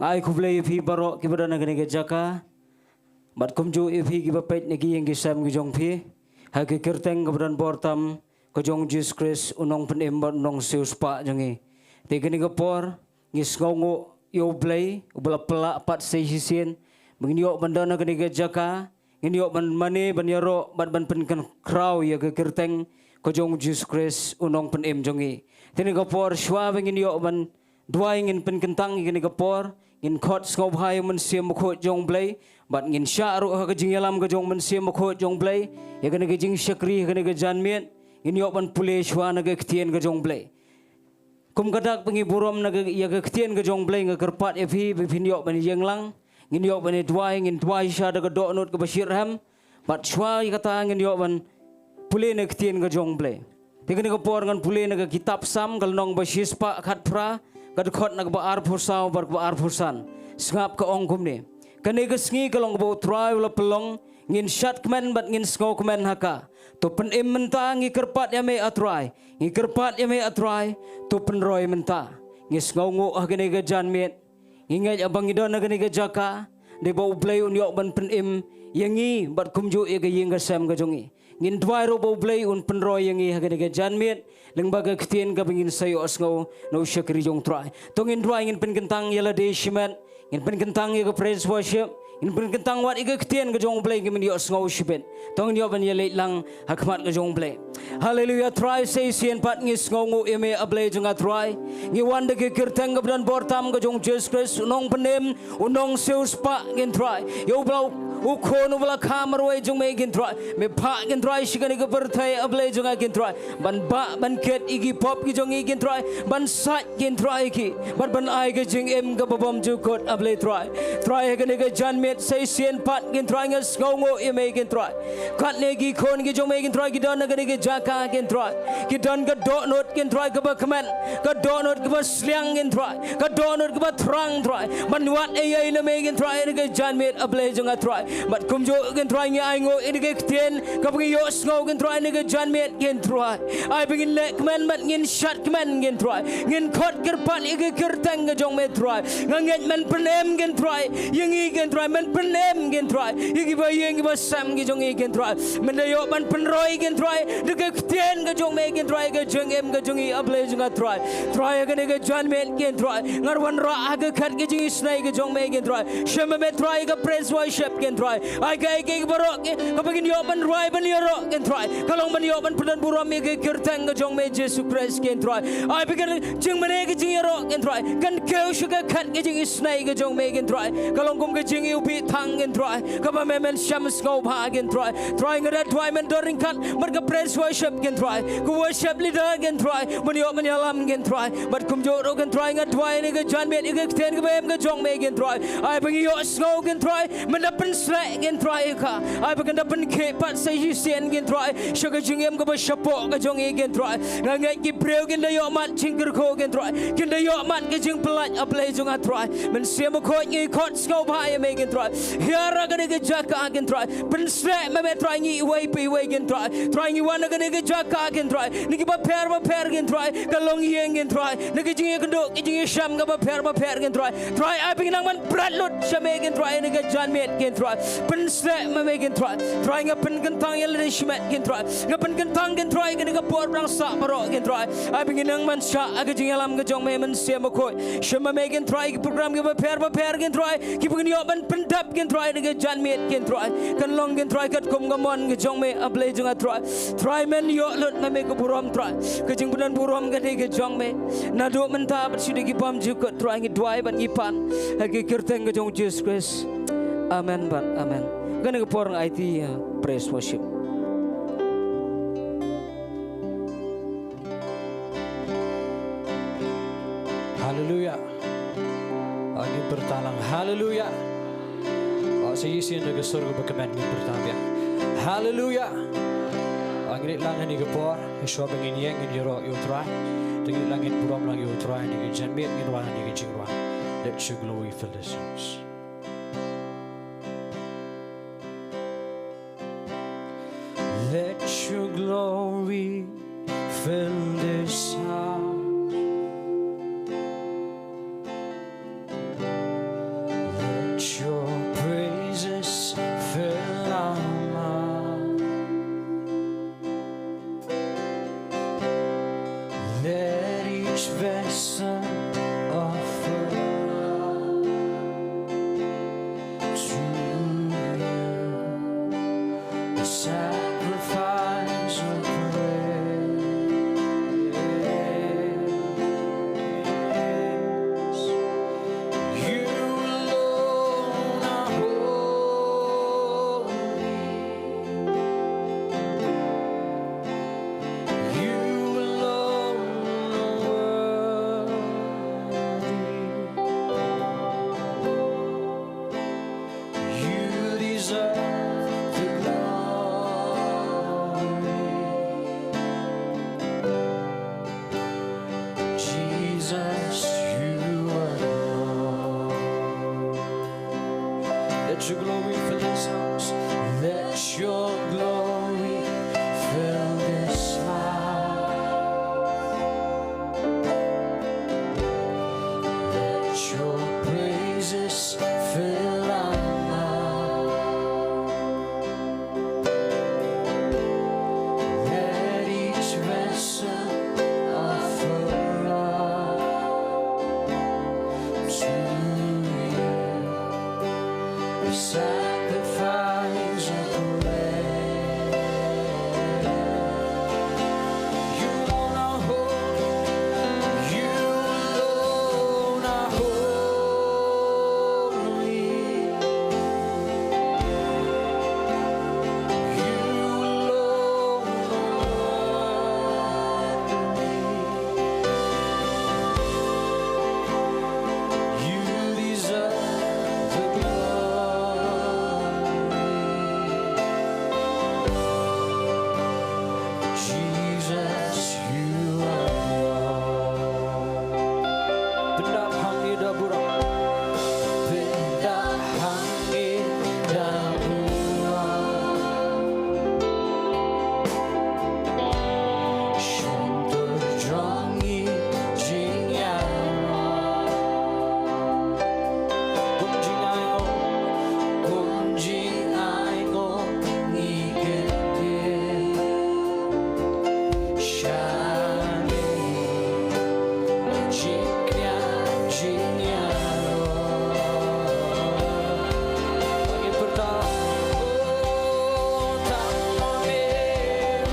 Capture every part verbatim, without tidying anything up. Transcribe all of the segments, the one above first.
Ai khublei ïa phi baroh kiba don ha kane ka jaka. Bad kumjuh ïa phi kiba peit na ki ïing ki sem ki jong phi, ha ka kyrteng kaba don bor tam ka jong Jisu Khrist, u nongpynim bad u nongsiewspah jong ngi. Te kane ka por ngi sngewnguh ïa U Blei uba la pynlah pat sa shisien ba ngin ïoh ban don ha kane ka jaka, ngin ïoh ban mane, ban ïaroh bad ban pynkhraw ïa ka kyrteng ka jong Jisu Khrist, u nongpynim jong ngi. Te kane ka por, shuwa ba ngin ïoh ban duwai, ngin pynkyntang ïa kane ka por, ngin khot sngewbha ïa U Mynsiem Bakhuid jong U Blei, bad ngin shah ruh ha ka jingïalam ka jong U Mynsiem Bakhuid jong U Blei ïa kane ka jingshakri ha kane ka janmiet. Ngin ïoh ban pule shuwa na ka ktien ka jong U Blei. Kum ka dak ba ngi burom na ka, ïa ka ktien ka jong U Blei, nga kyrpad ïa phi ba phin ïoh ban ïeng lang. Ngin ïoh ban duwai, ngin duwai sha da ka dohnud kaba shitrhem. Bad shuwa ïa kata ngin ïoh ban pule na ka ktien ka jong U Blei. Te kane ka por ngan pule na ka kitab Salm, ka lynnong ba shispah khatphra, ka dkhot na kaba arphew saw bad kaba arphew san. Sngap, ka ong kumne: Kane ka sngi ka long kaba U Trai u la pynlong, ngin shad kmen bad ngin sngewkmen ha ka. To pynim mynta, ngi kyrpad ïa me, A Trai, ngi kyrpad ïa me, A Trai, to pynroi mynta. Ngi sngewnguh ha kane ka janmiet, ngi ngeit ba ngi don ha kane ka jaka, dei ba U Blei un ïoh ban pynim ïa ngi bad kumjuh ïa ka ïing ka sem ka jong ngi. Ngin duwai ruh ba U Blei un pynroi ïa ngi ha kane ka janmiet lyngba ka ktien kaba ngin sa ïohsngew na u shakri jong U Trai. To ngin duwai, ngin pynkyntang ïa lade shimet, ngin pynkyntang ïa ka praise worship, ngin pynkyntang wat ïa ka ktien ka jong U Blei, ngin ïohsngew shibit. To ngin ïoh ban ïaleit lang ha khmat ka jong U Blei. Haleluya, Trai, sa shisien pat ngi sngewnguh ïa me, A Blei jong nga Trai. Ngi wan da ka kyrteng kaba don bor tam ka jong Jisu Khrist, u nongpynim, u nongsiewspah, ngin Trai. Ïa uba la, u khun uba la kha marwei jong me, ngin Trai. Me phah, ngin Trai, sha kane ka pyrthei, A Blei jong nga, ngin Trai, ban bah ban kit ïa ki pop ki jong ngi, ngin Trai, ban sait, ngin Trai, ïa ki, bad ban ai ka jingim kaba bymjukut, A Blei Trai. Trai, ha kane ka janmiet sa shisien pat, ngin Trai, nga sngewnguh ïa me, ngin Trai. Katne ki khun ki jong me, ngin Trai, ki don ha kane ka jaka, ngin Trai, ki don ka dohnud, ngin Trai, kaba kmen, ka dohnud kaba sliang, ngin Trai, ka dohnud kaba thrang, Trai, ban wad ei ei na me, ngin Trai, ha kane ka janmiet, A Blei jong nga Trai. Bad kumjuh, ngin Trai, ngi ainguh ïa kane ka ktien kaba ngi ïohsngew, ngin Trai, ha kane ka janmiet, ngin Trai. Ai ba ngin leh kmen bad ngin shad kmen, ngin Trai. Ngin khot kyrpad ïa ka kyrteng ka jong me, Trai. Nga ngeit men pynim, ngin Trai, ïa ngi, ngin Trai, men pynim, ngin Trai, ïa kiba ïing kiba sem ki jong ngi, ngin Trai. Men da ïoh ban pynroi, ngin Trai, da ka ktien ka jong me, ngin Trai, ka jingim ka jong ngi, A Blei jong nga Trai. Trai, ha kane ka janmiet, ngin Trai, ngan wanrah ha ka khat ka jingisynei ka jong me, ngin Trai. Shim ma me Trai ka praise worship, ngin Trai. Ai kaei kaei baroh kaba ngin ïoh ban rwai ban ïaroh, ngin Trai, ka long ban ïoh ban pyndonburom ïa ka kyrteng ka jong me Jisu Khrist, ngin Trai. Ai ba ka jingmane ka jingïaroh, ngin Trai, kan kiew sha ka khat ka jingisynei ka jong me, ngin Trai, ka long kum ka jingiwbih thang, ngin Trai, kaba me men sham sngewbha, ngin Trai. Trai, nga da duwai men don ryngkat bad ka praise worship, ngin Trai, ka worship leader, ngin Trai, ban ïoh ban ïalam, ngin Trai. Bad kumjuh ruh, ngin Trai, nga duwai ha kane ka janmiet ïa ka ktien kaba im ka jong me, ngin Trai. Ai ba ngi ïohsngew, ngin Trai, men da pynsleh, ngin Trai, ïa ka. Ai ba kan da pynkhih pat sa shisien, ngin Trai, sha ka jingim kaba shapoh ka jong ngi, ngin Trai. Nga ngeit ki briew kin da ïoh mad jingkyrkhu, ngin Trai, kin da ïoh mad ka jingpyllait, A Blei jong nga Trai. Mynsiem Bakhuid, ngi khot sngewbha ïa me, ngin Trai. Hiar ha kane ka jaka, ngin Trai. Pynsleh ma me Trai, ngi iwei pa iwei, ngin Trai. Trai, ngi wan ha kane ka jaka, ngin Trai, na kiba pher bapher, ngin Trai, ka longïing, ngin Trai, na ka jingïakynduh ka jingïashem kaba pher bapher, ngin Trai. Trai, ai ba ngin nang ban prat lut sha me, ngin Trai, ha kane ka janmiet, ngin Trai. Pynsleh ma me, ngin Trai. Trai, nga pynkyntang ïa lade shimet, ngin Trai. Nga pynkyntang, ngin Trai, ha kane ka por ba dang sah baroh, ngin Trai. Ai ba ngin nang ban shah ha ka jingïalam ka jong me, Mynsiem Bakhuid. Shim ma me, ngin Trai, ki program kiba pher bapher, ngin Trai, kiba ngin ïoh ban pyndep, ngin Trai, ha kane ka janmiet, ngin Trai, kan long, ngin Trai, katkum ka mon ka jong me, A Blei jong nga Trai. Trai, men ïoh lut ma me ka burom, Trai. Ka jingpyndonburom ka dei ka jong me. Naduh mynta bad sha ki bymjukut, Trai, ngi duwai bad ngi pan ha ka kyrteng ka jong Jisu Khrist. Amen bad amen. Kane ka por nga aiti ïa praise worship. Haleluya. Ngin pyrta lang. Haleluya. Sa shisien da ka sur kaba kmen ngin pyrta biang. Haleluya. Ngin leit lang ha kane ka por, shuwa ba ngin ïeng ngin ïaroh ïa U Trai. Ngin leit lang ngin burom lang ïa U Trai ha kane ka janmiet, ngin wan ha kane ka jingrwai. Let your glory fill this house. Let your glory fill this house. vessel offer to you, a sacrifice of praise. You alone are holy. You alone are worthy. You deserve the glory. Jesus, you alone. Let your glory fill this house. Let your glory fill this house. Let your praises fill our mouth. Let each vessel offer up to you a sacrifice of praise. You alone are holy. You alone are holy. You alone are worthy. You deserve the glory. Jesus, you are Lord. Pyndap hangne da burom. Pyndap hangne da burom. Shyntur jong ngi jingïaroh. Kum jingainguh, kum jingainguh ngi kyntiew. Shane jingkñia jingïaroh. Ngi pyrta, oh, tang ma me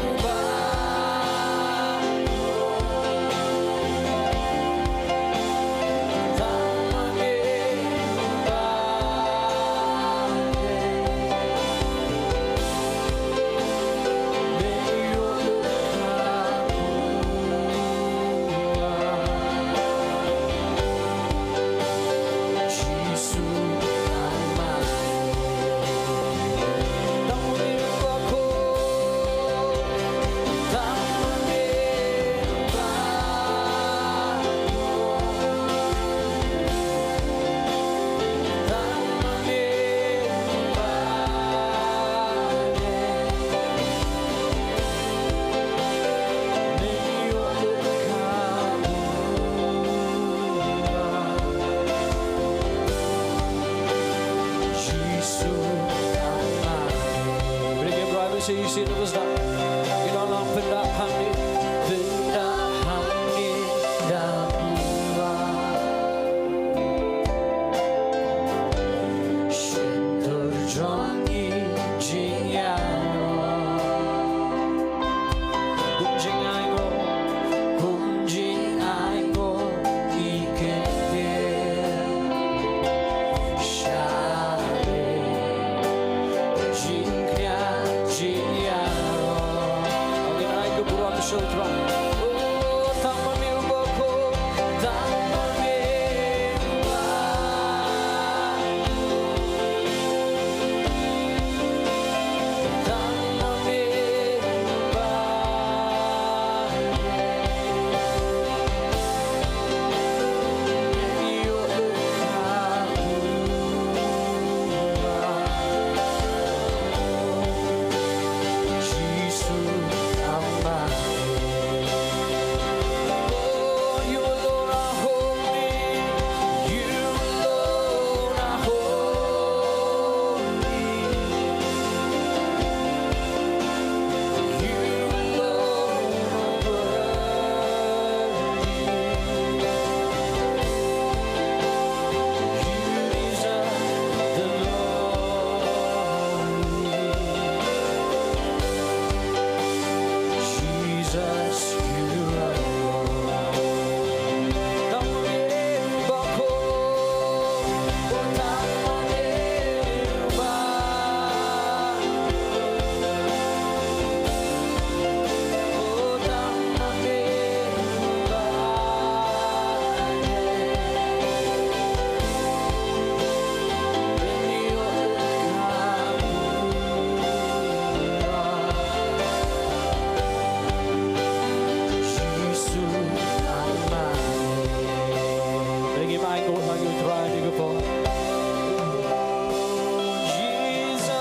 u Balang. Shyntur jong ngi jingïaroh. Kum jingainguh, kum jingainguh ngi kyntiew. Shane jingkñia jingïaroh. Lord, like you try to go for. Jesus.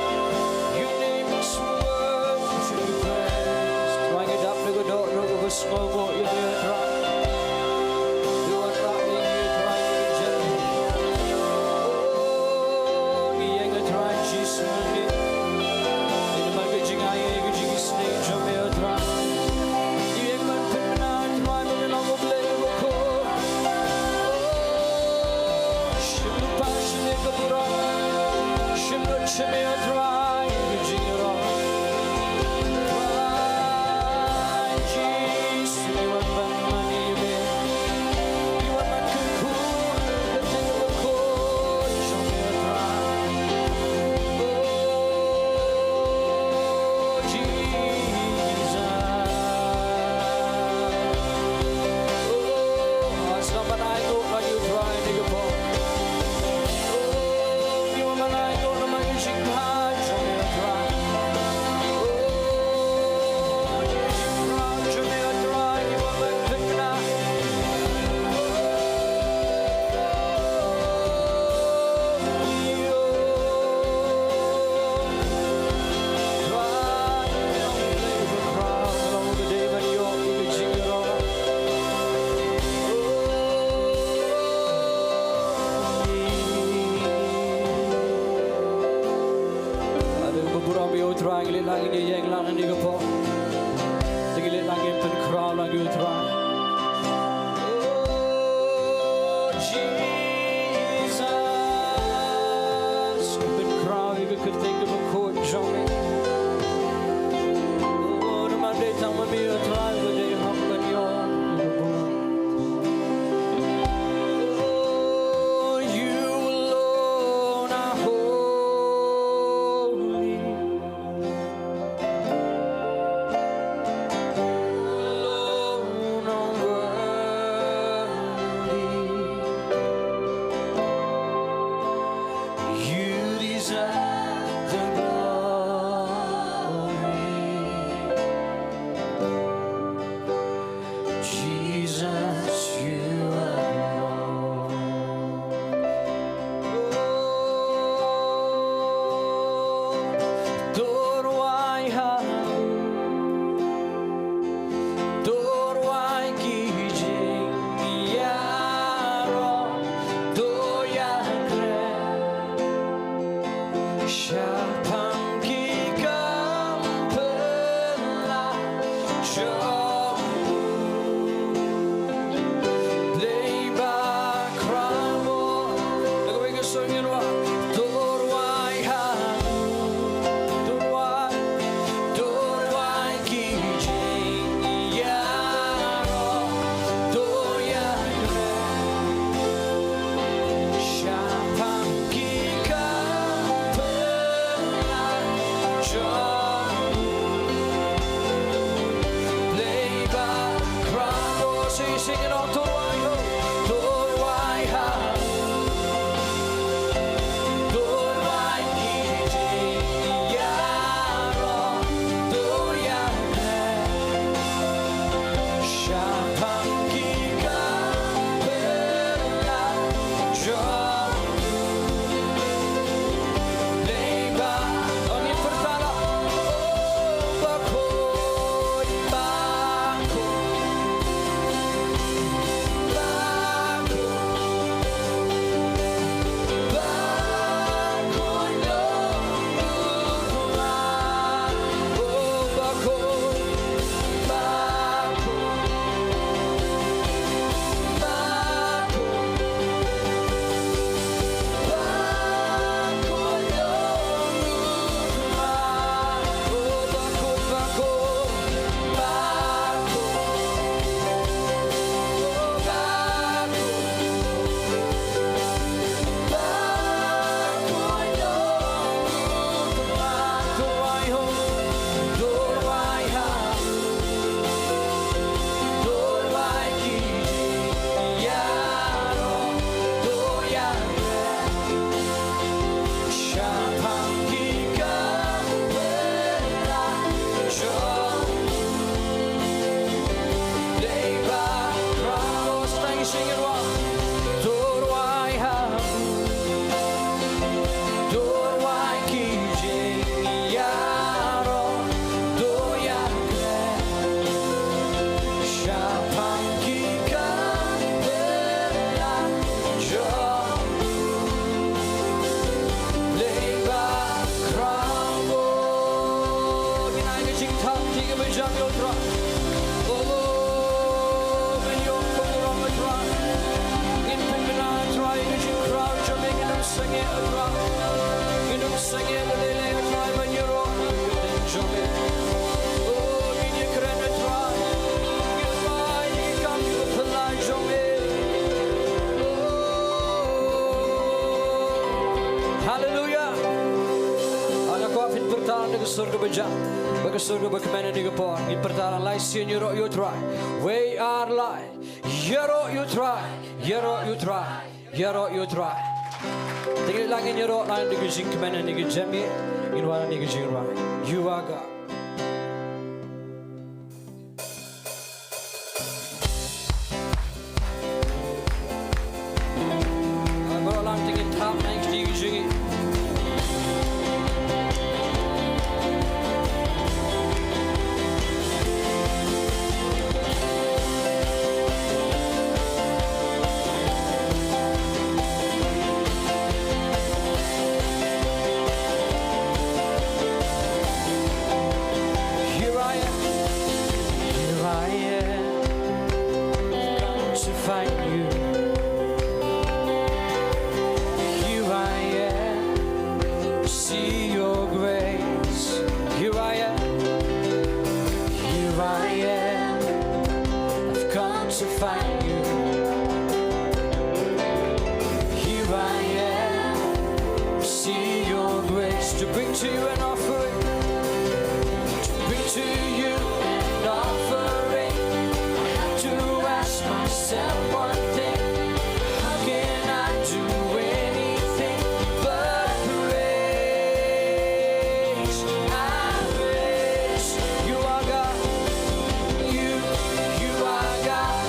Oh, your name is worthy to be praised. Try and get up to the door, no, go small, go, you know, try. You are not in here, try to be gentle. Oh, ngi ïeng, Trai Jisu, ngi ïeng bad ka jingai, ka jingisynei jong me, Trai. Ngi ïeng ban pynbna, Trai, ba me long U Blei uba khuid. Shim lypa, shim ïa ka burom, shim lut, shim ïa, Trai, ka jingïaroh. Trai Jisu, ngi wan ban mane ïa me. Ade ba burom ïa u Trai, ngi leit lang, ngi ïeng lang hangne ka por. Te ngi leit lang, ngi pynkhraw lang ïa u Trai. Oh, Jesus, pynkhraw ïa ka kyrteng kaba khuid jong me. Oh, namar dei tang ma me, oh Trai, ba dei hok ban ïoh ïa ka burom. Oh, you alone are holy. You alone are worthy. You deserve the glory. Jingthap, jingïabujam ïa u Trai. Oh, ngin ïoh kum u rong u Trai. Ngin pynbna u Trai, ïa ka jingkhraw jong me ngin ym sangeh u Trai. Ngin ym sangeh lei lei u Trai ban ïaroh ïa ka ktien jong me. Oh, ngin ïakren u Trai. Ngin rai ïa ki kam jong ka phylla jong me. Oh, haleluya. Nga kwah phin pyrta na ka sur kaba jam, bad ka sur kaba kmen ha kane ka por. Ngin pyrta lang lai sien, ïaroh ïa u Trai. Wei ar lai. Ïaroh ïa u Trai. Ïaroh ïa u Trai. Ïaroh ïa u Trai. Te ngin ïa lang, ngin ïaroh lang da ka jingkmen ha kane ka janmiet. Ngin wan ha kane ka jingrwai. You are God. Here I am. Here I am. Come to find you. Here I am. See your grace. Here I am. Here I am. I've come to find you. Here I am. See your grace. To bring to you an offering. To bring to you an offering. I have to ask myself one thing. How can I do anything but praise? I praise. You are God. You, you are God.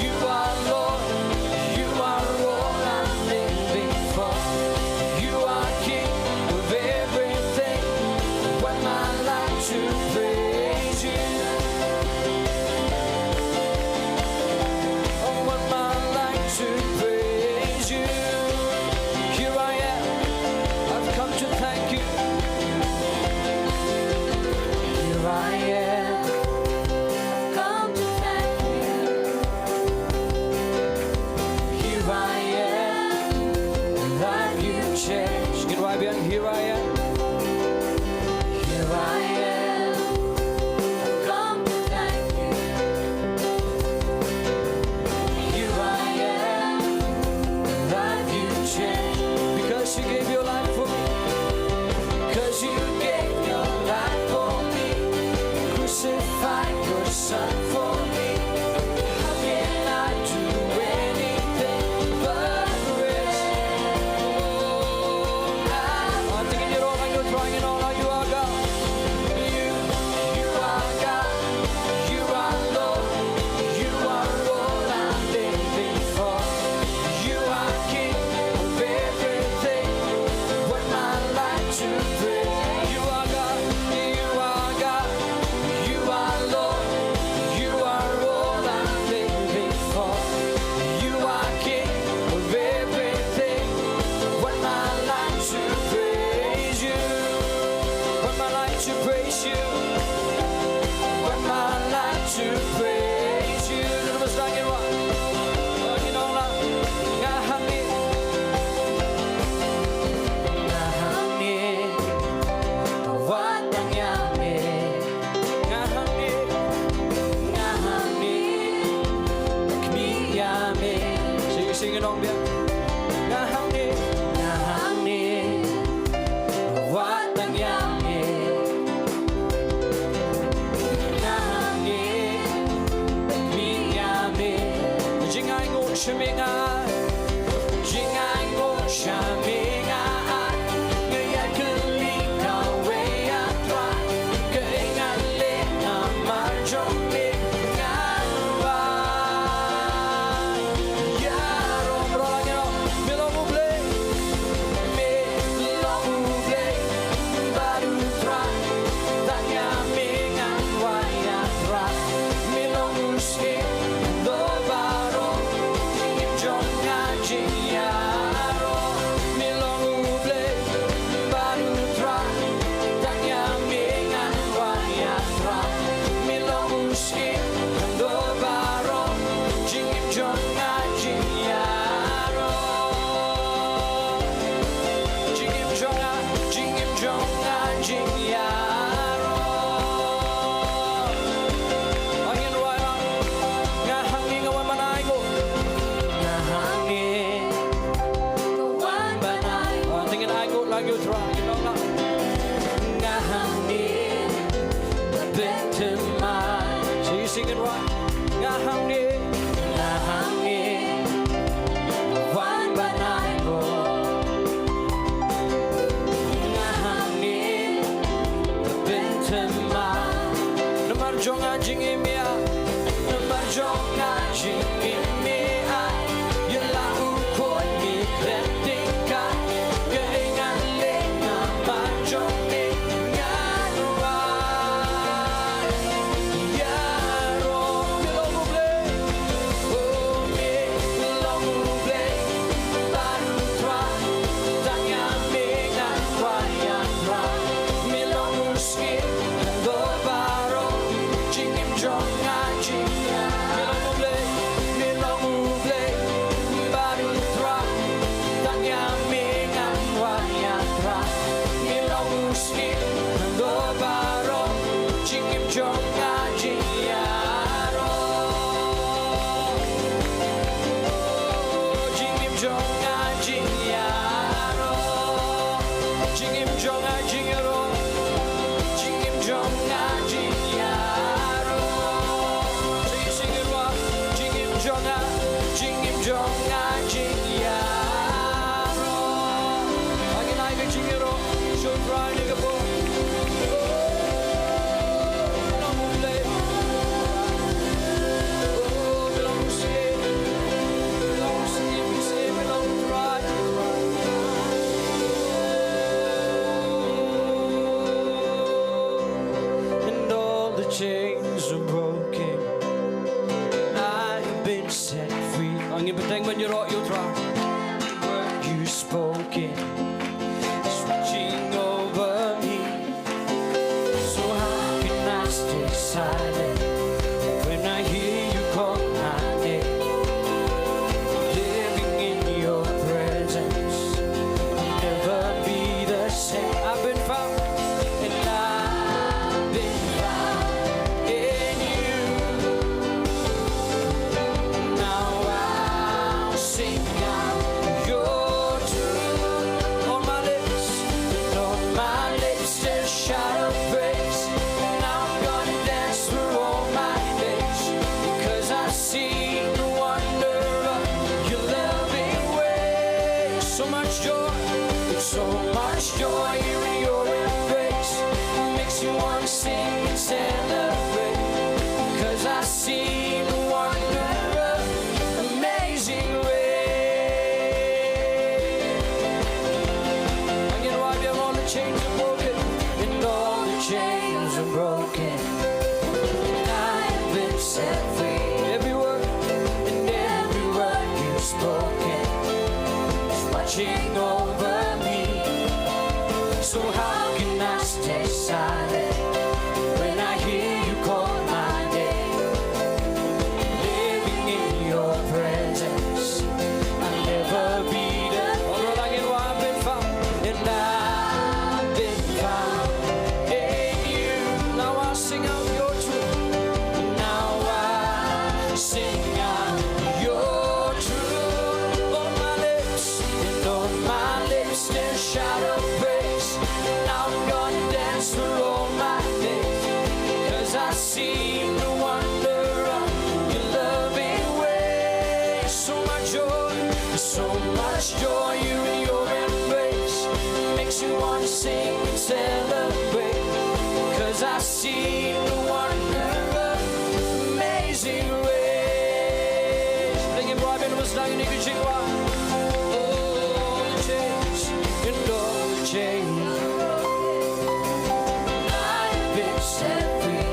You are Lord. You are all I'm living for. You are King of everything. What my life to praise you. Oh, what my life to praise you. Here I am. I've come to thank you. Here I am. I've come to thank you. Here I am. Life you changed. Ngin wai biang, here I am. Here I am. I've come to thank you. Here I am. Life you changed. Because you gave your life for me. 'Cause you gave your life for me. Crucified your son for me. How can I do anything but praise? Oh, I, I think you know, like you're trying and all, you are God. You, you are God. You are Lord. You are all I'm living for. You are King of everything. What my life to praise. You are God. You are God. You are Lord. You are all I'm living for. You are King of everything. What my life to praise you. What my life to praise you. What my life to praise you. Terus lagi, wah. Lagi nong lah. Nga hangne. Nga hangne. Wat tang ïa me. Nga hangne. Nga hangne. Khmih ïa me. Sing, sing nong biang. Nga hangne. Nga hangne. Wat tang ïa me. Nga hangne. Khmih ïa me. Jingainguh sha me nga. Jingainguh sha me nga. Nga ïa kylli kawei, ah Trai. Kaei nga leh namar jong me, nga rai. Ïaroh, ïaroh, ïaroh. Me long U Blei. Me long U Blei. Bad U Trai. Tang ïa me ngan wai, ah Trai. Me long U Syiem. Ïa baroh. Jingim ïa, namar jong nga jingim ïa, ïa la u khun ngi kren tyngkai, ïa ngan leh namar jong ngi ngan wan. Ïaroh, mi long U Blei, oh, mi long U Blei, bad U Trai, tang ïa me ngan kwah ïa Trai, mi long u Skhem haduh baroh, jingim jong nga jingim. Mi long U Blei, mi long U Blei, bad U Trai, tang ïa me ngan kwah ïa Trai, mi long u Skhem haduh baroh, jingim jong nga jingïaroh. Oh, jingim jong nga jingïaroh. Jingim jong nga jingïaroh. Jingim jong nga jingïaroh. Sing, sing it, wa. Jingim jong nga, jingim jong nga jingïaroh. Ba ngin ai ka jingïaroh sha U Trai ha kane ka por. Oh, long U Blei. Oh, long U Skhem. Long U Skhem, U Skhem, long U Trai. And all the chains are broken. I've been set free. Ang ïa bteng ban ïaroh ïa U Trai. Word you spoken is watching over me. So how can I stay silent when I hear you call my name? Living in your presence, I'll never be the same. I've been found, and I've been found in you. Now I'll sing out your truth on my lips, and on my lips still shout of praise. And I'm gonna dance for all my days, because I've seen the wonder of your loving ways. So much joy, it's so much joy in your embrace. Makes you wanna sing and celebrate, because I've seen the wonder of amazing grace. Ang ïa Trai, all the chains are broken, and all the chains are broken. I've been set free. Every word, and every word you've spoken is watching over me. So how can I stay silent when I hear you call my name? Living in your presence, I'll never be the. All right, I've been found, and I've been found in you. Now I sing out your truth. Now I sing out your truth on my lips, and on my lips still shout of praise. And I'm gonna dance for all my days, 'cause I've seen the wonder of your loving ways. So much joy, so much joy in your embrace. Makes you wanna sing and celebrate, 'cause I've seen the wonder of amazing grace. Bring it right in, was down in the. Oh, the chains, and all the chains. I've been set free,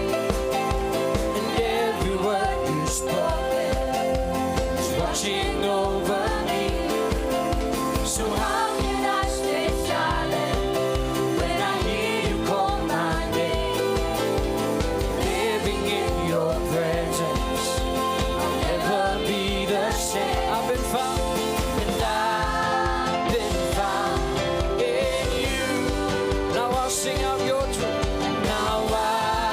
and every word you spoke is watching over me. So how can I stay silent when I hear you call my name? Living in your presence, I'll never be the same. I've been found, and I've been found in you. Now I'll sing out your truth. Now I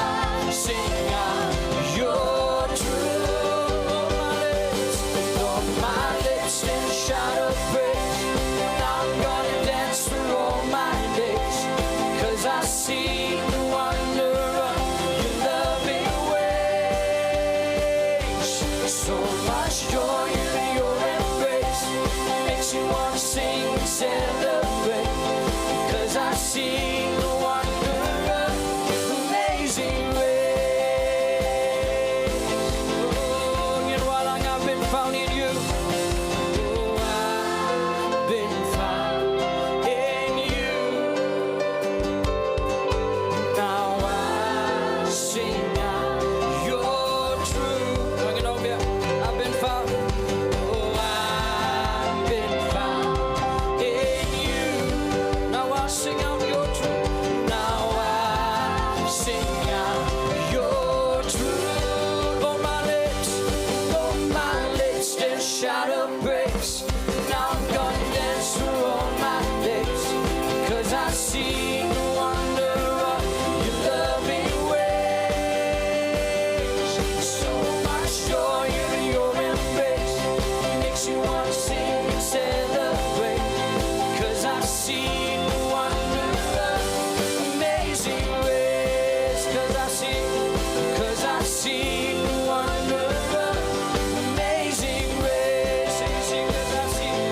seen the wonder of your loving ways. So much joy in your embrace. It makes you want to sing and celebrate. 'Cause I've seen the wonder of amazing grace. 'Cause I've seen, 'cause I've seen the wonder of amazing grace. Sing, sing, 'cause I've seen,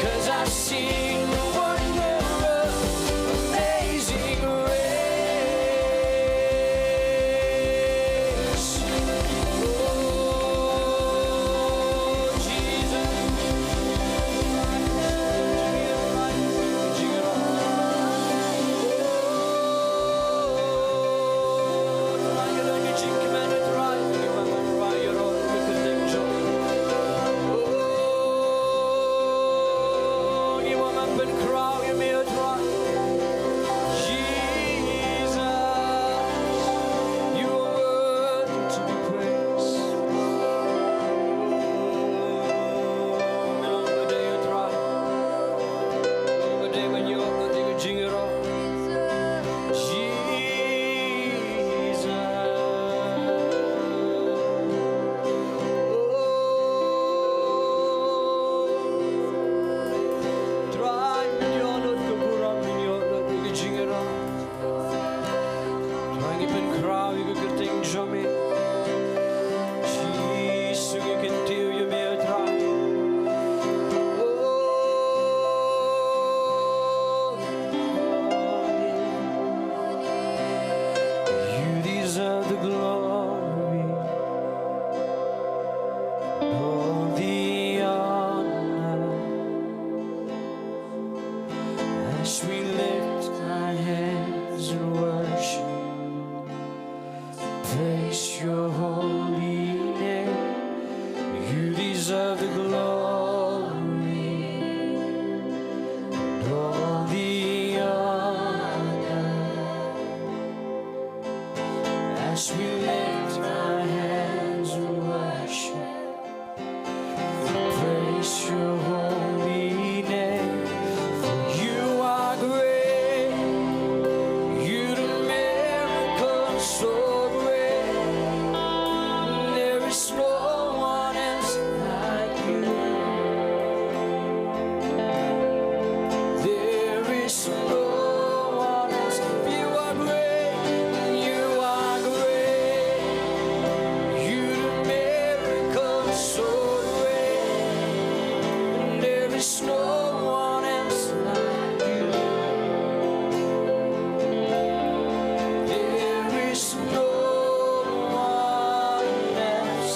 'cause I've seen the wonder of amazing grace. Oh, Jesus. Jesus. Oh, Trai, ngin ïoh lut ka burom, ngin ïoh lut ka jingïarap. Trai, ngi pynkhraw ïa ka kyrteng jong me. Jisu, ngi kyntiew ïa me, Trai. Oh, you deserve the glory, all the honor. As we lift our hands in worship, praise your holy name. You deserve the glory and all the honor. As we lift our hands in worship, praise your holy name. For you are great. You do miracles so great. There is no one else like you. There is no one else. You are great. You are great. You do miracles so great. There is no one else like you. There is no one else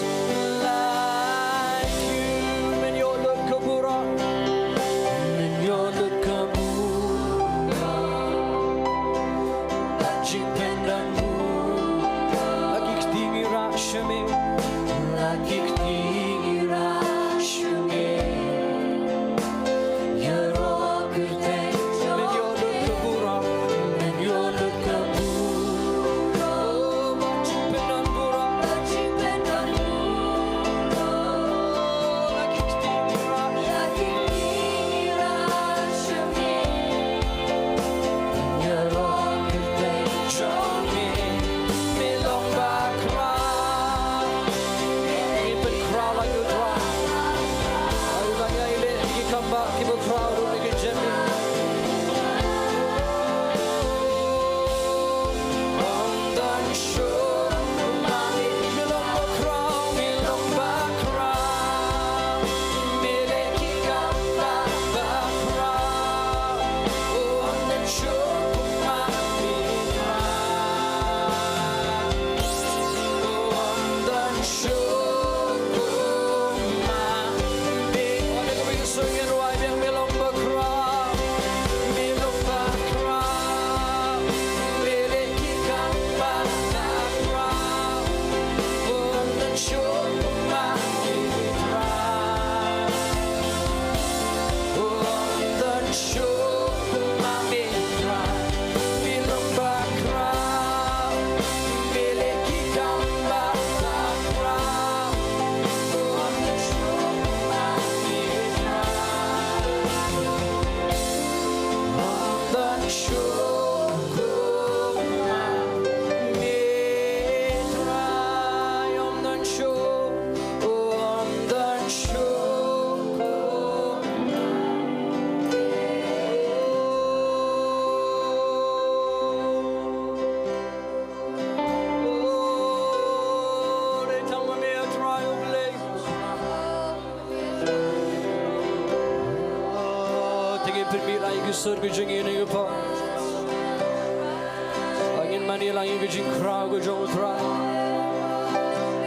Ngin pynmih lang ïa ki sur ka jong ngi ha kane ka por. Ngin mane lang ïa ka jingkhraw ka jong U Trai.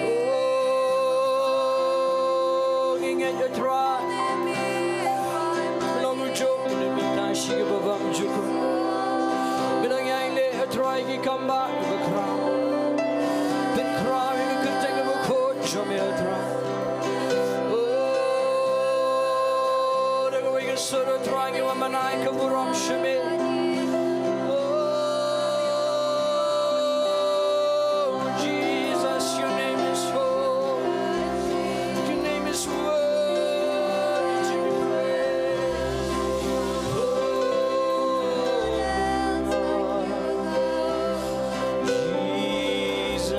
Oh, ngi ngeit, U Trai. Long u jong ngi, mynta shi kaba bam jukut. Ngi dang ïai leh, U Trai, ki kam ba, kaba khraw. Pynkhraw ïa ka kyrteng kaba khuid jong me, U Trai. Oh, da kawei ka sur, U Trai, ngi wan ban ai ka burom sha me. Oh, Jesus, your name is holy. Your name is worthy to be praised. Oh, Jesus.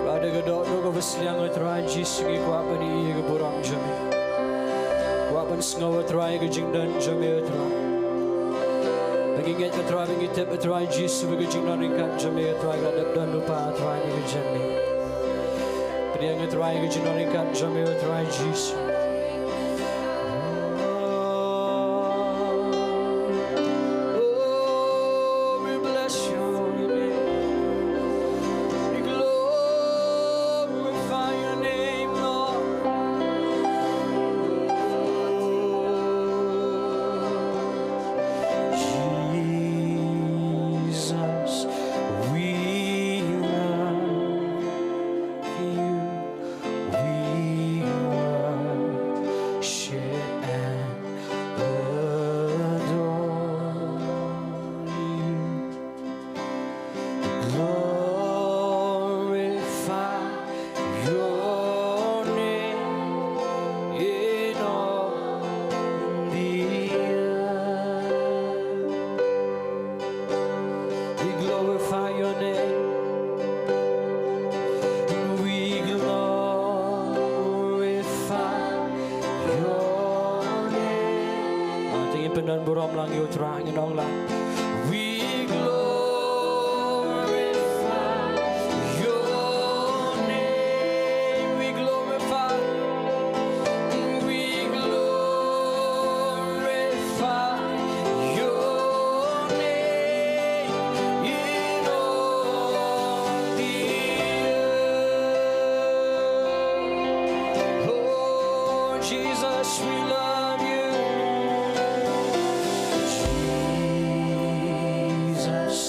Ba da ka dohnud kaba sliang, U Trai Jisu, ngi kwah ban ïohi ïa ka burom jong me. Kwah ban sngew, U Trai, ïa ka jingdon jong me, U Trai. Ba ngi ngeit, U Trai, ba ngi tip, U Trai Jisu, ba ka jingdon ryngkat jong me, U Trai, ka la dep don lypa, U Trai, ha ka jingim jong me. Pdiang, U Trai, ïa ka jingdon ryngkat jong me, U Trai Jisu. Oh, we bless your holy name. We glorify your name, Lord. Jesus, we love you. We worship and adore you. Glorify your name in all the earth. We glorify your name. We glorify your name. Ah, te ngin pyndon burom lang ïa U Trai, ngin ong lang. We glorify your name. We glorify, we glorify your name in all the earth. Oh, Jesus, we love you. Jesus,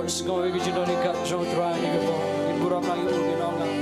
Sngew ïa ka jingdon ryngkat jong U Trai ha kane ka por. Ngin burom lang ïa u, ngin ong lang.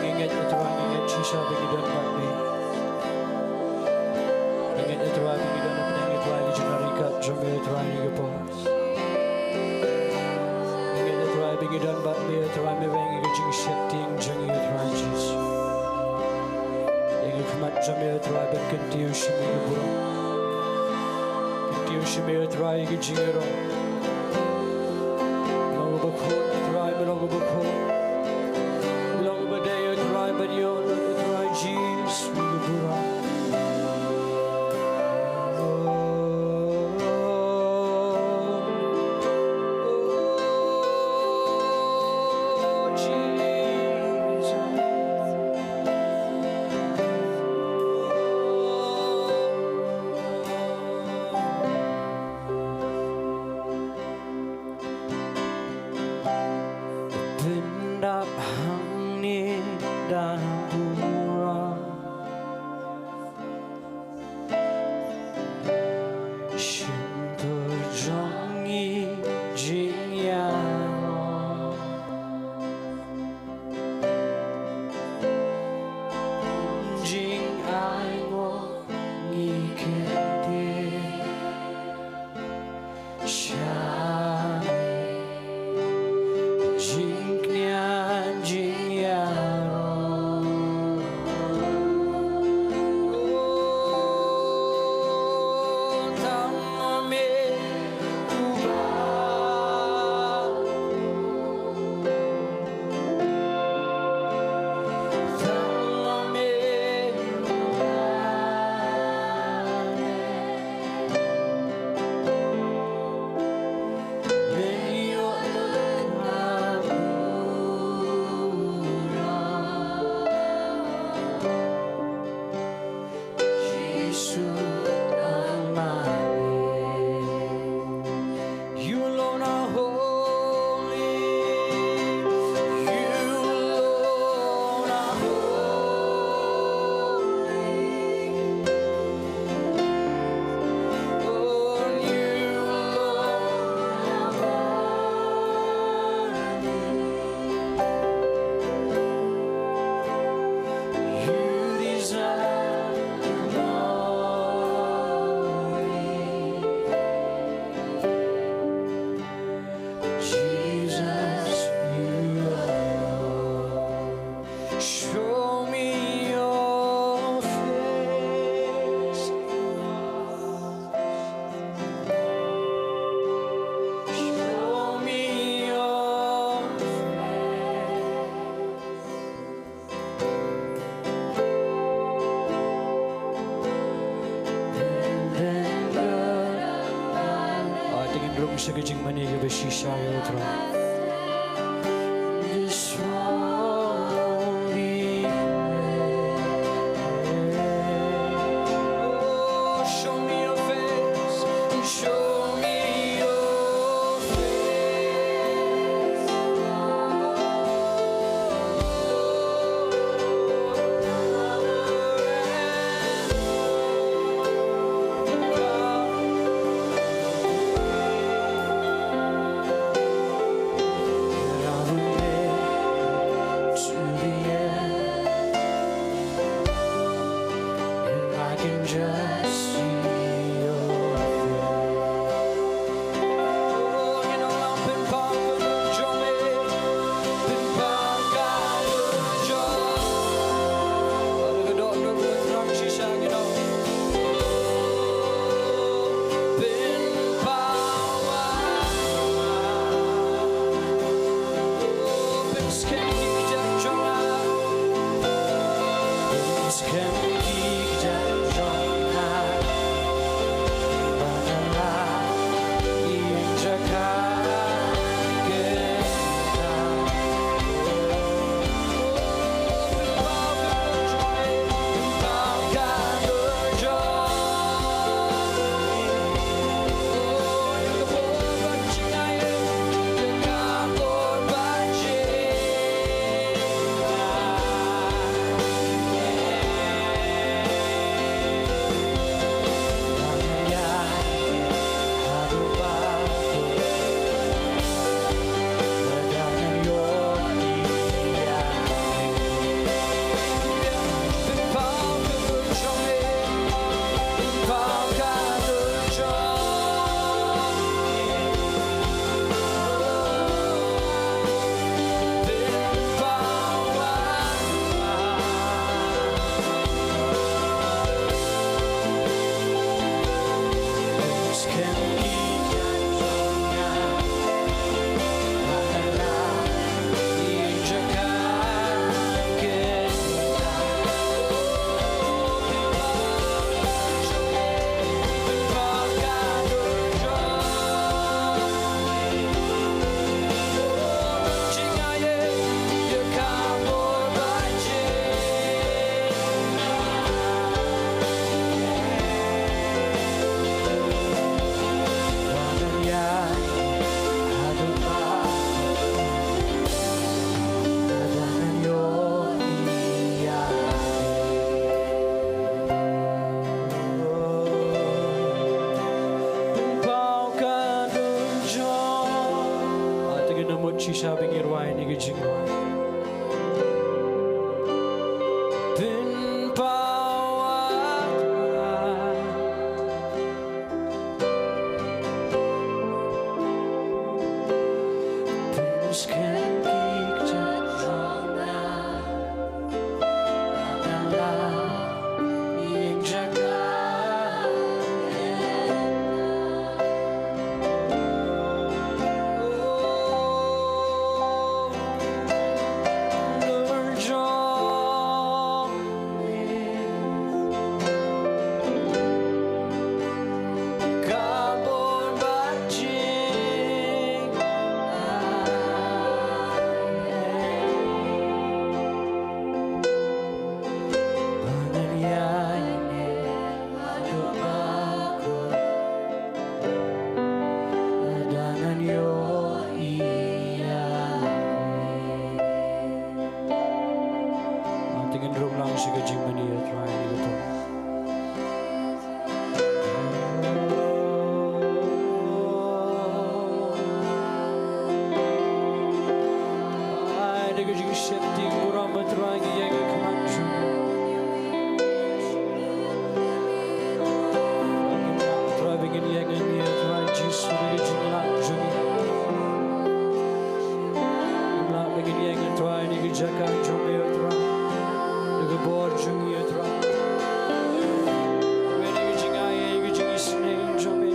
Ngi ngeit, Trai, ngi ngeit shisha ba ngi don bad me. Ngi ngeit, Trai, ba ngi don bad me, Trai, ngi jingngeit kat jong me, Trai, ngi ka por. Ngi ngeit, Ngi don bad me, Trai, me weng ïa ka jingsheptieng jong ngi, Trai Jisu. Ïa ka khmat jong me, Trai, ban kyntiew sha me, ka burom. Kyntiew sha me, Trai, ïa ka jingïarap. Me long uba khuid, Trai, me long uba khuid. Me long uba dei, Trai, ban ïoh, Trai Jisu, ka burom. Pyndap hangne da burom. Shyntur jong ngi jingïaroh, jingainguh ngi kyntiew. Shane jingkñia jingïaroh. Tang ma me uba, tang ma me uba. You alone are holy. You alone are holy. Oh, you alone are worthy. You deserve the glory. Jesus, you alone. Show me your face. Show me your face. Ai, to ngin rung sha ka jingmane kaba shisha ïa U Trai. This holy place. Oh, show me your face. Show me your face. Sheptieng burom, A Trai, ngi ïeng ha khmat jong me. Trai, ba ngin ïeng ha me, A Trai Jisu, da ka jinglah jong ngi. Ngim lah ba ngin ïeng, A Trai, na ka jaka jong me, A Trai, da ka bor jong ngi, A Trai. Khublei na ka jingai, ka jingisynei jong me.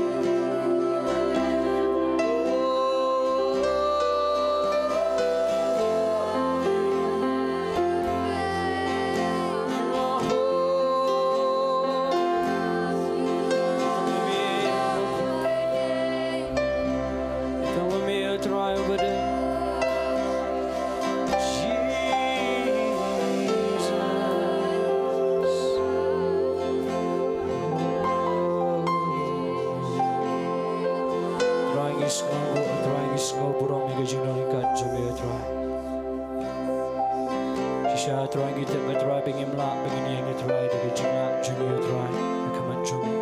Trai, ngi sngewnguh, Trai, ngi sngew burom ïa ka jingdon ryngkat jong me, Trai. Shisha, Trai, ngi tip, Trai, ba ngim lah ba ngin ïeng, Trai, da ka jinglah jong ngi, Trai, ha khmat jong me.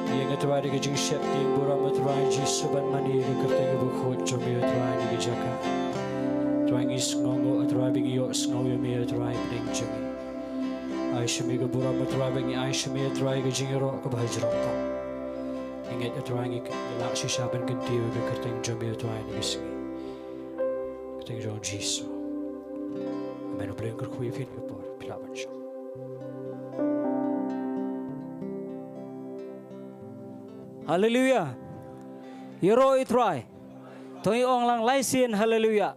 Ngi ïeng, Trai, da ka jingsheptieng burom, Trai Jisu, ban mane ïa ka kyrteng kaba khuid jong me, Trai, na ka jaka. Trai, ngi sngewnguh, Trai, ba ngi ïohsngew ïa me, Trai, pdeng jong ngi. Ai sha me ka burom, Trai, ba ngi ai sha me, Trai, ka jingïaroh kaba hajrong tam. Ngi ngeit, Trai, ngi lah shisha ban kyntiew ïa ka kyrteng jong me, Trai, na ka sngi. Kyrteng jong Jisu. Amen. U Blei un kyrkhu ïa phi ha kane ka por. Phi lah ban shong. Haleluya. Ïaroh ïa U Trai. To ngin ong lang lai sien, haleluya.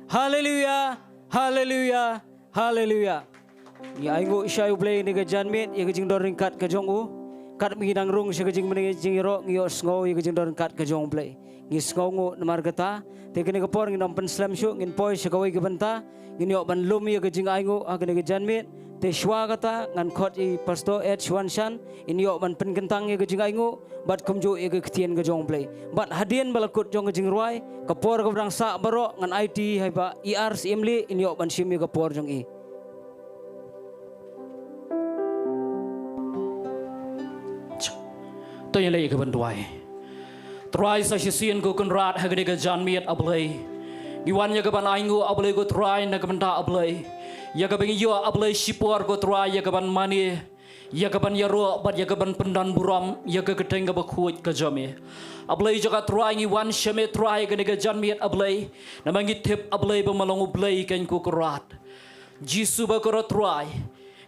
Haleluya. Haleluya. Haleluya. Ngi ainguh sha U Blei na ka janmiet ïa ka jingdon ryngkat ka jong u. Katba ngi dang rung sha ka jingmane jingïaroh, ngi ïohsngew ïa ka jingdon ryngkat ka jong U Blei. Ngi sngewnguh namar kata. Te kane ka por ngin ym pynslem shuh, ngin poi sha kawei ka bynta. Ngin ïoh ban lum ïa ka jingainguh ha kane ka janmiet. Te shuwa kata ngan khot ïa i Pastor Ed Shuan Shan, in ïoh ban pynkyntang ïa ka jingainguh bad kumjuh ïa ka ktien ka jong U Blei. Bad hadien ba la kut jong ka jingrwai, ka por kaba dang sah baroh, ngan aiti ha i Bah E R Syiemlieh, in ïoh ban shim ïa ka por jong i. To ngin leit ïa ka ban duwai. Trai, sa shisien, ko Kynrad, ha kane ka janmiet, A Blei, ngi wan ïa ka ban ainguh, A Blei, ko Trai, na ka bynta, A Blei, ïa kaba ngi ïoh, A Blei, shipor, ko Trai, ïa ka ban mane, ïa ka ban ïaroh bad ïa ka ban pyndonburom ïa ka kyrteng kaba khuid ka jong me. A Blei jong nga, Trai, ngi wan sha me, Trai, ha kane ka janmiet, A Blei, namar ngi tip, A Blei, ba me long U Blei, keiñ ko Kynrad. Jisu ba kyrkhu, Trai,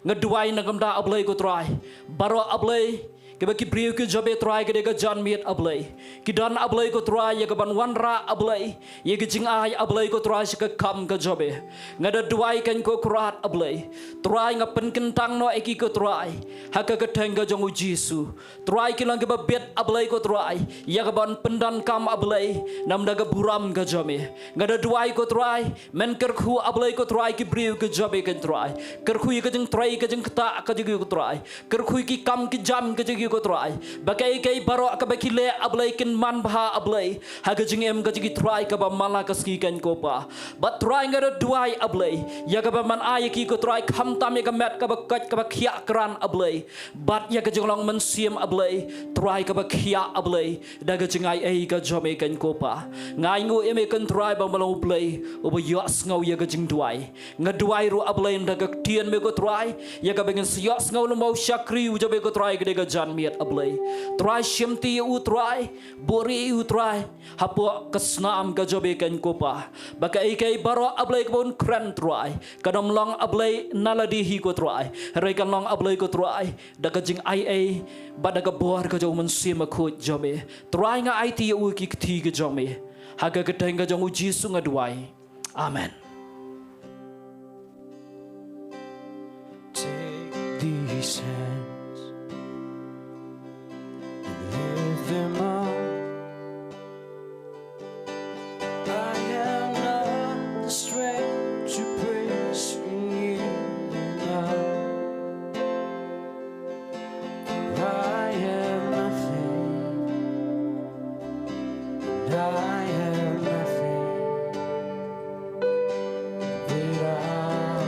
nga duwai na ka bynta, A Blei, ko Trai, baroh, A Blei, kiba ki briew ki jong me, Trai, ha kane ka janmiet, A Blei, ki don, A Blei, ko Trai, ïa ka ban wanrah, A Blei, ïa ka jingai, A Blei, ko Trai, sha ka kam ka jong me. Nga da duwai, keiñ ko Kynrad, A Blei, Trai, nga pynkyntang noh ïa ki, ko Trai, ha ka kyrteng ka jong u Jisu. Trai, ki long kiba bit, A Blei, ko Trai, ïa ka ban pyndonkam, A Blei, namar ka burom ka jong me. Nga da duwai, ko Trai, men kyrkhu, A Blei, ko Trai, ki briew ki jong me, keiñ Trai. Kyrkhu ïa ka jingtrei ka jingktah ka jong ki, ko Trai. Kyrkhu ïa ki kam ki jam ka jong ki, ko Trai. Ba kaei kaei baroh kaba ki leh, A Blei, kin man bha, A Blei, ha ka jingim ka jong ki, Trai, kaba man la ka sngi, keiñ ko Pa. Bad Trai, nga da duwai, A Blei, ïa kaba men ai ïa ki, ko Trai, khamtam ïa ka met kaba koit kaba khiah krat, A Blei, bad ïa ka jinglong mynsiem, A Blei, Trai, kaba khiah, A Blei, da ka jingai ei ka jong me, keiñ ko Pa. Nga ainguh ïa me, keiñ Trai, ba me long U Blei uba ïohsngew ïa ka jingduwai. Nga duwai ruh, A Blei, da ka ktien me, ko Trai, ïa kaba ngin sa ïohsngew lem bad u shakri u jong me, ko Trai, ha kane ka janmiet, A Blei. Trai, shimti ïa u, Trai, buhrieh ïa u, Trai, hapoh ka snam ka jong me, keiñ ko Pa. Ba kaei kaei baroh, A Blei, kaba un kren, Trai, kan ym long, A Blei, na lade hi, ko Trai, hynrei kan long, A Blei, ko Trai, da ka jingai ei bad da ka bor ka jong u Mynsiem Bakhuid jong me. Trai, nga aiti ïa u ki kti ki jong me. Ha ka kyrteng ka jong u Jisu nga duwai. Amen. Take these hands and lift them up. I have not the strength to praise you enough. I have nothing, and I have nothing that I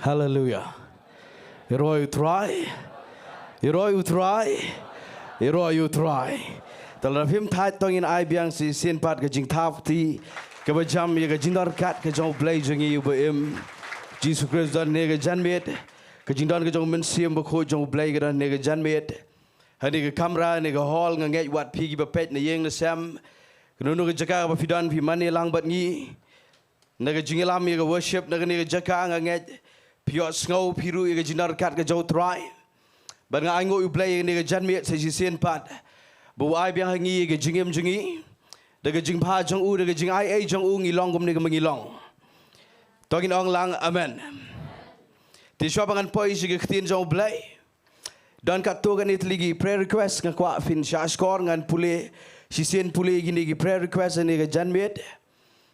Haleluia. Ïaroh ïa u Trai. Ïaroh ïa u Trai. Ïaroh ïa u Trai. Te lada phim thait to ngin ai biang shisien pat ka jingthap kti kaba jam ïa ka jingdon ryngkat ka jong u Blei jong ngi uba im, Jisu Khrist, don ha kane ka janmiet. Ka jingdon ka jong u Mynsiem Bakhuid jong u Blei ka don ha kane ka janmiet. Ha kane ka kamra, ha kane ka hall, nga ngeit wat phi kiba peit na ïing na sem, kano kano ka jaka kaba phi don, phi mane lang bad ngi. Na ka jingïalam ïa ka worship na kane ka jaka, nga ngeit phi ïohsngew phi ruh ïa ka jingdon ryngkat ka jong u Trai. Bad nga ainguh ïa u Blei ha kane ka janmiet sa shisien pat ba u ai biang ha ngi ïa ka jingim jong ngi, da ka jingbha jong u, da ka jingai ei jong u, ngi long kumne kumba ngi long. To ngin ong lang amen. Te shuwa ba ngan poi sha ka ktien jong u Blei, don katto katne tylli ki prayer request, nga kwah phin shahshkor, ngan pule shisien, pule ïa kine ki prayer request ha kane ka janmiet.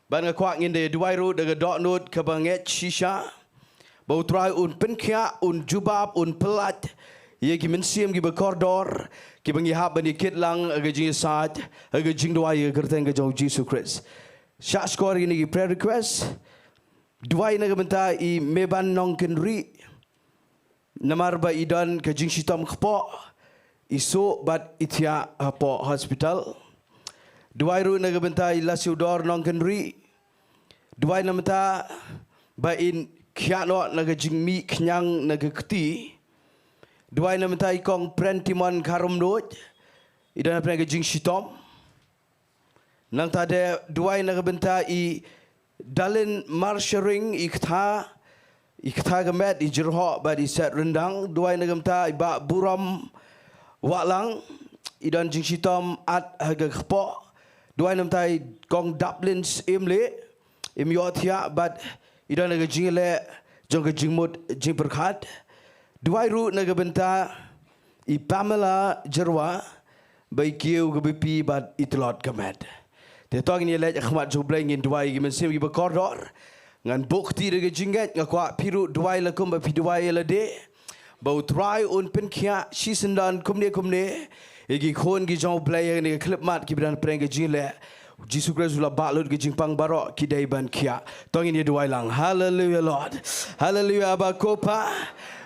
Bad nga kwah ngin da duwai ruh da ka dohnud kaba ngeit shisha ba u Trai un pynkhiah, un jubab, un pyllait ïa ki mynsiem kiba kordor kiba ngi hap ban ïakit lang ha ka jingïasaid, ha ka jingduwai ha ka kyrteng ka jong u Jisu Khrist. Shahshkor ïa kine ki prayer request. Duwai na ka bynta i Meban Nongkynrih, namar ba i don ka jingshitom kpoh, i suh bad i thiah hapoh hospital. Duwai ruh na ka bynta i Lasiewdor Nongkynrih. Duwai na ka bynta ba in khiah noh na ka jingmih khñiang na ka kti. Duwai na ka bynta i Kong Prentimon Kharumnuid, i don hapdeng ka jingshitom. Nangta de duwai na ka bynta i Dalin Marsharing, i ktha, i ktha ka met, i jyrhoh bad i set ryndang. Duwai na ka bynta i Bah Burom Wahlang, i don jingshitom at ha ka kpoh. Duwai na ka bynta i Kong Daplin Syiemlieh, im ïohthiah bad i don ha ka jingïaleh jong ka jingmut jingpyrkhat. Duwai ruh na ka bynta i Pamela Jyrwa, ba i kiew ka B P bad i tlot ka met. Te to ngin ïaleit ha khmat jong u Blei, ngin duwai ïa ki mynsiem kiba kordor. Ngan buh kti da ka jingngeit, nga kwah phi ruh duwai la kumba phi duwai ïa lade, ba u Trai un pynkhiah shisyndon kumne kumne ïa ki khun ki jong u Blei ha kane ka khyllipmat kiba don hapdeng ka jingïaleh. Jisu Khrist u la bah lut ka jingpang baroh, ki dei ban khiah. To ngin ïa duwai lang. Hallelujah, Lord. Hallelujah, Abba ko Pa.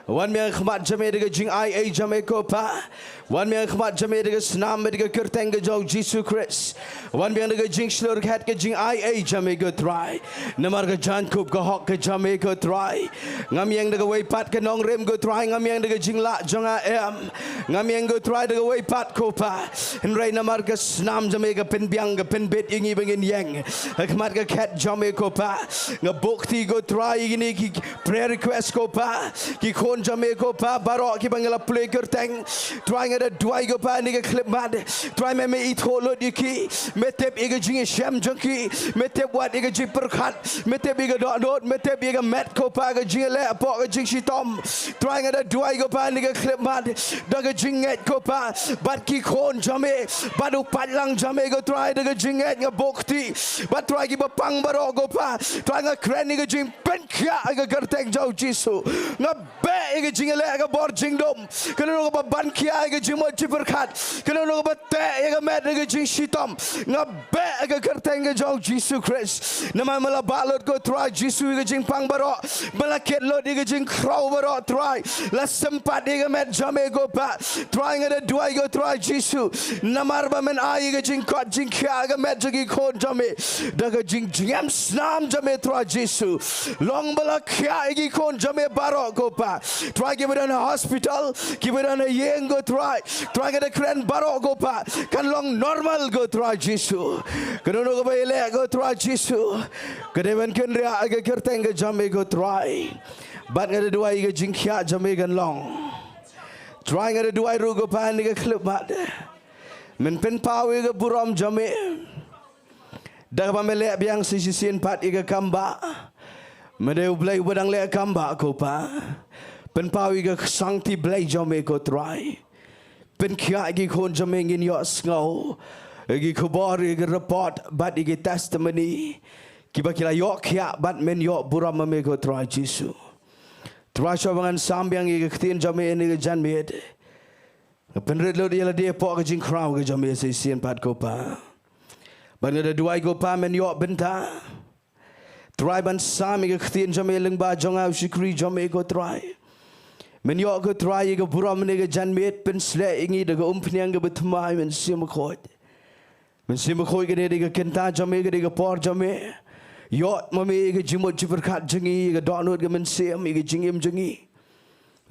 Wan biang ha khmat jong me da ka jingai ei jong me ko Pa. Wan biang ha khmat jong me da ka snam bad da ka kyrteng ka jong u Jisu Khrist. Wan biang da ka jingshlur khet ka jingai ei jong me ko Trai. Namar ka jaiñkup ka hok ka jong me ko Trai. Ngam ïeng da kawei pat ka nongrim ko Trai, ngam ïeng da ka jinglah jong nga em. Ngam ïeng ko Trai da kawei pat ko Pa. Hynrei namar ka snam jong me ka pynbiang, ka pynbit ïa ngi ba ngin ïeng ha khmat ka khet jong me ko Pa. Nga buh kti ko Trai ïa kine ki prayer request ko Pa. Ki khun jong me ko Pa, baroh kiba ngi la pule kyrteng. Trai nga da duwai ko Pa ha kane ka khyllipmat. Trai me, me ithuh lut ïa ki. Me tip ïa ka jingïashem jong ki. Me tip wat ïa ka jingpyrkhat. Me tip ïa ka dohnud, me tip ïa ka met ko Pa, ka jingïaleh hapoh ka jingshitom. Trai nga da duwai ko Pa ha kane ka khyllipmat da ka jingngeit ko Pa, bad ki khun jong me, bad u paidlang jong me ko Trai, da ka jingngeit nga buh kti. Bad Trai kiba pang baroh ko Pa, Trai nga kren ïa ka jingpynkhiah ha ka kyrteng jong u Jisu. Nga beh ïa ka jingïaleh ha ka bor jingdum. Kano kano kaba ban khiah ïa ka jingmut jingpyrkhat, kano kano kaba teh ïa ka met ha ka jingshitom, nga beh ha ka kyrteng ka jong u Jisu Khrist. Namar me la bah lut ko Trai Jisu ïa ka jingpang baroh, me la kit lut ïa ka jingkhraw baroh Trai. La sympat ïa ka met jong me ko Pa. Trai nga da duwai ko Trai Jisu, namar ba men ai ïa ka jingkoit jingkhiah ha ka met jong ki khun jong me da ka jingjngem snam jong me Trai Jisu. Long ba la khiah ïa ki khun jong me baroh ko Pa. Trai kiba don ha hospital, kiba don ha ïing ko Trai. Trai nga da kren baroh ko Pa, kan long normal ko Trai Jisu. Kano kano kaba ïaleh ko Trai Jisu, ka dei ban kynriah ha ka kyrteng ka jong me ko Trai. Bad nga da duwai ïa ka jingkhiah jong me kan long. Trai nga da duwai ruh ko Pa ha kane ka khyllipmat, men pynpaw ïa ka burom jong me. Da kaba me leh biang sa shisien pat ïa ka kam bah. Me dei u Blei uba dang leh kam bah ko Pa. Pynpaw ïa ka shangti Blei jong me ko Trai. Pynkhiah ïa ki khun jong me, ngin ïohsngew ïa ki khubor, ïa ki report bad ïa ki testimony kiba ki la ïoh khiah bad men ïoh burom ma me ko Trai Jisu. Trai shuwa ba ngan sam biang ïa ka ktien jong me ha kane ka janmiet, nga pynrit lut ïa lade hapoh ka jingkhraw ka jong me sa shisien pat ko Pa. Bad nga da duwai ko Pa men ïoh bynta. Trai ban sam ïa ka ktien jong me lyngba jong nga u shakri jong me ko Trai. Men ïoh ko Trai ïa ka burom ne ka janmiet, pynsleh ïa ngi da ka umphniang kaba thymmai Mynsiem Bakhuid. Mynsiem Bakhuid, kane dei ka kynta jong me, ka dei ka por jong me. Ïoh ma me ïa ka jingmut jingpyrkhat jong ngi, ïa ka dohnud ka mynsiem, ïa ka jingim jong ngi.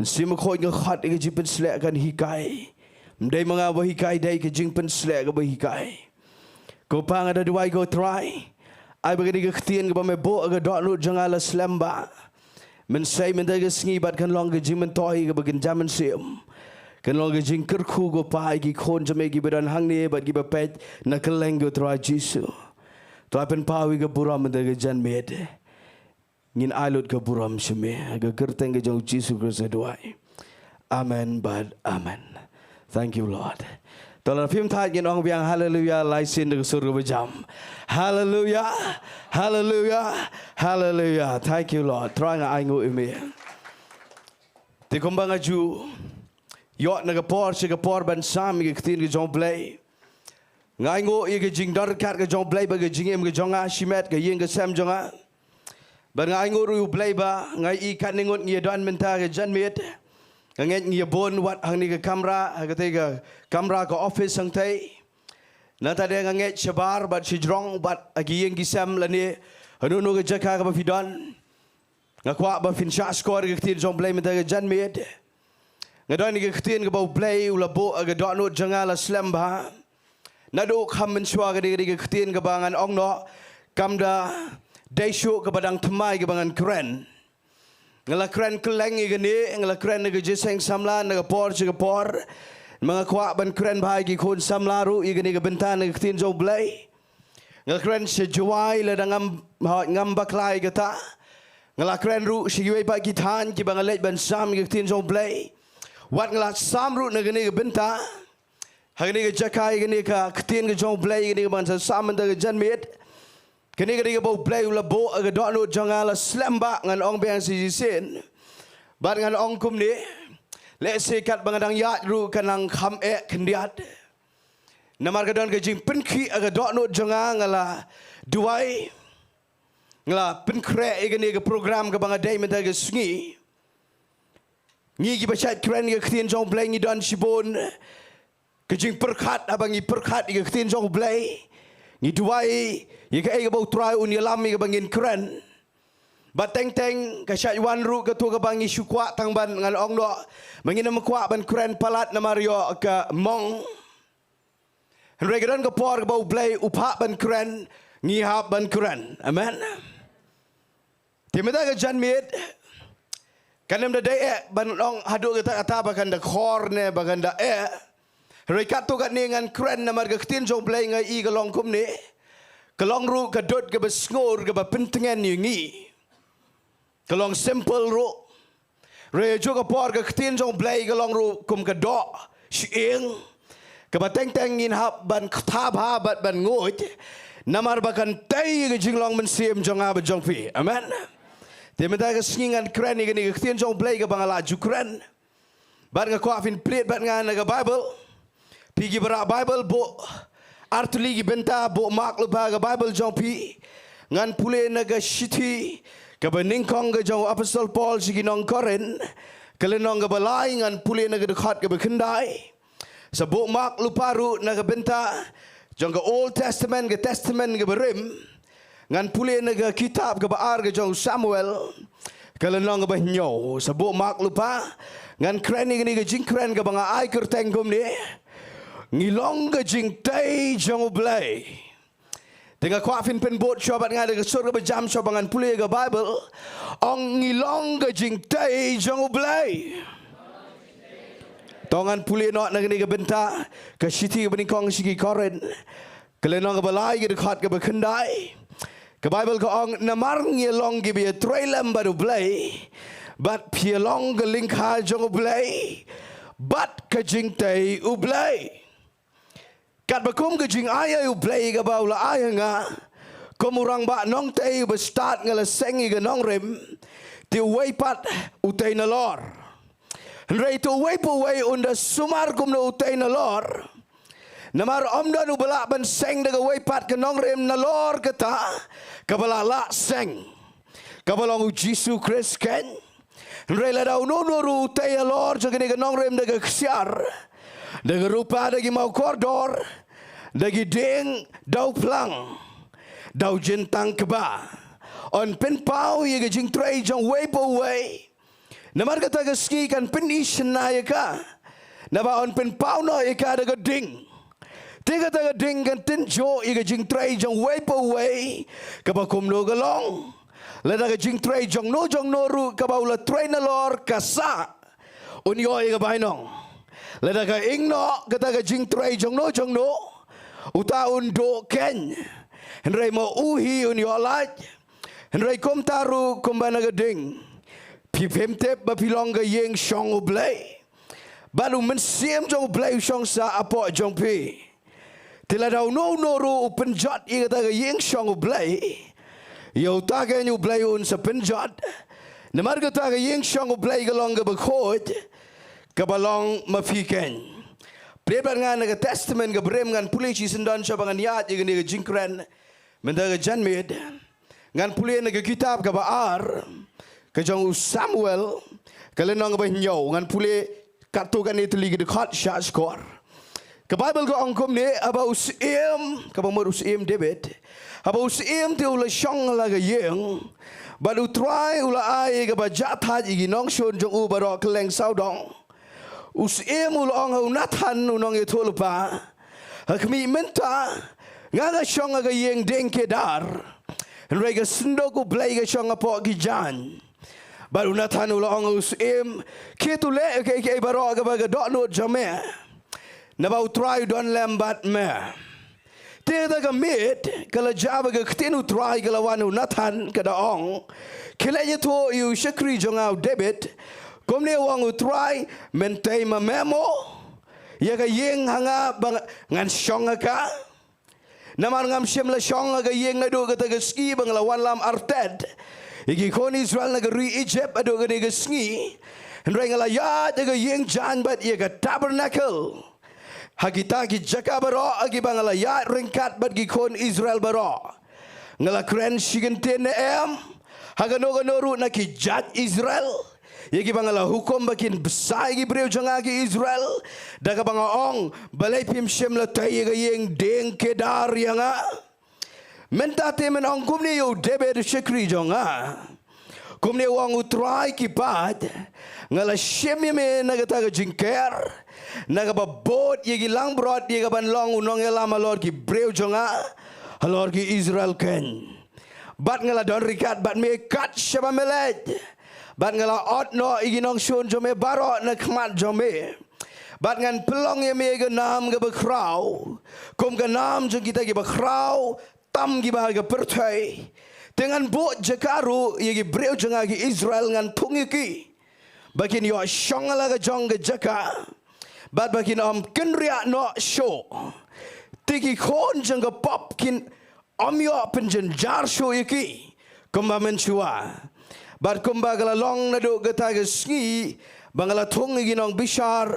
Mynsiem Bakhuid, nga khot ïa ka jingpynsleh kan hikai. Ym dei ma nga ba hikai, dei ka jingpynsleh kaba hikai. Ko Pa, nga da duwai ko Trai, ai ba kane ka ktien kaba me buh ha ka dohnud jong nga la slem bha. Mynsiem mynta ka sngi bad kan long ka jingmyntoi kaba kynja mynsiem. Kan long ka jingkyrkhu ko Pa ïa ki khun jong me kiba don hangne bad kiba peit na kylleng ko Trai Jisu. Trai pynpaw ïa ka burom mynta ka janmiet. Ngin ai lut ka burom sha me, ha ka kyrteng ka jong u Jisu Khrist nga duwai. Amen bad amen. Thank you, Lord. To lada phim thait ngin ong biang haleluya lai sien da ka sur kaba jam. Haleluya, haleluya, haleluya. Thank you, Lord. Trai nga ainguh ïa me. Te kumba nga ju ïoh na ka por sha ka por ban sam ïa ka ktien ka jong u Blei, nga ainguh ïa ka jingdon ryngkat ka jong u Blei bad ka jingim ka jong nga shimet, ka ïing ka sem jong nga. Bad nga ainguh ruh ïa u Blei ba nga i katne ngut ngi ïa don mynta ka janmiet. Nga ngeit ngi ïa bun wat hangne ka kamra, ha katei ka kamra ka office hangtei. Nangta de nga ngeit shabar bad shajrong bad ha ki ïing ki sem lane hano hano ka jaka kaba phi don. Nga kwah ba phin shah shkor ïa ka ktien jong u Blei mynta ka janmiet. Nga don ïa ka ktien kaba u Blei u la buh ha ka dohnud jong nga la slem bha. Naduh kham mynshuwa ka dei ka dei ka ktien kaba ngan ong noh, kam da dei shuh kaba dang thymmai kaba ngan kren. Nga la kren kylleng ïa kane, nga la kren na ka jingïaseng samla na ka por sha ka por. Ma nga kwah ban kren bha ïa ki khun samla ruh ïa kane ka bynta na ka ktien jong u Blei. Nga la kren sha Jowai lada ngam, ngam bakla ïa kata. Nga la kren ruh sha kiwei pat ki thaiñ kiba nga leit ban sam ïa ka ktien jong u Blei. Wat nga la sam ruh na kane ka bynta. Ha kane ka jaka ïa kane ka ktien ka jong u Blei, ïa kane kaba ngan sa sam mynta ka janmiet. Kane ka dei kaba u Blei u la buh ha ka dohnud jong nga la slem bha, ngan ong biang sa shisien. Bad ngan ong kumne. Lehse katba nga dang ïaid ruh ka nang kham eh khyndiat. Namar ka don ka jingpynkhih ha ka dohnud jong nga, nga la duwai. Nga la pynkhreh ïa kane ka program kaba nga dei mynta ka sngi. Ngi kiba shait kren ïa ka ktien jong u Blei ngi don shibun ka jingpyrkhat, haba ngi pyrkhat ïa ka ktien jong u Blei, ngi duwai ïa kaei kaba u Trai un ïalam ïa kaba ngin kren. Bad teng teng ka shait wan ruh kato kaba ngi shu kwah tang ban ngan ong noh ba ngin ym kwah ban kren palat namar ïoh ka mong. Hynrei ka don ka por kaba u Blei u phah ban kren, ngi hap ban kren. Amen. Te mynta ka janmiet, kan ym da dei eh ban ong haduh katta katta ba kan da khor ne ba kan da eh. Hynrei katto katne ngan kren namar ka ktien jong u Blei nga i ka long kumne. Ka long ruh ka dud kaba sngur kaba pyntngen ïa ngi. Ka long simple ruh. Hynrei ha juh ka por ka ktien jong u Blei ka long ruh kum ka doh shyieng kaba teng teng ngin hap ban kthah bha bad ban nguid. Namar ba kan tei ïa ka jinglong mynsiem jong nga bad jong phi. Amen. Te mynta ka sngi ngan kren ïa kane ka ktien jong u Blei kaba nga la ju kren. Bad nga kwah phin plie bad nga na ka Baibl. Phi kiba rah Baibl, buh artylli ki bynta, buh mark lypa ka Baibl jong phi. Ngan pule na ka shithi kaba nyngkong ka jong u Apostol Paul sha ki nong Korinth, ka lynnong kaba lai, ngan pule na ka dkhot kaba khyndai. Sa buh mark lypa ruh na ka bynta jong ka Old Testament, ka Testament kaba rim. Ngan pule na ka kitab kaba ar ka jong u Samuel, ka lynnong kaba hynñiew. Sa buh mark lypa. Ngan kren ïa kane ka jingkren kaba nga ai kyrteng kumne: Ngi long ka jingtei jong u Blei. Te nga kwah phin pynbud shuwa bad nga da ka sur kaba jam shuwa ba ngan pule ka Baibl. Ong: Ngi long ka jingtei jong u Blei. To ngan pule noh na kane ka bynta, ka shithi kaba nyngkong sha ki Korinth, ka lynnong kaba lai, ka dkhot kaba khyndai. Ka Baibl ka ong: Namar ngi long kiba ïatrei lem bad u Blei, bad phi long ka lyngkha jong u Blei bad ka jingtei u Blei. Katba kum ka jingai-ei u Blei kaba u la ai ha nga, kum u rangbah nongtei uba stad nga la seng ïa ka nongrim, te uwei pat u tei nalor. Hynrei te uwei pa uwei un da sumar kumno u tei nalor. Namar ym don uba lah ban seng da kawei pat ka nongrim nalor kata kaba la lah seng. kaba long u Jisu Khrist keiñ. Hynrei lada uno uno ruh u tei halor jong kane ka nongrim da ka ksiar, da ka rupa, da ki maw kordor, da ki dieng, da u phlang, da u jyntang kba, yn pynpaw ïa ka jingtrei jong uwei pa uwei. Namar kata ka sngi kan pynïaishna ïa ka, naba yn pynpaw noh ïa ka da ka ding. Te kata ka ding kan tynjuh ïa ka jingtrei jong uwei pa uwei, kaba kumno ka long. Lada ka jingtrei jong no jong no ruh kaba u la trei nalor ka sah, un ïoh ïa ka bainong. Lada ka ing noh kata ka jingtrei jong no jong no, uta un duh keiñ. Hynrei ma u hi un ïoh lait. Hynrei kumta ruh kumba na ka ding, phi phim tip ba phi long ka ïing shong U Blei, bad U Mynsiem jong U Blei u shong sah hapoh jong phi. Te lada uno uno ruh u pynjot ïa kata ka ïing shong U Blei, ïa uta keiñ U Blei un sa pynjot. Namar kata ka ïing shong U Blei ka long kaba khuid, kaba long ma phi keiñ. Plie bad nga na ka Testament kaba rim, ngan pule shisyndon shuwa ba ngan ïaid ïa kane ka jingkren mynta ka janmiet. Ngan pule na ka kitab kaba ar, ka jong u Samuel, ka lynnong kaba hynñiew. Ngan pule katto katne tylli ki dkhot shah shkor. Ka Baibl ka ong kumne: Haba u syiem, kaba mut u syiem David, haba u syiem te u la shong ha la ka ïing, bad U Trai u la ai kaba jah thait ïa ki nongshun jong u baroh kylleng sawdong, u syiem u la ong ha u Nathan u nongïathuhlypa: Ha khmih, mynta nga nga shong ha ka ïing dieng kedar, hynrei ka synduk U Blei ka shong hapoh ki jaiñ. Bad u Nathan u la ong ha u syiem: Khie to leh ïa kiei kiei baroh kaba ka dohnud jong me, naba U Trai u don lem bad me. Te kata ka miet ka la jia ba ka ktien U Trai ka la wan ha u Nathan, ka da ong: Khie leit ïathuh ïa u shakri jong nga u David, kumne u ong U Trai: Myntoi ma me mo ïa ka ïing ha nga ba ngan shong ha ka? Namar ngam shym la shong ha ka ïing naduh kata ka sngi ba nga la wanlam artet ïa ki khun Israel na ka ri Ijipt haduh kane ka sngi. Hynrei nga la ïaid ha ka ïing jaiñ bad ïa ka tabernacle, ha kita ki jaka baroh ha kiba nga la ïaid ryngkat bad ki khun Israel baroh. Nga la kren shi kyntien ne em ha kano kano ruh na ki jait Israel, ïa kiba nga la hukum ba kin bsa ïa ki briew jong nga ki Israel, da kaba nga ong: Balei phim shym la tei ïa ka ïing dieng kedar ïa nga? Mynta te men ong kumne ïa u David u shakri jong nga: Kumne u ong U Trai ki paid: Nga la shim ïa me na kata ka jingker, na kaba bud ïa ki langbrot, ïa kaban long u nongïalam halor ki briew jong nga, halor ki Israel keiñ. Bad nga la don ryngkat bad me kat shaba me leit, bad nga la ot noh ïa ki nongshun jong me baroh na khmat jong me. Bad ngan pynlong ïa me ka nam kaba khraw, kum ka nam jong kita kiba khraw tam kiba ha ka pyrthei. Te ngan buh jaka ruh ïa ki briew jong nga ki Israel, ngan thung ïa ki ba kin ïoh shong ha la ka jong ka jaka, bad ba kin ym kynriah noh shuh. Te ki khun jong ka pop kin ym ïoh pynjynjar shuh ïa ki kumba mynshuwa. Bad kumba ka la long naduh kata ka sngi ba nga la thung ïa ki nongbishar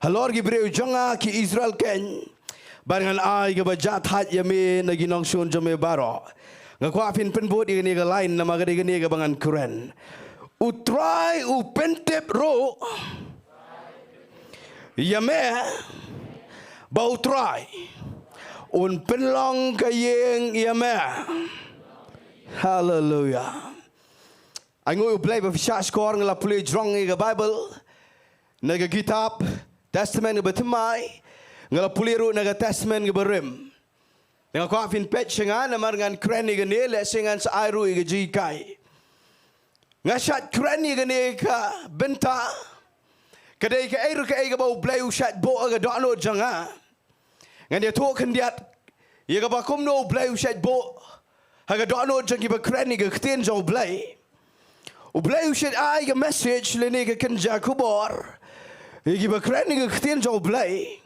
halor ki briew jong nga ki Israel keiñ, bad ngan ai kaba jah thait ïa me na ki nongshun jong me baroh. Nga kwah phin pynbud ïa kane ka lain namar ka dei kane kaba ngan kren: U Trai u pyntip ruh ïa me ba U Trai un pynlong ka ïing ïa me. Haleluya. Ai nguh U Blei ba phi shah shkor. Nga la pule jrong ïa ka Baibl na ka kitab Testament kaba thymmai, nga la pule ruh na ka Testament kaba rim. Nga kwah phin peit sha nga namar ngan kren ïa kane, lehse ngan sa ai ruh ïa ka jinghikai. Nga shait kren ïa kane ka bynta, ka dei kaei ruh kaei kaba U Blei u shait buh ha ka dohnud jong nga. Ngan ïathuh khyndiat ïa kaba kumno U Blei u shait buh ha ka dohnud jong kiba kren ïa ka ktien jong U Blei. U Blei u shait ai ka message lane ka kynja khubor ïa kiba kren ïa ka ktien jong U Blei.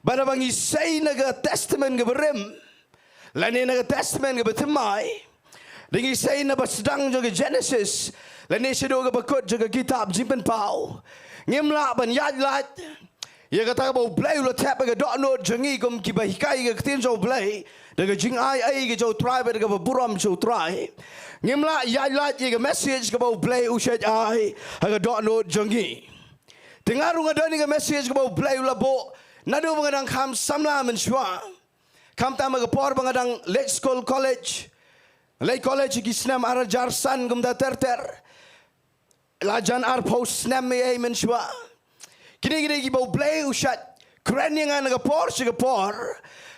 Bad haba ngi sei na ka Testament kaba rim lane na ka Testament kaba thymmai, da ngi sei naba sdang jong ka Genesis lane shaduh kaba kut jong ka kitab Jingpynpaw, ngim lah ban ïaid lait Ïa kata kaba U Blei u la thep ha ka dohnud jong ngi kum kiba hikai ka ktien jong U Blei, da ka jingai ei ka jong U Trai bad kaba burom jong U Trai, ngim lah ïaid lait ïa ka message kaba U Blei u shait ai ha ka dohnud jong ngi. Te nga ruh nga don ïa ka message kaba U Blei u la buh naduh ba nga dang kham samla mynshuwa. Khamtam ha ka por ba nga dang leit skul college, leit college ki snem ar hajar san kumta ter ter, la jan arphew snem ei ei mynshuwa. Kine ki dei kiba U Blei u shait kren ïa nga na ka por sha ka por,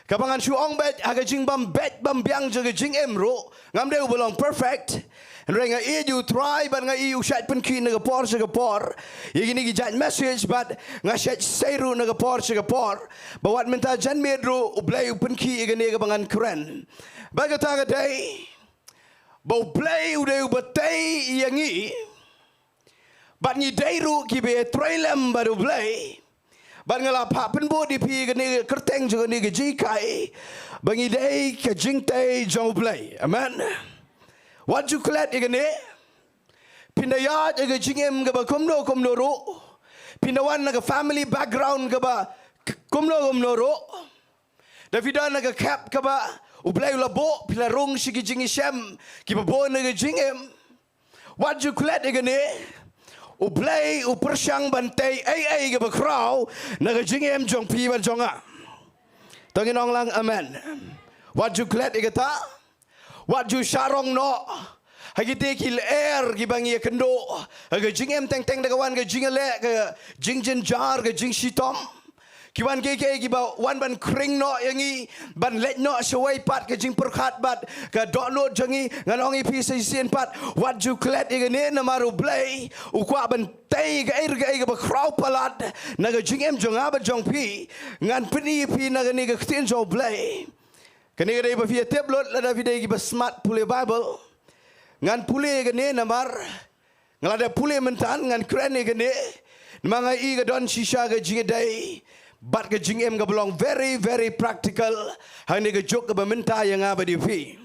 kaba ngan shu ong beit ha ka jingbym beit bym biang jong ka jingim ruh, ngam dei uba long perfect. Hynrei nga ïeit ïa U Trai bad nga ïeit u shait pynkhih na ka por sha ka por ïa kine ki jait message, bad nga shait sei ruh na ka por sha ka por ba wat mynta janmiet ruh U Blei u pynkhih ïa kane kaba ngan kren. Bad kata ka dei ba U Blei u dei uba tei ïa ngi, bad ngi dei ruh kiba ïatrei lem bad U Blei. Bad nga la phah pynbud ïa phi kane ka kyrteng jong kane ka jinghikai, ba ngi dei ka jingtei jong U Blei. Amen. Wat ju klet ïa kane. Phin da ïaid ha ka jingim kaba kumno kumno ruh, phin da wan na ka family background kaba k- kumno kumno ruh, da phi don ha ka khep kaba U Blei u la buh, phi la rung sha ki jingïashem kiba bun ha ka jingim, wat ju klet ïa kane. U Blei u pyrshang ban tei ei ei kaba khraw na ka jingim jong phi bad jong nga. To ngin ong lang amen. Wat ju klet ïa kata. Wat ju sharong noh ha kite ki lyer kiba ngi ïakynduh ha ka jingim teng teng, da ka wan ka jingïaleh, ka jingjynjar, ka jingshitom. Ki wan kiei kiei kiba wan ban khring noh ïa ngi, ban leit noh shawei pat ka jingpyrkhat bad ka dohnud jong ngi. Ngan ong ïa phi sa shisien pat, wat ju klet ïa kane, namar U Blei u kwah ban tei kaei re kaei kaba khraw palat na ka jingim jong nga bad jong phi. Ngan pyni ïa phi na kane ka ktien jong U Blei. Kane ka dei ba phi ïatip lut lada phi dei kiba smat pule Baibl. Ngan pule ïa kane namar nga la dep pule mynta, ngan kren ïa kane namar nga i ka don shisha ka jingïadei bad ka jingim kaba long very very practical ha kane ka juk kaba mynta ïa nga bad ïa phi.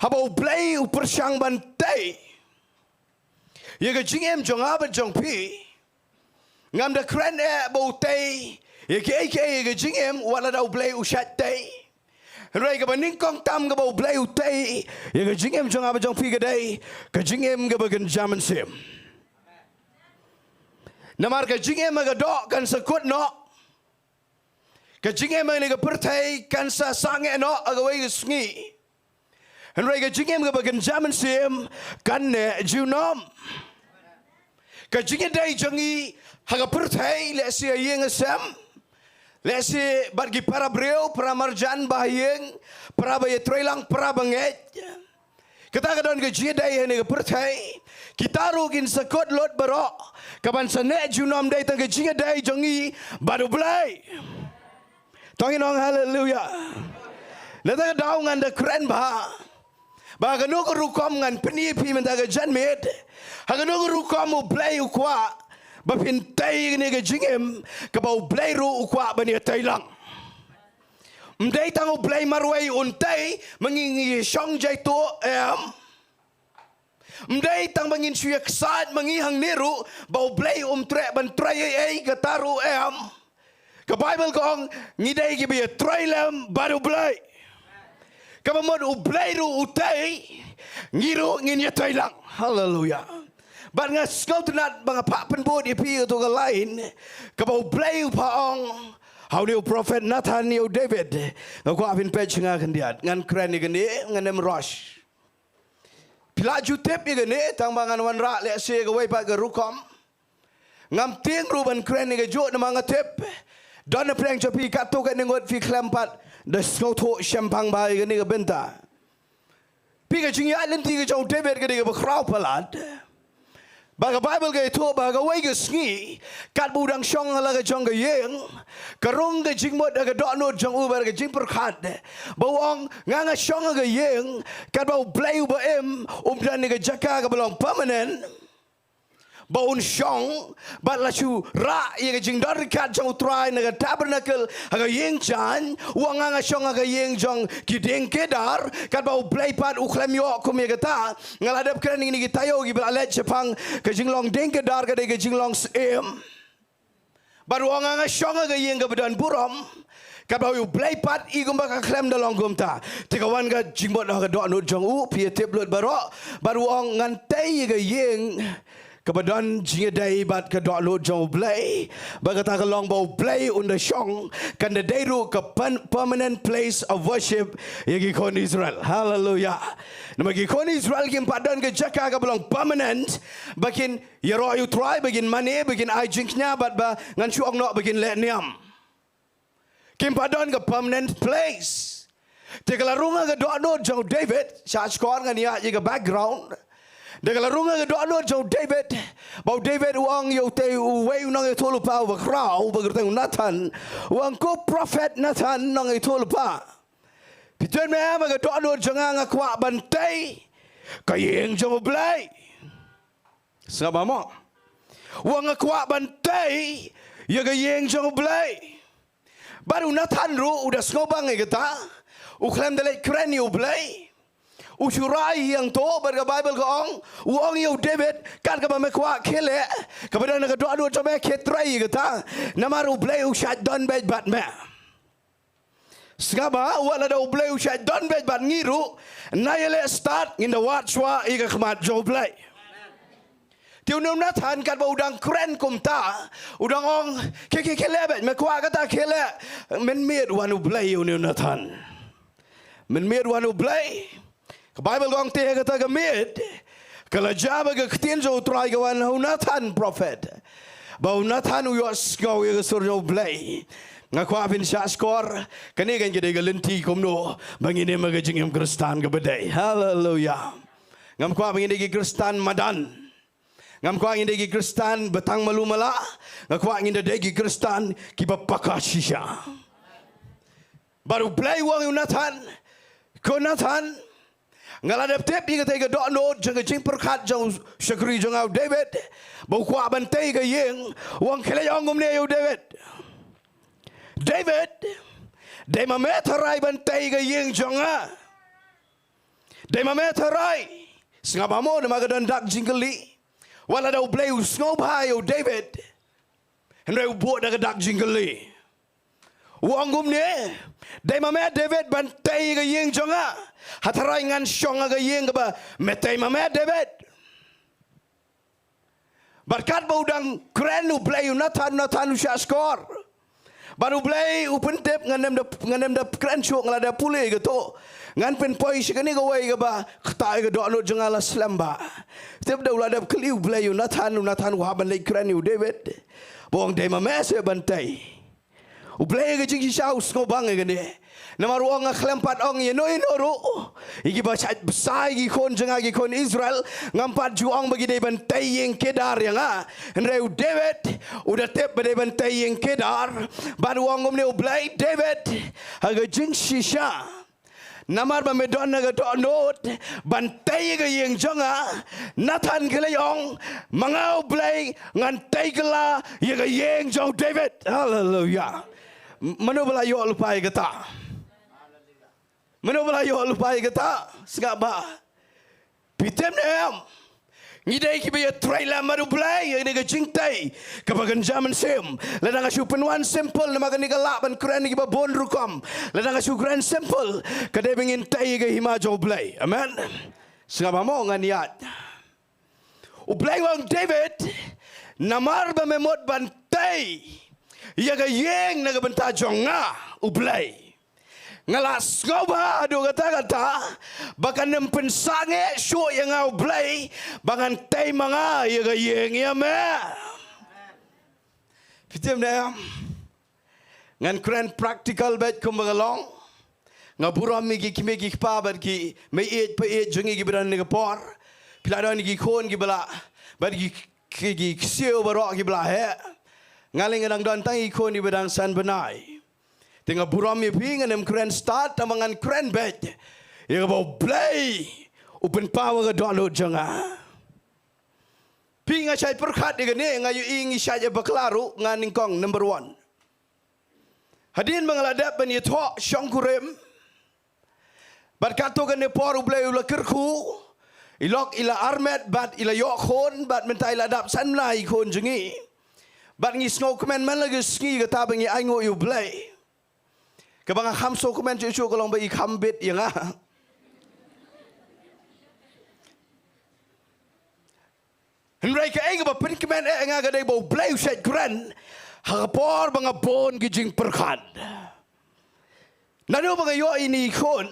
Haba U Blei u pyrshang ban tei ïa ka jingim jong nga bad jong phi, ngam da kren eh ba u tei ïa kiei kiei ïa ka jingim, wat lada U Blei u shait tei. Hynrei kaba nyngkong tam kaba U Blei u tei ïa ka jingim jong nga bad jong phi ka dei ka jingim kaba kynja mynsiem. Namar ka jingim ha ka doh kan sa kut noh. Ka jingim ha kane ka pyrthei kan sa sangeh noh ha kawei ka sngi. Hynrei ka jingim kaba kynja mynsiem kan neh junom. Ka jingïadei jong ngi ha ka pyrthei, lehse ha ïing ha sem, lehse bad ki para briew, para marjan ba ha ïing, para ba ïatreilang, para ba ngeit. Kata ka don ka jingïadei ha kane ka pyrthei. Kita ruh kin sa kut lut baroh. Kaban sa neh junom dei tang ka jingïadei jong ngi bad U Blei. To ngin ong haleluya. Na kata ka daw ngan da kren ba, ba ha kano ka rukom, ngan pyni ïa phi mynta ka janmiet, ha kano ka rukom U Blei u kwah ba phin tei ïa kane ka jingim, kaba U Blei ruh u kwah ban ïatei lang. Ym dei tang U Blei marwei un tei ma ngi ngi shong jaituh, em. Ym dei tang ba ngin shu ïaksaid ma ngi hangne ruh ba U Blei um treh ban trei ei ei, kata ruh em. Ka Baibl ka ong ngi dei kiba ïatrei lem bad U Blei. Kaba mut U Blei ruh u tei, ngi ruh ngin ïatei lang. Haleluya. Bad nga sngewtynnat ba nga phah pynbud ïa phi ïa uto ka lain kaba U Blei u phah ong ha une u prophet Nathan ïa u David. Nga kwah phin peit sha nga khyndiat. Ngan kren ïa kane, ngan ym rush. Phi lah ju tip ïa kane, tang ba ngan wanrah lehse kawei pat ka rukom. Ngam tieng ruh ban kren ïa kajuh namar nga tip don na pdeng jong phi katto katne ngut phi khlem pat da sngewthuh shemphang bha ïa kane ka bynta. Phi, ka jingïaid lynti ka jong u David ka dei kaba khraw palat. Ba ka Baibl ka ïathuh ba ha kawei ka sngi, katba u dang shong ha la ka jong ka ïing, ka rung ka jingmut ha ka dohnud jong u bad ka jingpyrkhat ba u ong, nga nga shong ha ka ïing, katba U Blei uba im um don ïa ka jaka kaba long permanent ba un shong, bad la shu rah ïa ka jingdon ryngkat jong U Trai na ka tabernacle ha ka ïing jaiñ, u ong, nga nga shong ha ka ïing jong ki dieng Kedar, katba U Blei pat u khlem ïoh kum ïa kata. Nga la dep kren ïa kine ki taïew kiba la leit shaphang ka jinglong dieng Kedar, ka dei ka jinglong syiem. Bad u ong nga shong ha ka ïing kaba don burom. Katba u Blei pat i kumba ka khlem da long kumta. Te ka wan ka jingmut ha ka dohnud jong u, phi ïa tip lut baroh. Bad u ong ngan tei ïa ka ïing kaba don jingïadei bad ka dohnud jong u Blei. Bad kata ka long ba u Blei un da shong, kan da dei ruh ka pen-, permanent place of worship ïa ki khun Israel. Haleluia. Namar ki khun Israel kim pat don ka jaka kaba long permanent ba kin ïaroh ïa u Trai, ba kin mane, ba kin ai jingkñia, bad ba ngan shu ong noh ba kin leh niam. Kim pat don ka permanent place. Te ka la rung ha ka dohnud jong u David, shah shkor ngan ïa ïa ka background. Te ka la rung ha ka dohnud jong u David, ba u David u ong ïa utei uwei u nongïathuhlypa uba khraw, uba kyrteng u Nathan, u ong ko prophet Nathan nongïathuhlypa. Phi tip ne em ha ka dohnud jong nga nga kwah ban tei ka ïing jong u Blei. Sngap ba mo. U ong nga kwah ban tei ïa ka ïing jong u Blei. Bad u Nathan ruh u da sngewbang ïa kata. U khlem da leit kren ïa u Blei. U shu rai ïa ngto bad ka Baibl ka ong. U ong ïa u David, kat kaba me kwah khie leh, kaba don ha ka dohnud jong me khie trei ïa kata. Namar u Blei u shait don beit bad me. Sngap ba, wat lada u Blei u shait don beit bad ngi ruh, nai ïaleh stad ngin da wad shuwa ïa ka khmat jong u Blei. Te une u Nathan katba u dang kren kumta, u dang ong, khie, khie, khie leh beit, me kwah kata khie leh. Mynmiet wan u Blei ïa une u Nathan. Mynmiet wan u Blei. Ka Baibl ka ong te ha kata ka miet, ka la jia ba ka ktien jong u Trai ka wan ha u Nathan prophet. Ba u Nathan u ïohsngew ïa ka sur jong u Blei. Nga kwah phin shah shkor, kane kan ka dei ka lynti kumno ba ngin im ha ka jingim Khristan kaba dei. Haleluia. Ngam kwah ba ngin dei ki Khristan madan. Ngam kwah ngin dei ki Khristan ba tang malu mala. Nga kwah ngin da dei ki Khristan kiba paka shisha. Bad u Blei u ong ïa u Nathan, ko Nathan, nga la dep tip ïa katei ka dohnud jong ka jingpyrkhat jong u shakri jong nga u David, ba u kwah ban tei ka ïing. U ong khie leit ong kumne ïa u David. David, dei ma me tharai ban tei ka ïing jong nga. Dei ma me tharai. Sngap ba mo namar ka don dak jingkylli. Wat lada u Blei u sngewbha ïa u David, hynrei u buh da ka dak jingkylli. U ong kumne, dei ma me David ban tei ka ïing jong nga. Ha tharai ngan shong ha ka ïing kaba me tei ma me David. Bad katba u dang kren u Blei ïa u Nathan, Nathan u shah shkor. Bad u Blei u pyntip, ngan ym da, ngan ym da kren shuh, nga la da pule kato. Ngan pynpoi sha kane kawei kaba ktah ïa ka dohnud jong nga la slem ba. Tip da u la dep kylli u Blei ïa u Nathan, u Nathan u hap ban leit kren ïa u David. Ba u ong dei ma me seh ban tei. U Blei ha ka jingshisha u sngewbang ïa kane. Namar u ong nga khlem pat ong ïano ïano ruh ïa kiba shait bsa ïa ki khun jong nga ki khun Israel. Ngam pat ju ong ba ki dei ban tei ïing Kedar ïa nga. Hynrei u David u da tip ba dei ban tei ïing Kedar. Bad u ong kumne u Blei, David, ha ka jingshisha, namar ba me don ha ka dohnud ban tei ïa ka ïing jong nga, Nathan khie leit ong, ma nga u Blei ngan tei kylla ïa ka ïing jong u David. Haleluia. M-, mano ba la ïoh lypa ïa kata? Mano ba la ïoh lypa ïa kata? Sngap ba. Phi tip ne em? Ngi dei kiba ïatrei lem bad u Blei ïa kane ka jingtei kaba kynja mynsiem. Lada nga shu pynwan simple, namar kane ka lah ban kren ïa kiba bun rukom. Lada nga shu kren simple, ka dei ba ngin tei ïa ka hima jong u Blei. Amen. Sngap ba mo, ngan ïaid. U Blei u ong, David, namar ba me mut ban tei ïa ka ïing na ka bynta jong nga u Blei, nga la sngewbha haduh katta katta ba kan ym pynsangeh shuh ïa nga u Blei ba ngan tei ma nga ïa ka ïing ïa me. Phi tip ne em? Ngan kren practical beit kumba ka long. Nga burom ïa ki kmie ki kpa bad ki mei ïeit pa ïeit jong ngi kiba don ha kane ka por. Phi la don ïa ki khun kiba la, bad ki, ki, ki ksiew baroh kiba la heh. Nga lei nga dang don tang ïa ki khun kiba dang san bnai. Te nga burom ïa phi, ngan ym kren stad, tangba ngan kren beit ïa kaba u Blei u pynpaw ha ka dohnud jong nga. Phi, nga shait pyrkhat ïa kane, nga ïohi ngi shait ïa bakla ruh, nga nyngkong number one. Hadien ba nga la dep ban ïathoh shongkurim, bad katto katne por u Blei u la kyrkhu, i lok i la armet bad i la ïoh khun, bad mynta i la dap san bnai i khun jong ngi. Bad ngi sngewkmen man la ka sngi kata ba ngi ainguh ïa U Blei. Kaba nga kham sngewkmen shuh shuh ka long ba i kham bit ïa nga. Hynrei kaei kaba pynkmen eh ïa nga ka dei ba U Blei u shait kren ha ka por ba nga bun ki jingpyrkhat. Naduh ba nga ïoh ïa ine i khun,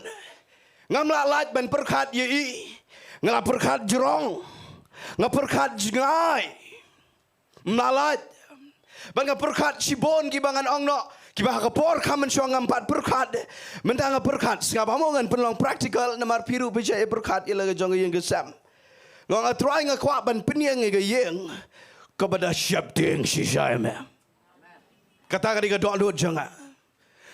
ngam lah lait ban pyrkhat ïa i. Nga la pyrkhat jrong, nga pyrkhat jngai. Ym lah lait. Bad nga pyrkhat shibun kiba ngan ong noh, kiba ha ka por kham mynshuwa ngam pat pyrkhat. Mynta nga pyrkhat, sngap ba mo, ngan pynlong practical, namar phi ruh phi shait pyrkhat ïa la ka jong ka ïing ka sem. Nga ong, A Trai, nga kwah ban pynïeng ïa ka ïing kaba da sheptieng shisha ïa me. Kata ka dei ka dohnud jong nga.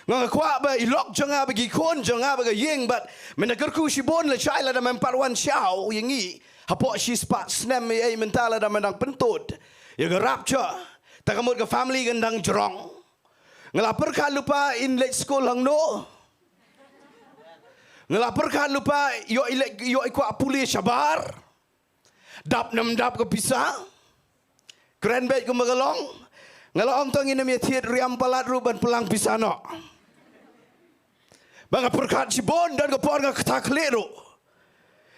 Nga, nga kwah ba i lok jong nga bad ki khun jong nga bad ka ïing, bad mynta kyrkhu shibun lashai lada mem pat wan shaw ïa ngi hapoh shispah snem, ei, mynta lada me dang pyntud ïa ka rapture, te ka mut ka family kan dang jrong. Nga la pyrkhat lypa in leit skul hangno. Nga la pyrkhat lypa ïoh i leit, ïoh i kwah pule shabar. Dap ne ym dap ka pisa. Kren beit kumba ka long. Nga la ong, To ngin ym ïathied riam palat ruh ban pynlang pisa noh. Ba nga pyrkhat shibun, don ka por nga kata khlieh ruh.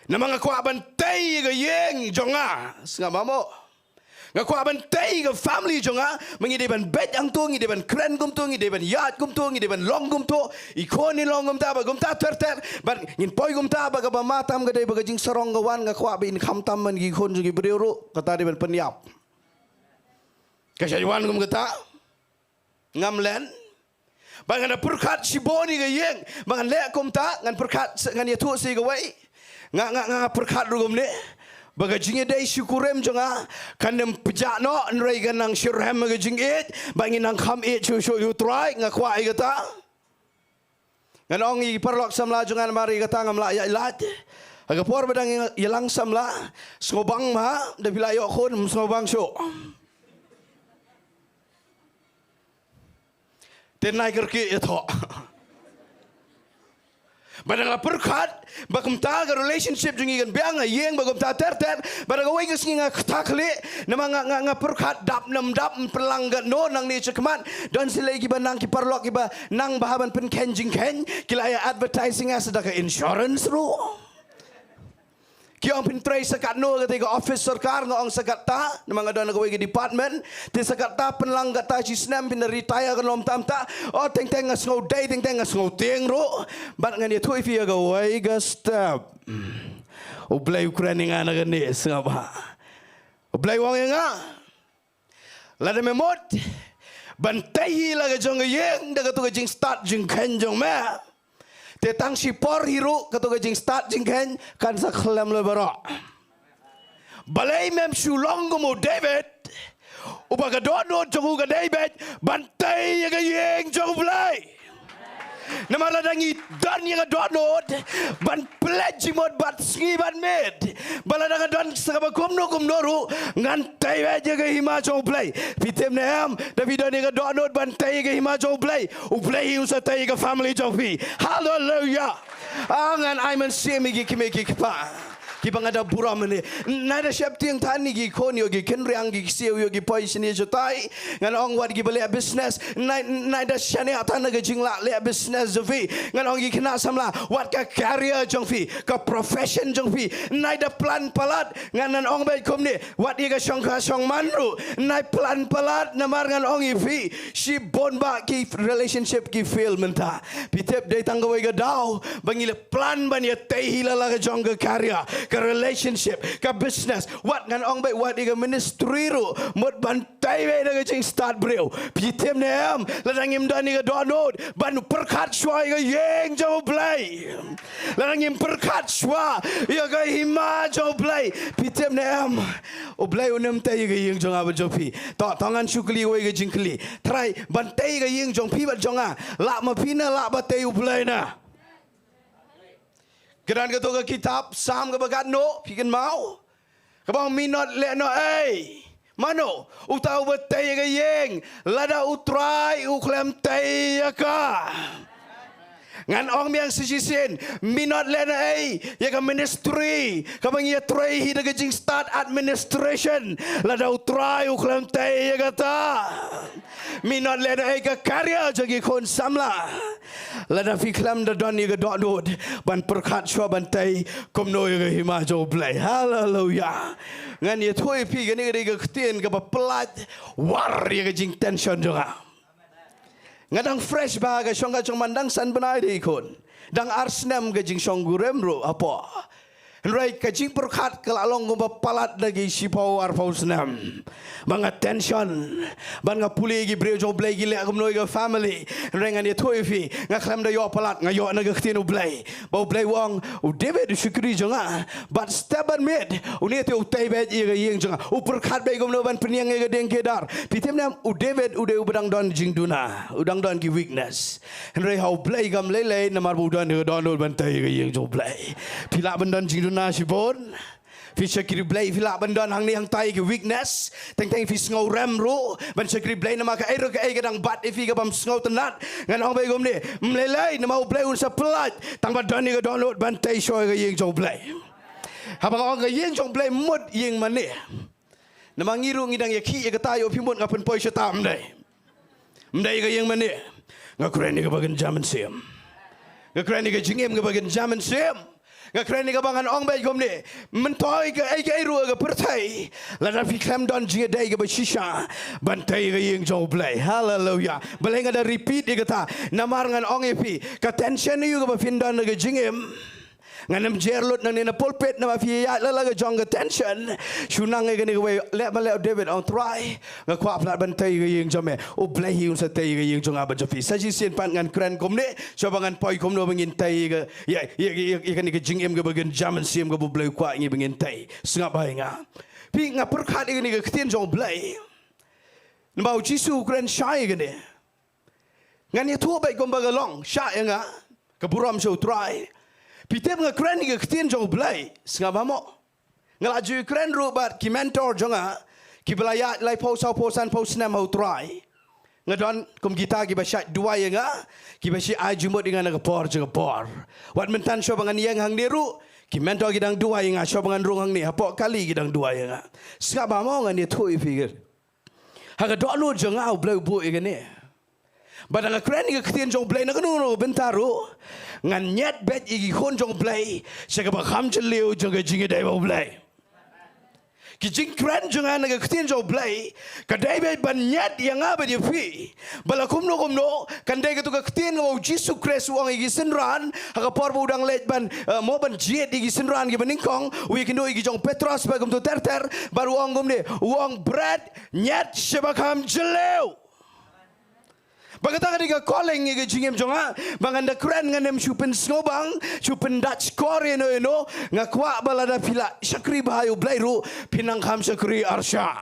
Namar nga kwah ban tei ïa ka ïing jong nga. Sngap ba mo. Nga kwah ban tei ïa ka family jong nga. Ma ngi dei ban beit hangto, ngi dei ban kren kumto, ngi dei ban ïaid kumto, ngi dei ban long kumto. I khun i long kumta, ba kumta ter ter. Bad ngin poi kumta, ba kaba ma tam ka dei ba ka jingsarong ka wan, nga kwah ba in kham tam man ki khun jong ki briew ruh. Kata dei ban pynïap. Ka shait wan kum kata. Ngam len. Ba ngan da pyrkhat shibun ïa ka ïing. Ba ngan leh kumta, ngan pyrkhat, ngan ïathuh sa ïa kawei. Nga, nga, nga pyrkhat ruh kumne. Ba ka jingïadei shi kurim jong nga kan ym pjah noh, hynrei kan nang shitrhem ka jingïeit. Ba ngin nang kham ïeit shuh shuh ïa U Trai, nga kwah ïa kata. Ngan ong ïa ki paralok samla jong nga, namar ïa kata ngam lah ïaid lait. Ha ka por ba dang ïalang samla, sngewbang ma, da phi la ïoh khun, sngewbang shuh. Te nai kyrkieh ïa thoh. Ba dang la pyrkhat ba kumta ka relationship jong ngi kan biang ha ïing, ba kumta ter ter, ba da kawei ka sngi nga kata khlieh, namar nga, nga, nga pyrkhat dap ne ym dap, pynlang katno nangne shakhmat. Don sa lei kiba nang, ki paralok kiba nang bha ban pynkheiñ jingkheiñ, ki la ïa advertising ïa sa da ka insurance ruh. Ki ong phin trei sa katno kata ka office sorkar, nga ong sa kata, namar nga don ha kawei ka department, te sa kata pynlang kata shi snem phin da retire, kan long tam ta. O, teng teng nga sngew dei, teng teng nga sngew tieng ruh. Bad ngan ïathuh ïa phi ïa kawei ka step. U Blei u kren ïa nga na kane, sngap ba. U Blei u ong ïa nga, Lada me mut ban tei hi la ka jong ka ïing da kato ka jingstad jingkheiñ jong me, te tang shipor hi ruh kato ka jingstad jingkheiñ kan sa khlem leh baroh. Balei mem shu long kum u David, uba ka dohnud jong u ka dei beit ban tei ïa ka ïing jong U Blei? Namar lada ngi don ïa ka dohnud ban pynleit jingmut bad sngi bad miet, ba lada nga don sa kaba kumno kumno ruh, ngan tei beit ïa ka hima jong U Blei. Phi tip ne em, da phi don ïa ka dohnud ban tei ïa ka hima jong U Blei, U Blei hi un sa tei ïa ka family jong phi. Haleluia. Ah, ngan ai mynsiem ïa ki kmie ki kpa kiba nga da burom mynne. Nai da sheptieng than ïa ki khun, ïa ki khynriang, ki ksiew, ïa ki poi shane shatai. Ngan ong wat kiba leh business, nai, nai da shaniah than na ka jinglah leh business jong phi. Ngan ong ïa ki khynnah samla, wat ka career jong phi, ka profession jong phi, nai da plan palat. Ngan, ngan ong beit kumne, wat ïa ka shongkha shongman ruh, nai plan palat, namar ngan ong ïa phi, shibun bah ki relationship ki fail mynta. Phi tip, dei tang kawei ka daw ba ngi la plan ban ïa tei hi la la ka jong ka career, ka relationship, ka business, wat ngan ong beit wat ïa ka ministry ruh, mut ban tei beit da ka jingstad briew. Phi tip ne em, lada ngim don ïa ka dohnud ban pyrkhat shuwa ïa ka ïing jong U Blei, lada ngim pyrkhat shuwa ïa ka hima jong U Blei, phi tip ne em, U Blei un ym tei ïa ka ïing jong nga bad jong phi. To, to ngan shu kylli wei ka jingkylli. Trai, ban tei ïa ka ïing jong phi bad jong nga, lah ma phi ne lah ba tei U Blei ne? Ka don kato ka kitab Salm kaba katno, phi kynmaw? Kaba ong, minot leh noh ei. Mano uta uba tei ïa ka ïing lada U Trai u khlem tei ïa ka? Ngan ong biang sa shisien, mynta lehnoh ei ïa ka ministry kaba ngi ïatrei hi da ka jingstad administration, lada U Trai u khlem tei ïa kata. Mynta lehnoh ei ka career jong ki khun samla, lada phi khlem da don ïa ka dohnud ban pyrkhat shuwa ban tei kumno ïa ka hima jong U Blei. Haleluia. Ngan ïathuh ïa phi, kane ka dei ka ktien kaba pyllait, war ïa ka jingtension jong nga. Nga dang fresh bha, ka shong ka jong man dang san bnai de khun. Dang ar snem ka jingshong kurim ruh hapoh. Hynrei ka jingpyrkhat ka la long kumba palat da ki shiphew arphew snem. Ba nga tension, ba nga pule ki briew jong U Blei ki leh kumno ïa ka family. Hynrei ngan ïathuh ïa phi, nga khlem da ïoh palat, nga ïoh na ka ktien U Blei. Ba U Blei u ong, u David u shakri jong nga, bad step bad miet, une te u tei beit ïa ka ïing jong nga, u pyrkhat beit kumno ban pynïeng ïa ka dieng Kedar. Phi tip ne em, u David u dei uba dang don jingduna, u dang don ki weakness. Hynrei ha U Blei kam lei lei, namar ba u don ïa ka dohnud ban tei ïa ka ïing jong U Blei. Phi lah ban don jingduna shibun. Phi shakri Blei, phi lah ban don hangne hangtai ki weakness. Teng teng phi sngew rem ruh ban shakri Blei namar kaei ruh kaei ka dang bat ïa phi kabym sngewtynnat. Ngan ong beit kumne, ym lei lei, namar U Blei un sa pyllait, tang ba don ïa ka dohnud ban tei shuwa ïa ka ïing jong U Blei. Haba nga ong ka ïing jong U Blei, mut ïing mane. Namar ngi ruh ngi dang ïakhih ïa kata, ïoh phi mut nga pynpoi shata, ym dei. Ym dei ka ïing mane. Nga kren ïa kaba kynja mynsiem. Nga kren ïa ka jingim kaba kynja mynsiem. Nga kren ïa kaba ngan ong beit kumne, myntoi kaei kaei ruh ka pyrthei, lada phi khlem don jingïadei kaba shisha ban tei ïa ka ïing jong U Blei. Haleluia. Balei nga da repeat ïa kata? Namar ngan ong ïa phi, ka tension aïu kaba phin don ha ka jingim, ngan ym jer lut nangne na pulpit namar phi ïaid la la ka jong ka tension. Shu nang ïa kane kawei, leh ma leh u David, ong Trai, nga kwah palat ban tei ïa ka ïing jong me. U Blei hi un sa tei ïa ka ïing jong nga bad jong phi. Sa shisien pat ngan kren kumne, shuwa ba ngan poi kumno ba ngin tei ïa ka, ïa, ïa, ïa, ïa kane ka jingim kaba kynja mynsiem kaba U Blei u kwah ïa ngi ba ngin tei. Sngap bha ïa nga. Phi, nga pyrkhat ïa kane ka ktien jong U Blei. Namar u Jisu u kren shai ïa kane. Ngan ïathuh beit kumba ka long, shah ïa nga, ka burom sha u Trai. Phi tip nga kren ïa ka ktien jong U Blei, sngap bha mo. Nga la ju kren ruh bad ki mentor jong nga, kiba la ïaid laiphew, sawphew, sanphew snem ha u Trai. Nga don kum kita kiba shait duwai ïa nga, kiba shait ai jingmut ïa nga na ka por sha ka por. Wat mynta shuwa ba ngan ïeng hangne ruh, ki mentor ki dang duwai ïa nga, shuwa ba ngan rung hangne, hapoh kali ki dang duwai ïa nga. Sngap bha mo, ngan ïathuh ïa phi. Ha ka dohnud jong nga U Blei u buh ïa kane. Bad nga kren ïa ka ktien jong U Blei na kano kano ka bynta ruh, ngan ñiad beit ïa ki khun jong U Blei sha kaba kham jylliew jong ka jingïadei bad U Blei. Ki jingkren jong nga na ka ktien jong U Blei ka dei beit ban ñiad ïa nga bad ïa phi. Ba la kumno kumno kan dei kato ka ktien kaba u Jisu Khrist u ong ïa ki synran ha ka por ba u dang leit ban, eh, mo ban jied ïa ki synran kiba nyngkong, u ïakynduh ïa ki jong u Petros bad kumto ter ter, bad u ong kumne, u ong bret, ñiad sha ba kham jylliew. Ba kata ka dei ka calling ïa ka jingim jong nga. Ba ngan da kren ngan ym shu pynsngewbang, shu pyndait shkor ïano ïano. Nga kwah ba lada phi la shakri bha ïa U Blei ruh, phin nang kham shakri arshah.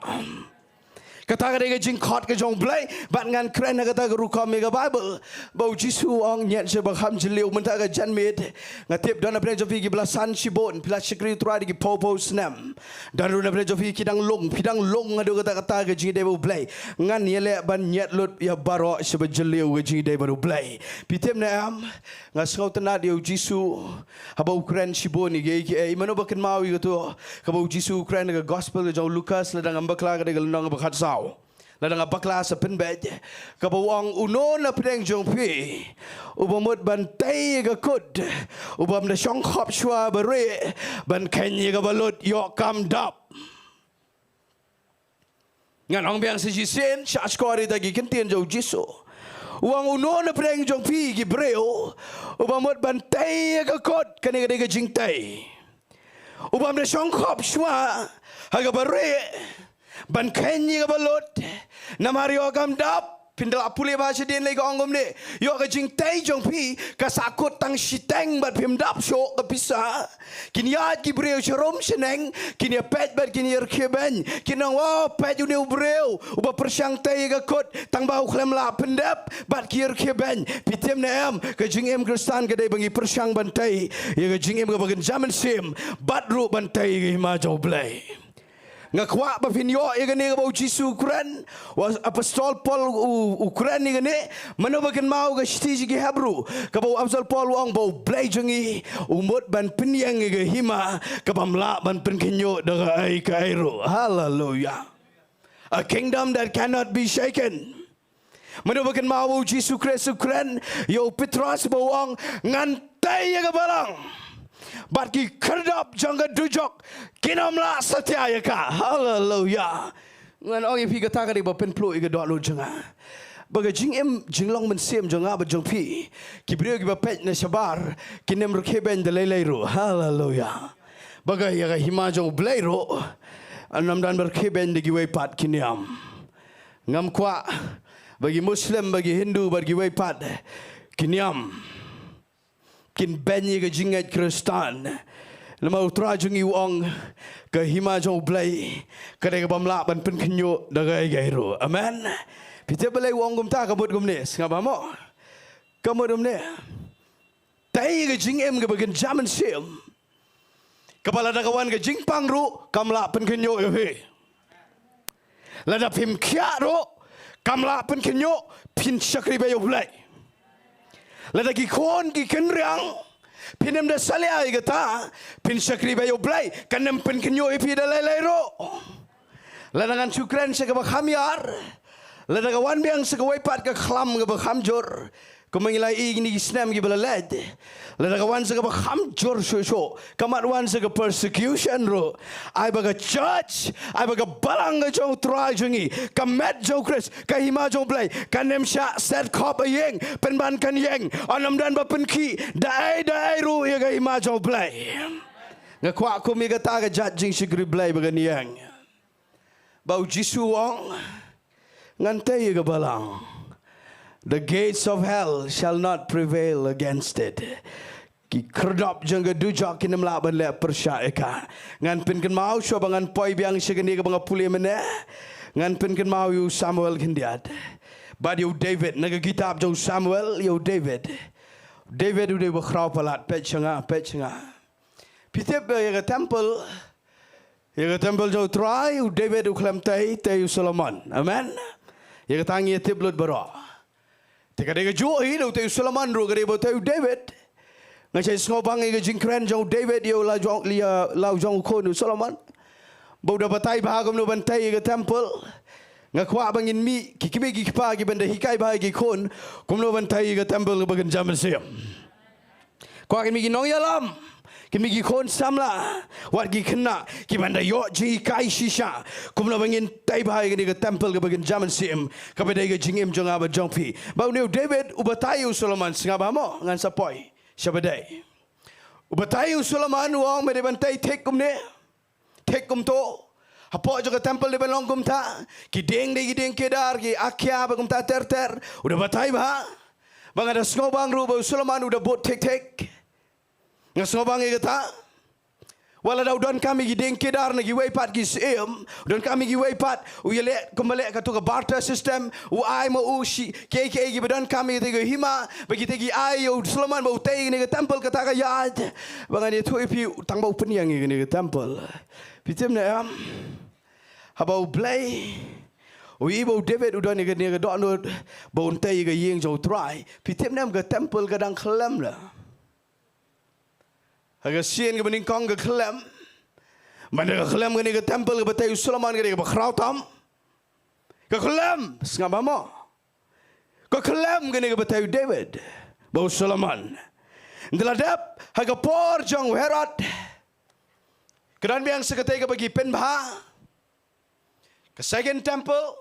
Kata ka dei ka jingkhot ka jong U Blei. Bad ngan kren ha kata ka rukom ïa ka Baibl, ba u Jisu u ong ñiad sha ba kham jylliew. Mynta ka janmiet, nga tip don na pdeng jong phi kiba la san shibun, phi la shakri U Trai da ki phew phew snem. Don ruh na pdeng jong phi ki dang lung, phi dang lung haduh katta katta ka jingïadei bad U Blei. Ngan ïaleh ban ñiad lut ïa baroh sha ba jylliew ka jingïadei bad U Blei. Phi tip ne em, nga sngewtynnat ïa u Jisu haba u kren shibun ïa kiei kiei. Mano ba kynmaw ïa kato kaba u Jisu u kren ha ka gospel ka jong u Lukas, lada ngam bakla ka dei ka lynnong ba khatsaw. Lada nga bakla sa pynbeit, kaba u ong, uno na pdeng jong phi uba mut ban tei ïa ka kut, u bym da shong khop shuwa barieh ban kheiñ ïa kaba lut, ïoh kam dap. Ngan ong biang sa shisien, shah shkor ïa kita ki kyntien jong u Jisu. U ong, uno na pdeng jong phi ki briew uba mut ban tei ïa ka kut, kane ka dei ka jingtei, u bym da shong khop shuwa ha kaba rieh ban kheiñ ïa kaba lut, namar ïoh kam dap. Phin da la pule bha shadien lei ka ong kumne, ïoh ka jingtei jong phi ka sahkut tang shiteng bad phim dap shuh ka pisa. Kin ïaid ki briew sharum shaneng, kin ïa peit bad kin ïa rkhie beiñ, kin ong, "Wow, peit une u briew uba pyrshang tei ïa ka kut, tang ba u khlem lah pyndep." Bad ki ïa rkhie beiñ. Phi tip ne em, ka jingim Khristan ka dei ba ngi pyrshang ban tei ïa ka jingim kaba kynja mynsiem, bad ruh ban tei ïa ka hima jong U Blei. Nga kwah ba phin ïoh ïa kane kaba u Jisu u kren, u Apostol Paul u, u kren ïa kane, mano ba kynmaw ka shithi jong ki Hebru, kaba u Apostol Paul u ong ba U Blei jong ngi, u mut ban pynïeng ïa ka hima, kabym lah ban pynkynjoh da kaei kaei ruh. Haleluia. A kingdom that cannot be shaken. Mano ba kynmaw ba u Jisu Khrist u kren ïa u Petros ba u ong, ngan tei ïa ka balang, bad ki khyrdop jong ka dujok kin ym lah satia ïa ka. Haleluia. Ngan ong ïa phi kata ka dei ba pynpluh ïa ka dohnud jong nga. Ba ka jingim jinglong mynsiem jong nga bad jong phi, ki briew kiba peit na shabar, kin ym rkhie beiñ da lei lei ruh. Haleluia. Ba ka ïa ka hima jong U Blei ruh, ym don ba rkhie beiñ da kiwei pat ki niam. Ngam kwah ba ki Muslim, ba ki Hindu, ba kiwei pat ki niam kin beiñ ïa ka jingngeit Khristan. Namar U Trai jong ngi u ong, ka hima jong U Blei ka dei kabym lah ban pynkynjoh da kaei kaei ruh. Amen. Phi tip balei u ong kumta? Ka mut kumne, sngap bha mo. Ka mut kumne. Tei ïa ka jingim kaba kynja mynsiem, kaba lada ka wan ka jingpang ruh kam lah pynkynjoh ïa phi. Lada phim khiah ruh kam lah pynkynjoh, phin shakri bad ïa U Blei. Lada ki khun ki kynriang, phin ym da salia ïa kata, phin shakri bad ïa U Blei, kan ym pynkynjoh ïa phi da lei lei ruh. Lada ngan shu kren sha kaba kham ïar, lada ka wan biang sha kawei pat ka khlam kaba kham jur, kumba ngi la ïohi kine ki snem kiba la leit, lada ka wan sha kaba kham jur shuh shuh, ka mat wan sha ka persecution ruh, ai ba ka church, ai ba ka balang ka jong U Trai jong ngi, ka met jong U Khrist, ka hima jong U Blei, kan ym shah set khop ha ïing, pynban kan ïeng, ym don ba pynkhih da ei da ei ruh ïa ka hima jong U Blei. Nga kwah kum ïa kata ka jait jingshakri Blei ba kan ïeng. Ba u Jisu u ong, ngan tei ïa ka balang. The gates of hell shall not prevail against it. Ki khyrdop jong ka dujok kin ym lah ban leh pyrshah ïa ka. Ngan pynkynmaw shuwa ba ngan poi biang sha kane kaba nga pule mynne. Ngan pynkynmaw ïa u Samuel khyndiat bad ïa u David. Na ka kitab jong u Samuel, ïa u David. David u dei ba khraw palat, peit sha nga, peit sha nga. Phi tip ba ïa ka temple, ïa ka temple jong u Trai, u David u khlem tei, tei u Solomon. Amen. Ïa kata ngi ïa tip lut baroh. Te ka dei kajuh hi, lada u tei u Solomon ruh ka dei ba u tei u David. Nga shait sngewbang ïa ka jingkren jong u David ïa u la jong, ïa la u jong u khun u Solomon, ba u da batai bha kumno ban tei ïa ka temple. Nga kwah ba ngin mih, ki kmie ki kpa, kiban da hikai bha ïa ki khun kumno ban tei ïa ka temple kaba kynja mynsiem. Kwah kin mih ki nongïalam, kin mih ki khun samla, wat ki khynnah, kiban da ïoh jinghikai shisha kumno ba ngin tei bha ïa kane ka temple kaba kynja mynsiem, kaba dei ka jingim jong nga bad jong phi. Ba une u David u batai ïa u Solomon, sngap bha mo, ngan sa poi shaba dei. U batai ïa u Solomon, u ong, me dei ban tei thik kumne, thik kumto. Hapoh jong ka temple dei ban long kumta. Ki dieng dei ki dieng kedar, ki acacia bad kumta ter ter. U da batai bha. Ba nga da sngewbang ruh ba u Solomon u da bud thik thik. Nga sngewbang ïa kata. Wat lada u donkam ïa ki dieng kedar na kiwei pat ki syiem, u donkam ïa kiwei pat, u ïaleh kumba leh kato ka barter system, u ai ma u shi, kiei kiei kiba donkam ïa kita ki hima, ba kita ki ai ïa u Solomon ba u tei ïa kane ka temple, kata ka ïaid. Ba ngan ïathuh ïa phi, tang ba u pynïeng ïa kane ka temple. Phi tip ne em? Haba U Blei u ïohi ba u David u don ïa kane ka dohnud ba un tei ïa ka ïing jong u Trai, phi tip ne em, ka temple ka dang khyllem la. Ha ka sien kaba nyngkong ka khyllem. Mynta ka khyllem kane ka temple kaba tei u Solomon ka dei kaba khraw tam. Ka khyllem, sngap bha mo. Ka khyllem kane kaba tei u David bad u Solomon. Ynda la dep ha ka por jong u Herod, ka don biang sa katei kaba ki pynbha. Ka second temple,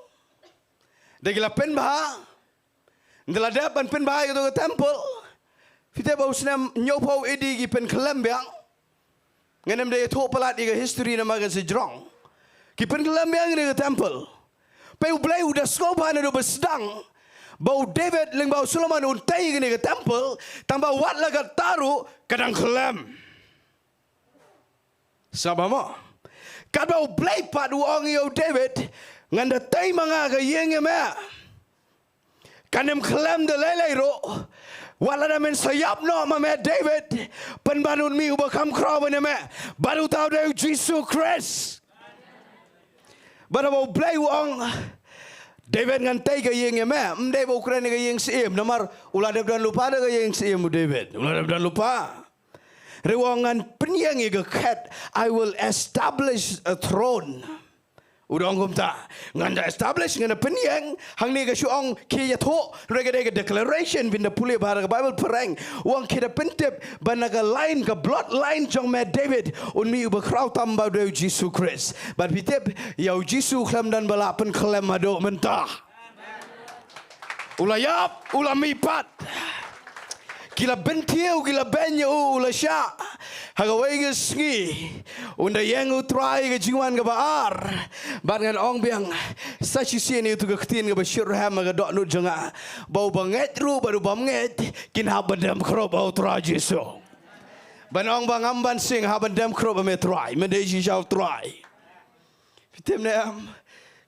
da ki la pynbha. Ynda la dep ban pynbha ïa kato ka temple, phi tip ba u snem hynñiewphew A D ki pynkhyllem biang. Ngam dei ïathuh palat ïa ka history namar kan sa jrong. Ki pynkhyllem biang ïa kane ka temple. Peit, U Blei u da sngewbha naduh ba sdang ba u David lyngba u Solomon un tei ïa kane ka temple, tang ba wat la katta ruh ka dang khyllem. Sngap bha mo. Katba U Blei pat u ong ïa u David, ngan da tei ma nga ka ïing ïa me. Kan ym khyllem da lei lei ruh. Wat lada men sa ïap noh ma me David, pynban un mih uba kham khraw ban ïa me. Bad uta u dei u Jisu Khrist. Bad haba u Blei u ong, David, ngan tei ka ïing ïa me, ym dei ba u kren ïa ka ïing syiem, namar u la dep don lypa da ka ïing syiem u David. U la dep don lypa. Hynrei u ong, ngan pynïeng ïa ka khet, I will establish a throne. U da ong kumta, ngan da establish, ngan da pynïeng. Hangne ka shu ong khie ïathuh, hynrei ka dei ka declaration, phin da pule bha ha ka Bible phareng. U ong khie da pyntip ba na ka line, ka bloodline jong me David, un mih uba khraw tam, ba u dei u Jisu Khrist. Bad phi tip, ïa u Jisu khlem don ba lah pynkhlem haduh mynta. U la ïap, u la mih pat. Ki la bynthiew, ki la beiñ ïa u, u la shah. Ha kawei ka sngi, un da ïeng u Trai ka jingwan kaba ar. Bad ngan ong biang, sa shisien ïa uto ka ktien kaba shitrhem ha ka dohnud jong nga, ba uba ngeit ruh bad u bym ngeit kin hap ban dem khrup ha u Trai Jisu. Ban ong ba ngam ban sing, hap ban dem khrup ha me Trai, me dei shisha u Trai. Phi tip ne em?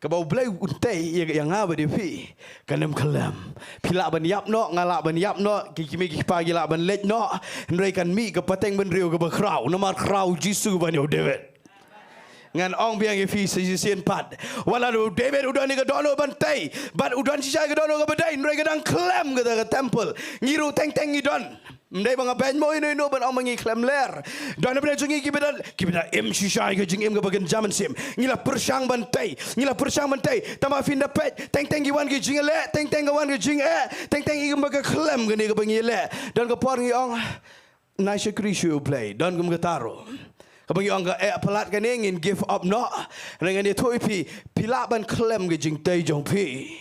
Kaba u Blei un tei ïa, ïa nga bad ïa phi, kan ym khlem. Phi lah ban ïap noh, nga lah ban ïap noh, ki kmie ki kpa ki lah ban leit noh, hynrei kan mih ka pateng bynriew kaba khraw, namar khraw u Jisu ban ïa u David. Ngan ong biang ïa phi sa shisien pat, wat la u David u don ïa ka dohnud ban tei, bad u don shisha ïa ka dohnud kaba dei, hynrei ka dang khlem kata ka temple. Ngi ruh teng teng ngi don. Ym dei ba nga beiñ mo ino ino ban ong ba ngi khlem ler. Don na pdeng jong ngi kiba da, kiba da im shisha ïa ka jingim kaba kynja mynsiem. Ngi la pyrshang ban tei, ngi la pyrshang ban tei. Tangba phin da peit, teng teng ki wan ki jingeh, teng teng ka wan ka jingeh, teng teng i kumba ka khlem kane kaba ngi leh. Don ka por ngi ong, nai shakri shuh ïa u Blei. Don kum kata ruh. Kaba ngi ong ka eh palat kane, ngin give up noh. Hynrei ngan ïathuh ïa phi, phi lah ban khlem ka jingtei jong phi,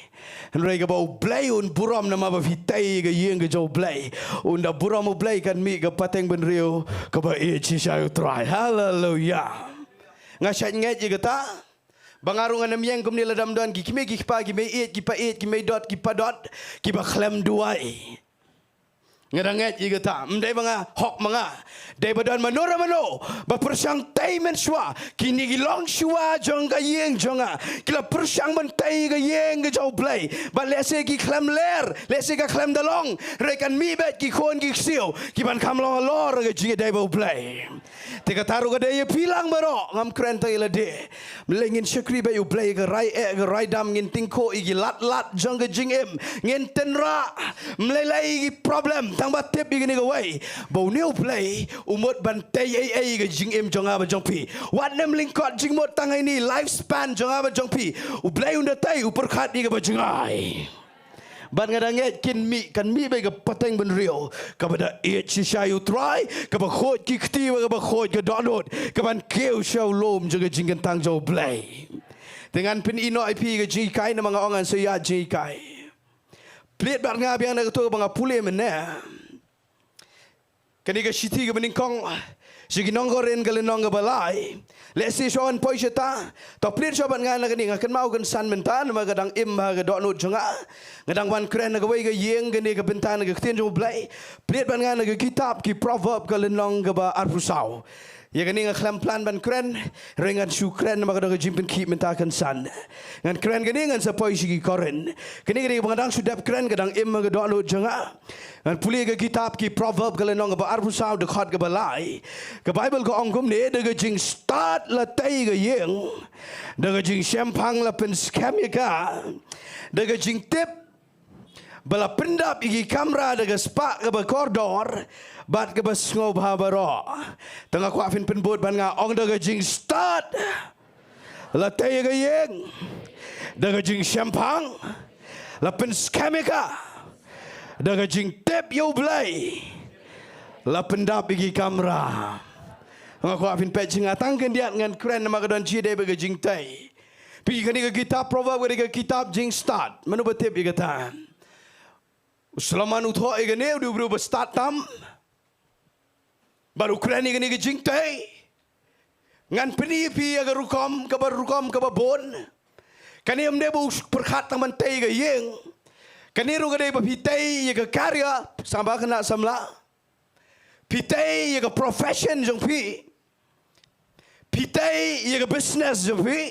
hynrei kaba u Blei un burom namar ba phi tei ka ïing ka jong u Blei. Un da burom u Blei, kan mih ka pateng bynriew kaba ïeit shisha ïa u Trai. Haleluia. Nga shait ngeit ïa kata. Ba nga ruh ngan ym ïeng kumne lada ym don ki kmie ki kpa, ki mei ïeit, ki pa ïeit, ki mei dot, ki pa dot, kiba khlem duwai. Nga da ngeit ïa kata, ym dei ba nga hok ma nga. Dei ba don mano re mano ba pyrshang tei mynshuwa. Kine ki longshuwa jong ka ïing jong nga, ki la pyrshang ban tei ka ïing ka jong u Blei. Bad lehse ki khlem ler, lehse ka khlem da long, hynrei kan mih beit ki khun ki ksiew kiban kham long halor ka jingïadei bad u Blei. Te kata ruh ka dei ïa phi lang baroh, ngam kren tang ïa lade. Mynlei ngin shakri bad ïa u Blei, ka rai eh, ka rai dam, ngin tyngkhuh ïa ki lad lad jong ka jingim. Ngin tynrah, mynlei lei ïa ki problem, tangba tip ïa kane kawei, ba une u Blei u mut ban tei ei ei ïa ka jingim jong nga bad jong phi. Wat nym lyngkot jingmut tang ha ine i life span jong nga bad jong phi. U Blei un da tei, u pyrkhat ïa kaba jngai. Bad nga da ngeit kin mih, kan mih beit ka pateng bynriew kaba da ïeit shisha ïa u Trai, kaba khuid ki kti bad kaba khuid ka dohnud, kaban kiew sha u lum jong ka jingkyntang jong u Blei. Te ngan pyni noh ïa phi ka jinghikai, namar nga ong ngan sa ïaid jinghikai. Plie bad nga biang na kato kaba nga pule mynne. Kane ka shithi kaba nyngkong sha ki nong Korinth, ka lynnong kaba lai. Lehse shuwa ngan poi shata, to plie shuwa bad nga na kane, nga kynmaw kynsan mynta namar ka dang im ha ka dohnud jong nga. Nga dang wan kren ha kawei ka ïing kane ka bynta na ka ktien jong u Blei. Plie bad nga na ka kitab ki Proverb, ka lynnong kaba arphew saw. Ïa kane nga khlem plan ban kren, hynrei ngan shu kren namar ka dei ka jingpynkhih mynta kynsan. Ngan kren kane, ngan sa poi sha ki Korinth. Kane ka dei kaba nga dang shu dep kren, ka dang im ha ka dohnud jong nga. Ngan pule ka kitab ki Proverb, ka lynnong kaba arphew saw, dkhot kaba lai. Ka Baibl ka ong kumne, da ka jingstad la tei ka ïing, da ka jingshemphang la pynskhem ïa ka, da ka jingtip ba la pyndap ïa ki kamra, da ka spah kaba kordor bad kaba sngewbha baroh. Te nga kwah phin pynbud bad nga, ong, da ka jingstad la tei ka ïing, da ka jingshemphang la pynskhem ïa ka, da ka jingtip ïa u Blei la pyndap ïa ki kamra. Nga kwah phin peit jingtang khyndiat, ngan kren namar ka don jingïadei bad ka jingtei. Phi, kane ka kitab Proverb ka dei ka kitab jingstad. Mano ba tip ïa kata? U Solomon u thoh ïa kane, u dei u briew ba stad tam. Bad u kren ïa kane ka jingtei. Ngan pyni ïa phi ïa ka rukom kaba, rukom kaba bun. Kane ym dei ba u pyrkhat tang ban tei ka ïing. Kane ruh ka dei ba phi tei ïa ka career, samla khynnah samla. Phi tei ïa ka profession jong phi. Phi tei ïa ka business jong phi.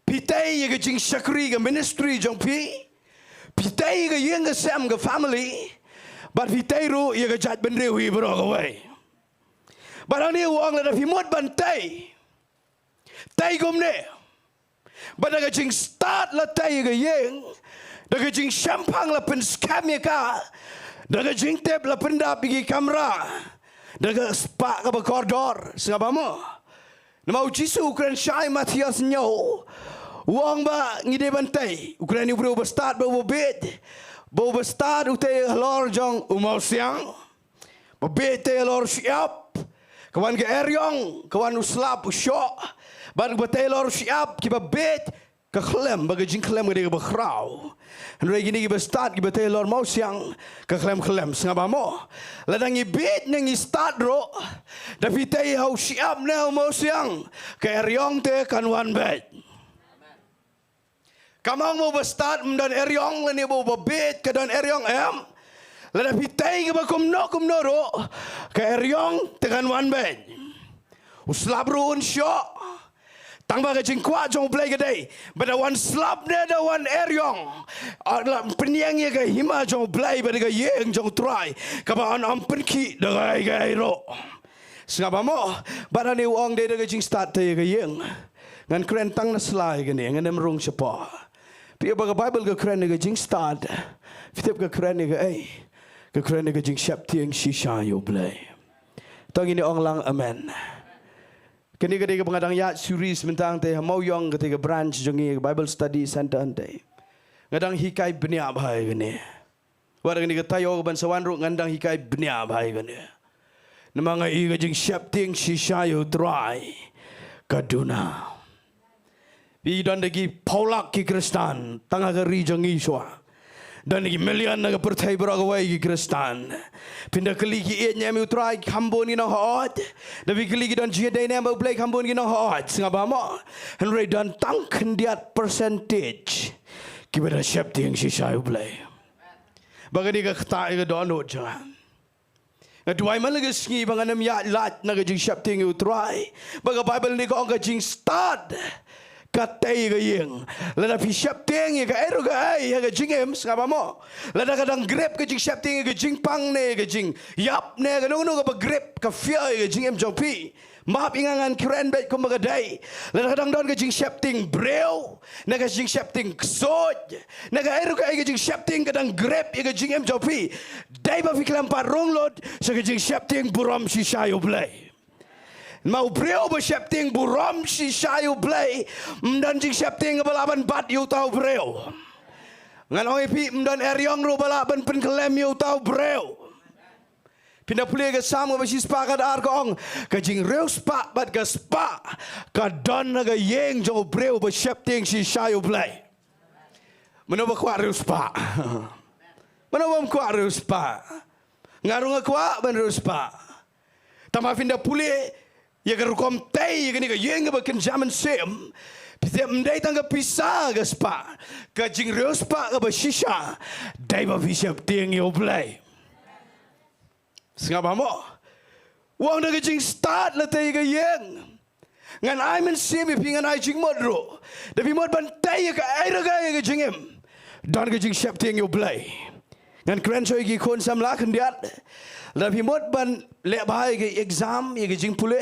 Phi tei ïa ka jingshakri, ka ministry jong phi. Phi tei ïa ka ïing ka sem, ka family. Bad phi tei ruh ïa ka jaitbynriew hi baroh kawei. Bad hangne u ong lada phi mut ban tei, tei kumne. Bad da ka jingstad la tei ïa ka ïing, da ka jingshemphang la pynskhem ïa ka, da ka jingtip la pyndap ïa ki kamra, da ka spah kaba kordor. Sngap ba mo. Namar u Jisu u kren shai Mathaios hynñiew, u ong ba ngi dei ban tei. U kren ïa u briew uba stad bad uba bieit. Ba uba stad u tei halor jong u mawsiang. Ba bieit tei halor u shyiap, ka wan ka eriong, ka wan u slap u shoh. Bad uba tei halor u shyiap, kiba bieit, ka khlem, ba ka jingkhlem ka dei kaba khraw. Hynrei kine kiba stad, kiba tei halor mawsiang, ka khlem khlem. Sngap ba mo. Lada ngi bieit ne ngi stad ruh, da phi tei ha u shyiap ne ha u mawsiang, ka eriong te kan wan beit. Kam ong ba uba stad ym don eriong, lane ba uba bieit ka don eriong, em. Lada phi tei kaba kumno kumno ruh, ka eriong te kan wan beit. U slap ruh un shoh. Tang ba ka jingkwah jong u Blei ka dei ba da wan slap ne da wan eriong, ah, la pynïeng ïa ka hima jong u Blei bad ka ïing jong u Trai, kaba yn ym pynkhih da kaei kaei ruh. Sngap ba mo. Bad hangne u ong dei da ka jingstad tei ïa ka ïing. Ngan kren tang na slide kane, ngan ym rung shapoh. Phi ïoh ba ka Baibl ka kren ïa ka jingstad, phi tip ka kren ïa kaei? Ka kren ïa ka jingsheptieng shisha ïa u Blei. To ngin ong lang amen. Kane ka dei kaba nga dang ïaid series mynta te ha Mawïong, kata ka branch jong ngi, ka Bible Study Center hangtei. Nga dang hikai bniah bha ïa kane. Wat kane ka taïew kaban sa wan ruh ngan dang hikai bniah bha ïa kane. Namar nga i ka jingsheptieng shisha ïa u Trai ka duna. Phi, don da ki phew lak ki Khristan tang ha ka ri jong ngi shuwa. Don da ki million na ka pyrthei baroh kawei ki Khristan. Phin da kylli ki ïeit ne em ïa u Trai, kham bun ki nonghod. Da phi kylli ki don jingïadei ne em bad u Blei, kham bun ki nonghod. Sngap ba mo. Hynrei don tang khyndiat percentage kiba da sheptieng shisha ïa u Blei. Ba kane ka ktah ïa ka dohnud jong nga. Nga duwai man la ka sngi ba ngan ym ïaid lait na ka jingsheptieng ïa u Trai. Ba ka Baibl ne ka ong ka jingstad ka tei ïa ka ïing. Lada phi sheptieng ïa kaei ruh kaei ha ka jingim, sngap ba mo. Lada ka dang grip ka jingsheptieng ïa ka jingpang ne ka jingïap ne kano kano kaba grip ka fear ïa ka jingim jong phi, map ïa nga, ngan kren beit kumba ka dei. Lada ka dang don ka jingsheptieng briew, ne ka jingsheptieng ksuid, ne kaei ruh kaei ka jingsheptieng ka dang grip ïa ka jingim jong phi, dei ba phi khlem pat rung lut sha ka jingsheptieng burom shisha ïa u Blei. Namar u briew ba sheptieng burom shisha ïa u Blei, ym don jingsheptieng ba lah ban bat ïa uta u briew. Ngan ong ïa phi, ym don eriong ruh ba lah ban pynkhlem ïa uta u briew. Phin da pule ka Salm kaba shispah khatar, ka ong, ka jingriewspah bad ka spah ka don ha ka ïing jong u briew ba sheptieng shisha ïa u Blei. Mano ba kwah riewspah? Mano bym kwah riewspah? Nga ruh nga kwah ban riewspah. Tangba phin da pule ïa ka rukom tei ïa kane ka ïing kaba kynja mynsiem, phi tip ym dei tang ka pisa ka spah. Ka jingriewspah kaba shisha dei ba phi sheptieng ïa u Blei. Sngap ba mo. U ong da ka jingstad la tei ïa ka ïing. Ngan ai mynsiem ïa phi, ngan ai jingmut ruh. Da phi mut ban tei ïa kaei ruh kaei ha ka jingim, don ka jingsheptieng ïa u Blei. Ngan kren shuwa ïa ki khun samla khyndiat. Lada phi mut ban leh bha ïa ka exam, ïa ka jingpule,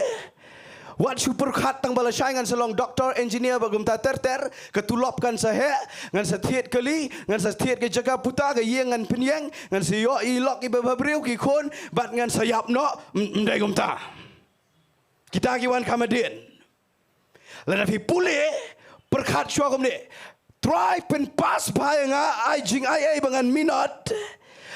wat shu pyrkhat tang ba lashai ngan sa long doctor, engineer bad kumta ter ter, ka tulop kan sa heh, ngan sa thied kali, ngan sa thied ka jaka puta, ka ïing ngan pynïeng, ngan sa ïoh ïa i lok i ba bhabriew ki khun, bad ngan sa ïap noh. Ym, ym dei kumta. Kita ki wan kham hadien. Lada phi pule, pyrkhat shuwa kumne: Trai, pynpass bha ïa nga, ai jingaiei ba ngan minot,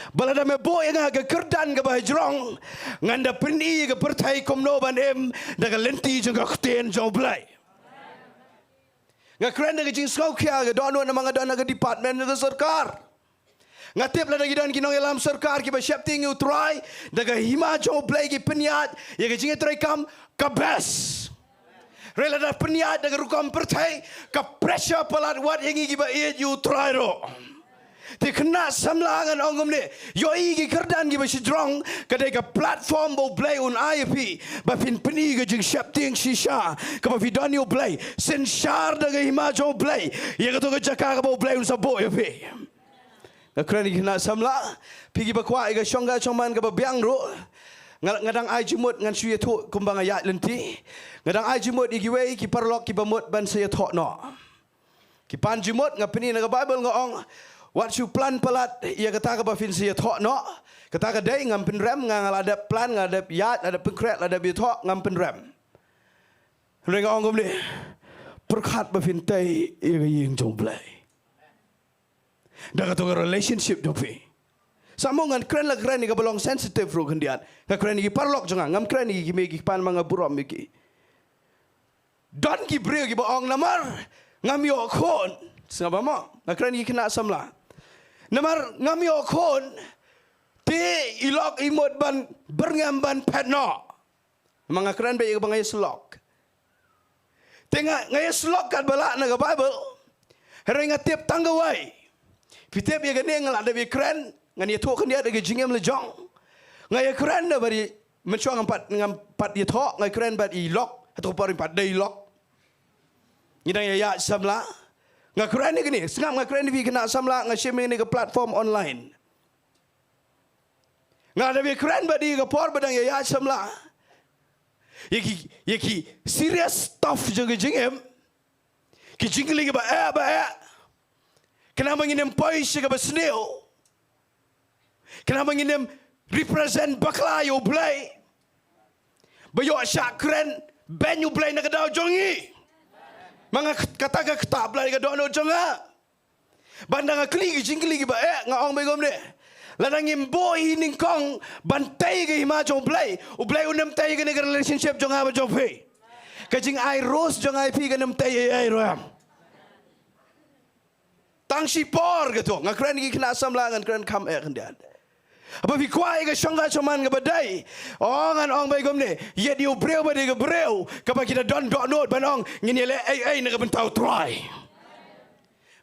ba lada me buh ïa nga ha ka kyrdan kaba hajrong, ngan da pyni ïa ka pyrthei kumno ban im da ka lynti jong ka ktien jong u Blei. Nga kren da ka jingsngewkhia, ka dohnud, namar nga don ha ka department jong ka sorkar. Nga tip lada ki don ki nongïalam sorkar kiba sheptieng ïa u Trai, da ka hima jong u Blei ki pynïaid ïa ka jingïatreikam ka best. Hynrei lada pynïaid da ka rukom pyrthei, ka pressure palat wat ïa ngi kiba ïeit ïa u Trai ruh. Te khynnah samla, ngan ong kumne: ïohi ki kyrdan kiba shajrong, ka dei ka platform ba u Blei un ai ïa phi ba phin pyni ka jingsheptieng shisha kaba phi don ïa u Blei. Synshar da ka hima jong u Blei ïa kato ka jaka kaba u Blei un sa buh ïa phi. Nga kren ïa ki khynnah samla, phi kiba kwah ïa ka shongkai shongman kaba biang ruh, nga, nga dang ai jingmut, ngan shu ïathuh kumba nga ïaid lynti. Nga dang ai jingmut ïa kiwei ki paralok kiba mut ban sa ïathoh noh. Ki pan jingmut, nga pyni na ka Bible nga ong, wat shu plan palat ïa kata kaba phin sa ïathoh noh. Kata ka dei ngam pynrem, nga, nga la dep plan, nga la dep ïaid, la dep pynkhreh, la dep ïathoh, ngam pynrem. Hynrei nga ong kumne, pyrkhat ba phin tei ïa ka ïing jong U Blei da kato ka relationship jong phi. Sa mo ngan kren la kren ïa kaba long sensitive ruh khyndiat. Nga kren ïa ki paralok jong nga, ngam kren ïa ki kmie ki kpa namar nga burom ïa ki. Don ki briew kiba ong namar ngam ïoh khun. Sngap ba mo, nga kren ïa ki khynnah samla. Namar ngam ïoh khun, te i lok i mut ban byrngem ban phet noh. Ma nga kren beit ïa kaba nga ïasyllok. Te nga, nga ïasyllok katba lah na ka Bible. Hynrei nga tip tang kawei. Phi tip ïa kane nga la dep ïakren, ngan ïathuh khyndiat ïa ka jingim la jong. Nga ïakren da bad i, mynshuwa ngam pat, ngam pat ïathoh, nga ïakren bad i lok, hato ka por ngim pat dei i lok. Ngi dang ïaid samla. Nga kren ïa kane, sngap nga kren ïa phi khynnah samla, nga shim ïa kane ka platform online. Nga la dep ïakren bad i ka por ba dang ïaid samla. Ïa ki, ïa ki serious stuff jong ka jingim. Ki jingkylli kiba eh, ba eh. Khnang ba ngin ym poi sha kaba sniew. Khnang ba ngin ym represent bakla ïa U Blei. Ba ïoh shah kren beiñ U Blei na ka daw jong ngi. Ma nga kata ka ktah Blei ka dohnud jong nga. Ban da nga kylli ki jingkylli kiba eh, nga ong beit kumne. Lada ngim buh i nyngkong ban tei ka hima jong U Blei, U Blei un ym tei kane ka relationship jong nga bad jong phi. Ka jingai rose jong nga ïa phi kan ym tei ei ei ruh em. Tang shipor kato, nga kren ki khynnah samla, ngan kren kham eh khyndiat. Haba phi kwah ïa ka shongkha shaman kaba dei, oh ngan ong beit kumne, ïeit ïa u briew bad ïa ka briew, kaba ki da don dohnud ban ong, ngin ïaleh ei ei na ka bynta U Trai.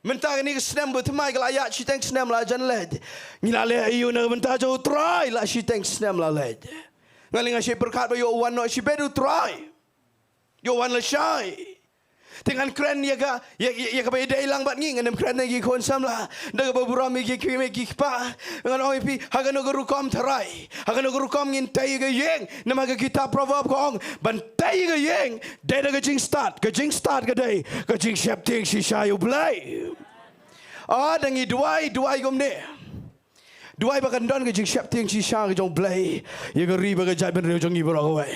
Mynta kane ka snem ba thymmai ka la ïaid shiteng snem la jan leit. Ngi la leh aïu na ka bynta jong U Trai, la shiteng snem la leit. Nga lyngngoh shipyrkhat ba ïoh wan noh shibit U Trai. Ïoh wan lashai. Te ngan kren ïa ka, ïa, ïa, ïa kaba ïadei lang bad ngi, ngan ym kren ïa ki khun samla. Da kaba burom ïa ki kmie ki kpa. Ngan ong ïa phi, ha kano ka rukom tharai, ha kano ka rukom ngin tei ïa ka ïing. Namar ka kitab Proverb ka ong, ban tei ïa ka ïing dei da ka jingstad, ka jingstad ka dei ka jingsheptieng shisha ïa U Blei. Ah, da ngi duwai, duwai kumne. Duwai ba kan don ka jingsheptieng shisha ka jong U Blei ïa ka ri bad ka jaitbynriew jong ngi baroh kawei.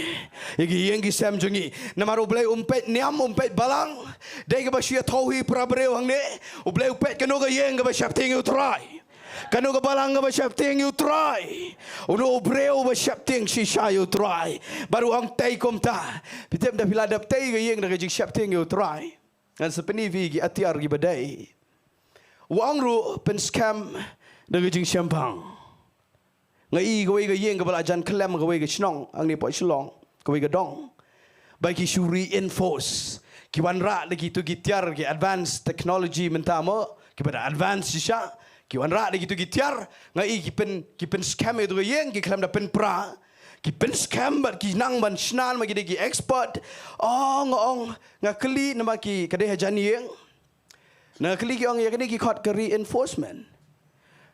Ïa ki ïing ki sem jong ngi. Namar U Blei um peit niam, um peit balang. Dei kaba shu ïathuh hi para briew hangne. U Blei u peit kano ka ïing kaba sheptieng ïa U Trai. Kano ka balang kaba sheptieng ïa U Trai. Uno u briew uba sheptieng shisha ïa U Trai. Bad u ong tei kumta. Phi tip da phi la dep tei ka ïing da ka jingsheptieng ïa U Trai. Ngan sa pyni phi ki atiar kiba dei. U ong ruh pynskhem da ka jingshemphang. Nga i kawei ka ïing kaba la jan khlem kawei ka shnong hangne hapoh Shillong, kawei ka dong. Ba ki shu reinforce, ki wanrah da kito ki tiar ki advanced technology mynta mo, kiba da advance shisha. Ki wanrah da kito ki tiar, nga i ki pyn, ki pynskhem ïa kito ka ïing, ki khlem da pynpra. Ki pynskhem bad ki nang ban shna namar ki dei ki expert. Oh, nga ong, nga kylli namar ki, ka dei hajan ïing. Nga kylli ki, ong ïa kane ki khot ka reinforcement.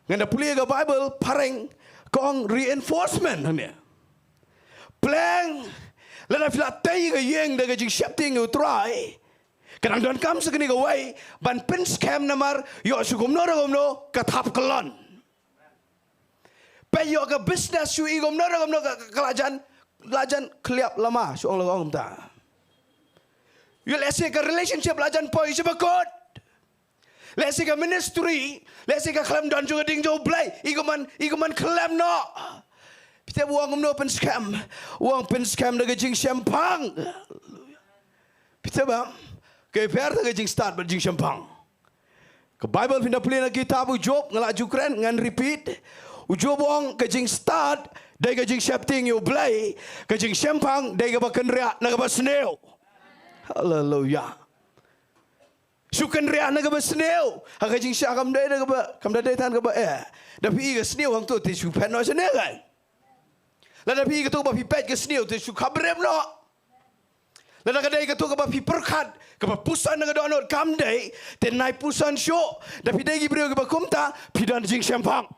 Ngan da pule ka Bible, phareng, ka ong reinforcement hangne. Pleng, lada phi la tei ka ïing da ka jingsheptieng ïa U Trai, ka dang donkam sa kane kawei ban pynskhem namar ïoh shu kumno re kumno ka thap kyllon. Peit ïoh ka business shu i kumno re kumno ka, ka, ka la jan, la jan khliap lama, shu ong la ong kumta. Ïoh lehse ka relationship la jan poi sha bakut. Lehse ka ministry, lehse ka khlem don jong ka ding jong U Blei, i kumman, i kumman khlem noh. Phi tip u ong kumno pynskhem, u ong pynskhem da ka jingshemphang. Phi tip ba, ka pher da ka jingstad bad jingshemphang. Ka Bible phin da pule na kitab u Job, nga la ju kren, ngan repeat. U Job u ong ka jingstad dei ka jingsheptieng ïa U Blei, ka jingshemphang dei kaba kynriah na kaba sniew. Haleluya. Shu kynriah na kaba sniew. Ha ka jingshah kam dei na kaba, kam da dei than kaba eh. Da phi i ka sniew hangto te shu phet noh shane kan. Lada phi i kato ba phi peit ka sniew te shu khabrem noh. Lada ka dei kato kaba phi pyrkhat, kaba puson na ka dohnud kam dei, te nai puson shuh, da phi dei ki briew kiba kumta, phi don jingshemphang.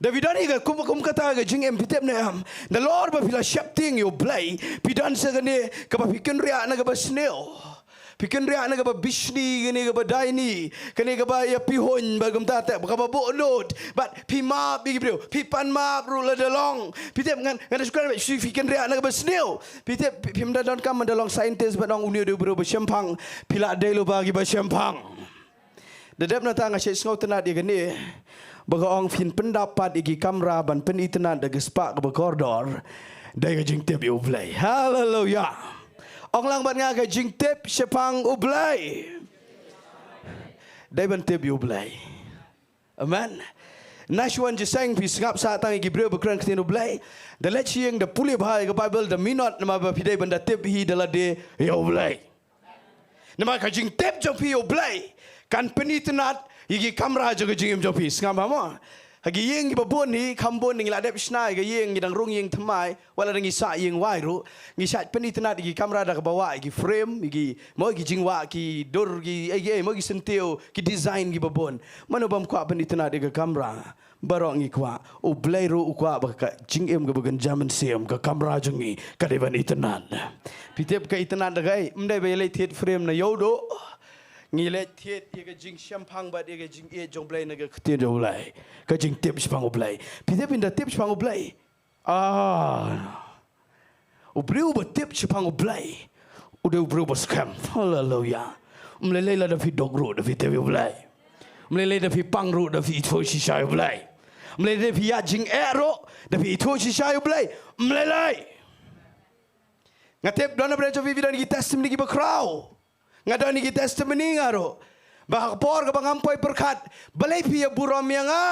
Da phi don hi ka kum, kum kata ka jingim phi tip ne em, nalor ba phi la sheptieng ïa U Blei, phi don sa kane kaba phi kynriah na kaba sniew. Phi kynriah na kaba bishni, kane kaba daini, kane kaba ïa phi huin, bad kumta te, kaba buh lut, bad phi map ïa ki briew, phi pan map ruh lada long. Phi tip ngan, ngan shu kren, phi, phi kynriah na kaba sniew. Phi tip, phi, phim da donkam ban da long scientist, ban ong une u dei u briew ba shemphang, phi la dei lypa kiba shemphang. Da dep nangta nga shait sngewtynnat ïa kane. Ba ka ong phin pyndap pat ïa ki kamra ban pynitynnat da ka spah kaba kordor. Dei ka jingtip ïa U Blei. Haleluya. Ong lang bad nga, ka jingtip shaphang U Blei. Dei ban tip ïa U Blei. Amen. Nashwa jingïaseng phi sngap sa tang ïa ki briew ba kren ktien U Blei. Da leit sha ïing da pule bha ïa ka Baibl da minot namar ba phi dei ban da tip hi da lade ïa U Blei. Namar ka jingtip jong phi ïa U Blei kan pynitynnat ïa ki kamra jong ka jingim jong phi. Sngap bha mo. Ha ki ïing kiba bun hi, kham bun ngi la dep shna ïa ka ïing, ngi dang rung ïing thymmai, wat la dang ngi sah ïing wai ruh, ngi shait pynitynnat ïa ki kamra da kaba wah ïa ki frame, ïa ki, mo, ïa ki jingwah, ki dur, ki, ïa ki, ïa, mo, ki syntiew, ki design kiba bun. Mano bym kwah pynitynnat ïa ka kamra? Baroh ngi kwah. U Blei ruh u kwah ba ka jingim kaba kynja mynsiem, ka kamra jong ngi, ka dei ban itynnat. Phi tip ka itynnat da kaei? Ym dei ba ïaleit thied frame na ïewduh. Ngi leit thied ïa ka jingshemphang bad ïa ka jingïeit jong U Blei na ka ktien jong U Blei. Ka jingtip shaphang U Blei. Phi tip, phin da tip shaphang U Blei. Ah. U briew uba tip shaphang U Blei u dei u briew uba skhem. Haleluya. Ym lei lei lada phi duk ruh da phi tip ïa U Blei. Ym lei lei da phi pang ruh da phi ithuh shisha ïa U Blei. Ym lei lei da phi ïaid jingeh ruh da phi ithuh shisha ïa U Blei. Ym lei lei. Nga tip don na pdeng jong phi phi don ïa ki testimony kiba khraw. Nga don ïa ki testimony nga ruh. Ba ha ka por kaba ngam poi pyrkhat, balei phi ïa burom ïa nga?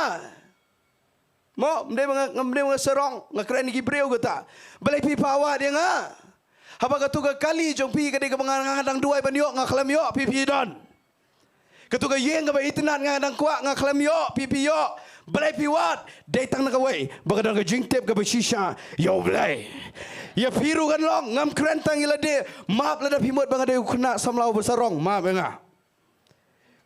Mo, ym dei ba nga, ym dei ba nga sarong, nga kren ïa ki briew kata. Balei phi phah wad ïa nga? Haba katu ka kali jong phi ka dei kaba nga, nga dang duwai ban ïoh, nga khlem ïoh, phi phi don. Katu ka ïing kaba itynnat nga dang kwah, nga khlem ïoh, phi phi ïoh. Balei phi wad? Dei tang na kawei ba ka don ka jingtip kaba shisha ïa U Blei. Ïa phi ruh kan long, ngam kren tang ïa lade, map lada phi mut ba nga dei u khynnah samla uba sarong, map ïa nga.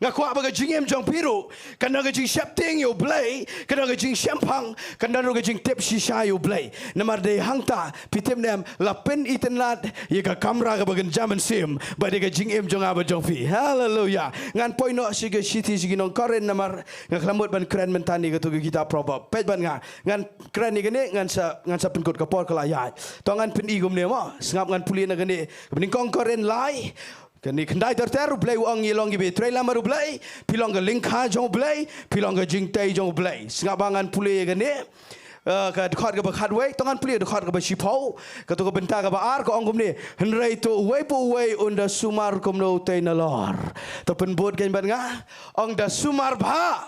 Nga kwah ba ka jingim jong phi ruh kan don ka jingsheptieng ïa U Blei, kan don ka jingshemphang, kan don ruh ka jingtip shisha ïa U Blei. Namar dei hangta, phi tip ne em, la pynitynnat ïa ka kamra kaba kynja mynsiem bad ïa ka jingim jong nga bad jong phi. Haleluya. Ngan poi noh sha ka shithi sha ki nong Korinth namar nga khlem mut ban kren mynta ne katu ka kitab Proverb. Peit bad nga. Ngan kren ïa kane, ngan sa, ngan sa pynkut, ka por ka la ïaid. To ngan pyni kumne mo. Sngap, ngan pule na kane. Kaba nyngkong Korinth lai. Kane khyndai ter ter, U Blei u ong ngi long kiba trei lamar U Blei, phi long ka lyngkha jong U Blei, phi long ka jingtei jong U Blei. Sngap ba ngan pule ïa kane, eh, ka dkhot kaba khatwei, to ngan pule dkhot kaba shiphew, katu ka bynta kaba ar, ka ong kumne, hynrei to uwei pa uwei un da sumar kumno u tei nalor. To pynbud kein bad nga, ong da sumar bha.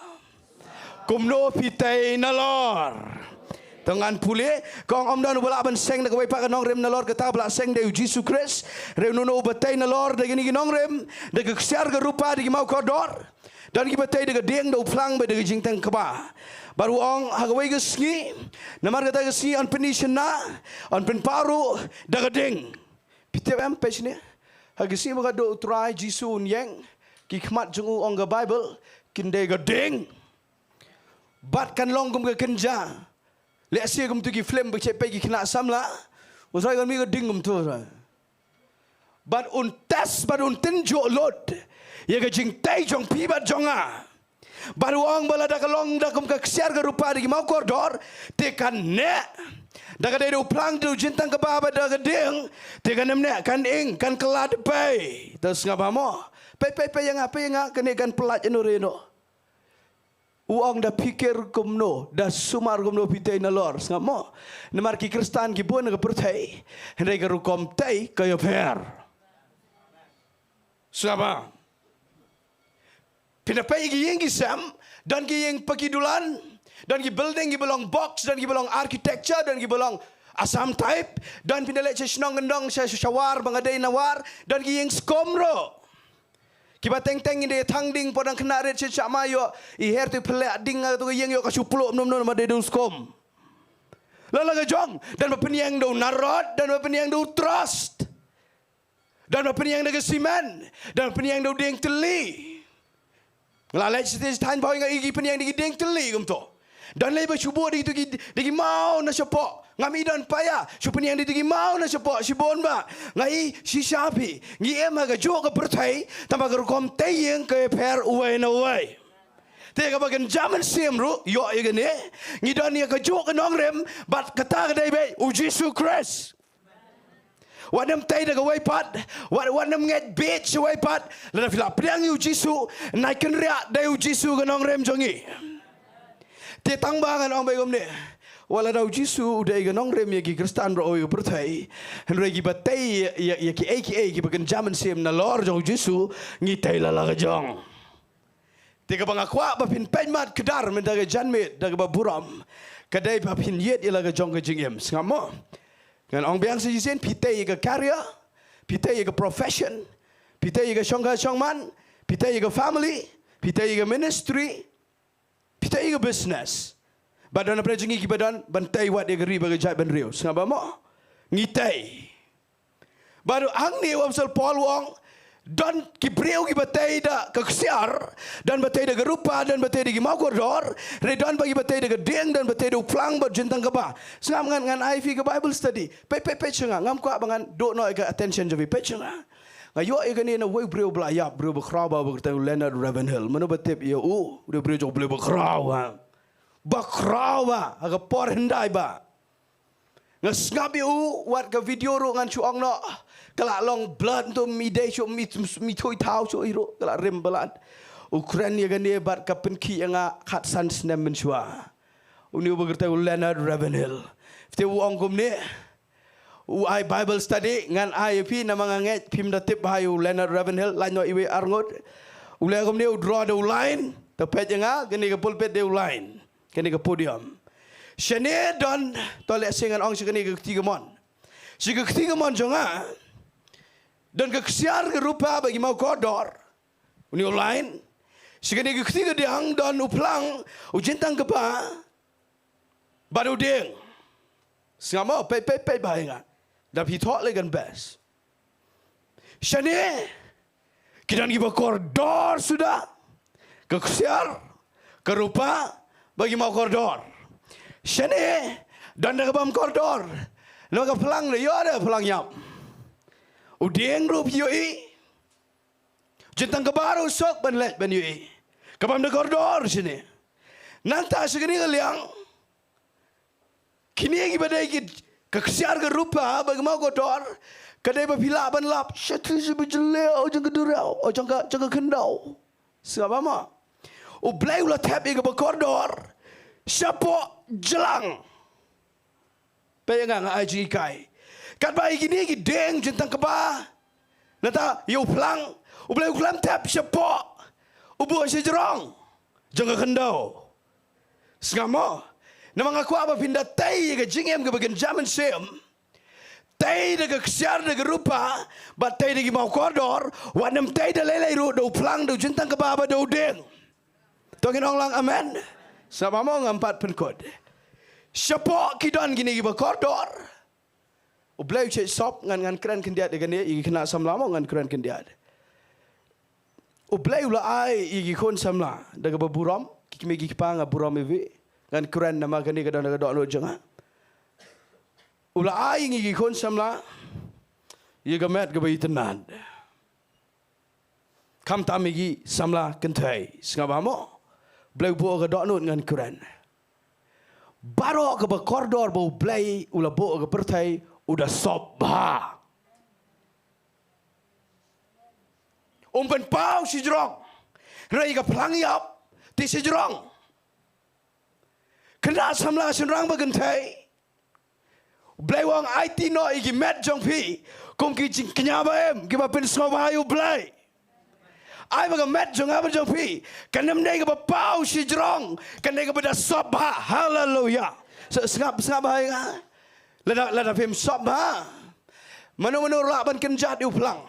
Kumno phi tei nalor. To ngan pule, ka ong ym don uba lah ban seng da kawei pat ka nongrim nalor kata ba lah seng dei u Jisu Khrist. Hynrei uno uno uba tei nalor da kine ki nongrim, da ka ksiar ka rupa, da ki maw kordor. Don kiba tei da ka dieng, da u phlang bad da ka jingteng kba. Bad u ong ha kawei ka sngi, namar kata ka sngi yn pyni shynna, yn pynpaw ruh da ka ding. Phi tip em, peit shane. Ha ka sngi ba ka duh u Trai Jisu un ïeng, ki khmat jong u, ong ka Baibl, kin dei ka ding. Bad kan long kum ka kynja. Lehse kumtu ki film ba che peit ki khynnah samla. U Trai kan mih ka ding kumtu, u Trai. Bad un test, bad un tynjuh lut ïa ka jingtei jong phi bad jong nga. Bad u ong ba lada ka long da kum ka ksiar ka rupa, da ki maw kordor, te kan neh. Da ka dei da u phlang, da u jingteng kba bad da ka ding, te kan ym neh, kan ing, kan kylla da pei. To sngap bha mo. Peit, peit, peit ïa nga, peit ïa nga, kane kan pyllait ïano re ïano. U ong da pyrkhat kumno, da sumar kumno phi tei nalor, sngap mo. Namar ki Khristan ki bun ha ka pyrthei, hynrei ka rukom tei ka ïapher. Sngap bha. Phin da peit ïa ki ïing ki sem, don ki ïing paki dulan, don ki building kiba long box, don kiba long architecture, don kiba long Assam type, don phin da leit sha shnong kyndong, sha, sha War, Bangadei, Nawar, don ki ïing skum ruh. Kiba teng teng ngin da thang ding, por dang khynnah rit sha shah ma ïoh, i her tu pynleh ding ha tu ka ïing, ïoh ka shu pluh mno mno namar dei da u skum. La la ka jong, don ba pynïeng da u narod, don ba pynïeng da u trust. Don ba pynïeng da ka simen, don ba pynïeng da u dieng tylli. Nga la leit sha shatei sha thaiñ ba hoi nga i ki pynïeng da ki dieng tylli kumto. Don lei ba shu buh da kitu ki, da ki maw na shapoh. Ngam i don paia, shu pynïeng da ki maw na shapoh shibun ba. Nga i shisha phi, ngi im ha kajuh ka pyrthei, tangba ka rukom tei ïing ka pher uwei na uwei. Te kaba kynja mynsiem ruh, ïoh ïa kane, ngi don ïa kajuh ka nongrim, bad kata ka dei beit u Jisu Khrist. Wat nym tei da kawei pat, wat, wat nym ngeit beit shawei pat, lada phi la pdiang ïa u Jisu, nai kynriah dei u Jisu ka nongrim jong ngi. Te tangba ngan ong beit kumne. Wat lada u Jisu u dei ka nongrim ïa ki Khristan baroh ha pyrthei. Hynrei kiba tei ïa, ïa, ïa kiei kiei kiba kynja mynsiem nalor jong u Jisu, ngi tei la la ka jong. Te kaba nga kwah ba phin peit mat kdar mynta ka janmiet da kaba burom, ka dei ba phin ïeit ïa la ka jong ka jingim. Sngap mo? Ngan ong biang sa shisien, phi tei ïa ka career, phi tei ïa ka profession, phi tei ïa ka shongkha shongman, phi tei ïa ka family, phi tei ïa ka ministry, phi tei ïa ka business. Bad don na pdeng jong ngi kiba don ban tei wat ïa ka ri bad ka jaitbynriew. Sngap ba mo? Ngi tei. Bad hangne u Apostol Paul u ong, don ki briew kiba tei da ka ksiar, don ba tei da ka rupa, don ba tei da ki mawkordor, hynrei don ba kiba tei da ka dieng, don ba tei da u phlang bad jingtang kaba. Sngap, ngan, ngan ai phi ka Bible study. Peit, peit, peit sha nga, ngam kwah ba ngan duh noh ïa ka attention jong phi, peit sha nga. Nga ïoh ïa kane na uwei u briew ba la ïap, briew bakhraw bha, ba kyrteng u Leonard Ravenhill. Mano ba tip ïa u? U dei u briew jong U Blei bakhraw bha. Bakhraw bha, ha ka por hyndai bha. Nga sngap ïa u, wat ka video ruh ngan shu ong noh. Ka la long blur, to mi dei shu mi, mi thui thaw shu i ruh, ka la rim palat. U kren ïa kane bad ka pynkhih ïa nga khatsan snem mynshuwa. Une uba kyrteng u Leonard Ravenhill. Te u ong kumne. U ai Bible study, ngan ai ïa phi namar nga ngeit phim da tip bha ïa u Leonard Ravenhill, lait noh iwei ar ngut. U leh kumne, u draw da u line, te peit ïa nga, kane ka pulpit dei u line. Kane ka podium. Shane don, to lehse ngan ong sha kane ka kti kamon. Sha ka kti kamon jong nga, don ka ksiar ka rupa bad ki mawkordor. Une u line. Sha kane ka kti kadiang don u phlang, u jingtang kaba, bad u dieng. Sngap mo, peit, peit, peit bha ïa nga. Da phi thoh leh kan best. Shane, ki don kiba kordor suda, ka ksiar, ka rupa, bad ki mawkordor. Shane, don da kabym kordor. Namar ka phlang da ïoh da phlang ïap. U dieng ruh phi ïohi. Jingtang kaba ruh suk ban leit ban ïohi. Kabym da kordor shane. Nangta sha kane ka liang. Kine kiba dei ki, ka ksiar ka rupa, bad ki mawkordor, ka dei ba phi lah ban lap, sha thli sha ba jylliew, jong ka duriaw, jong ka, jong ka khyndew. Sngap ba mo. U Blei u la thep ïa kaba kordor, shapoh jlang. Peit ïa nga, nga ai jinghikai. Katba ïa kine ki dieng jingtang kaba. Nangta, ïa u phlang, U Blei u khlem thep shapoh. U buh shajrong. Jong ka khyndew. Sngap mo. Namar nga kwah ba phin da tei ïa ka jingim kaba kynja mynsiem. Tei da ka ksiar da ka rupa, bad tei da ki mawkordor, wat nym tei da lei lei ruh da u phlang da u jingtang kaba bad da u dieng. To ngin ong lang amen. Sngap ba mo, ngam pat pynkut. Shapoh ki don kine kiba kordor. U Blei u shait sop, ngan, ngan kren khyndiat ïa kane, ïa ki khynnah samla mo ngan kren khyndiat. U Blei u la ai ïa ki khun samla da kaba burom, ki kmie ki kpa nga burom ïa phi. Ngan kren namar kane ka don da ka dohnud jong nga. U la ai ïa ki khun samla ïa ka met kaba itynnad. Khamtam ïa ki samla kynthei, sngap ba mo. Blei u buh ka dohnud ngan kren. Baroh kaba kordor ba U Blei u la buh ha ka pyrthei u da sop bha. Um pynpaw shajrong. Hynrei ka phlang ïap te shajrong. Khynnah samla shynrang bad kynthei. U Blei u ong aiti noh ïa ki met jong phi kum ki jingkñia ba im kiba pynsngewbha ïa U Blei. Ai ba ka met jong nga bad jong phi kan ym dei kaba paw shajrong, kan dei kaba da sop bha. Haleluya. Sngap, sngap bha ïa nga. Lada, lada phim sop bha, mano mano lah ban kynjat ïa u phlang?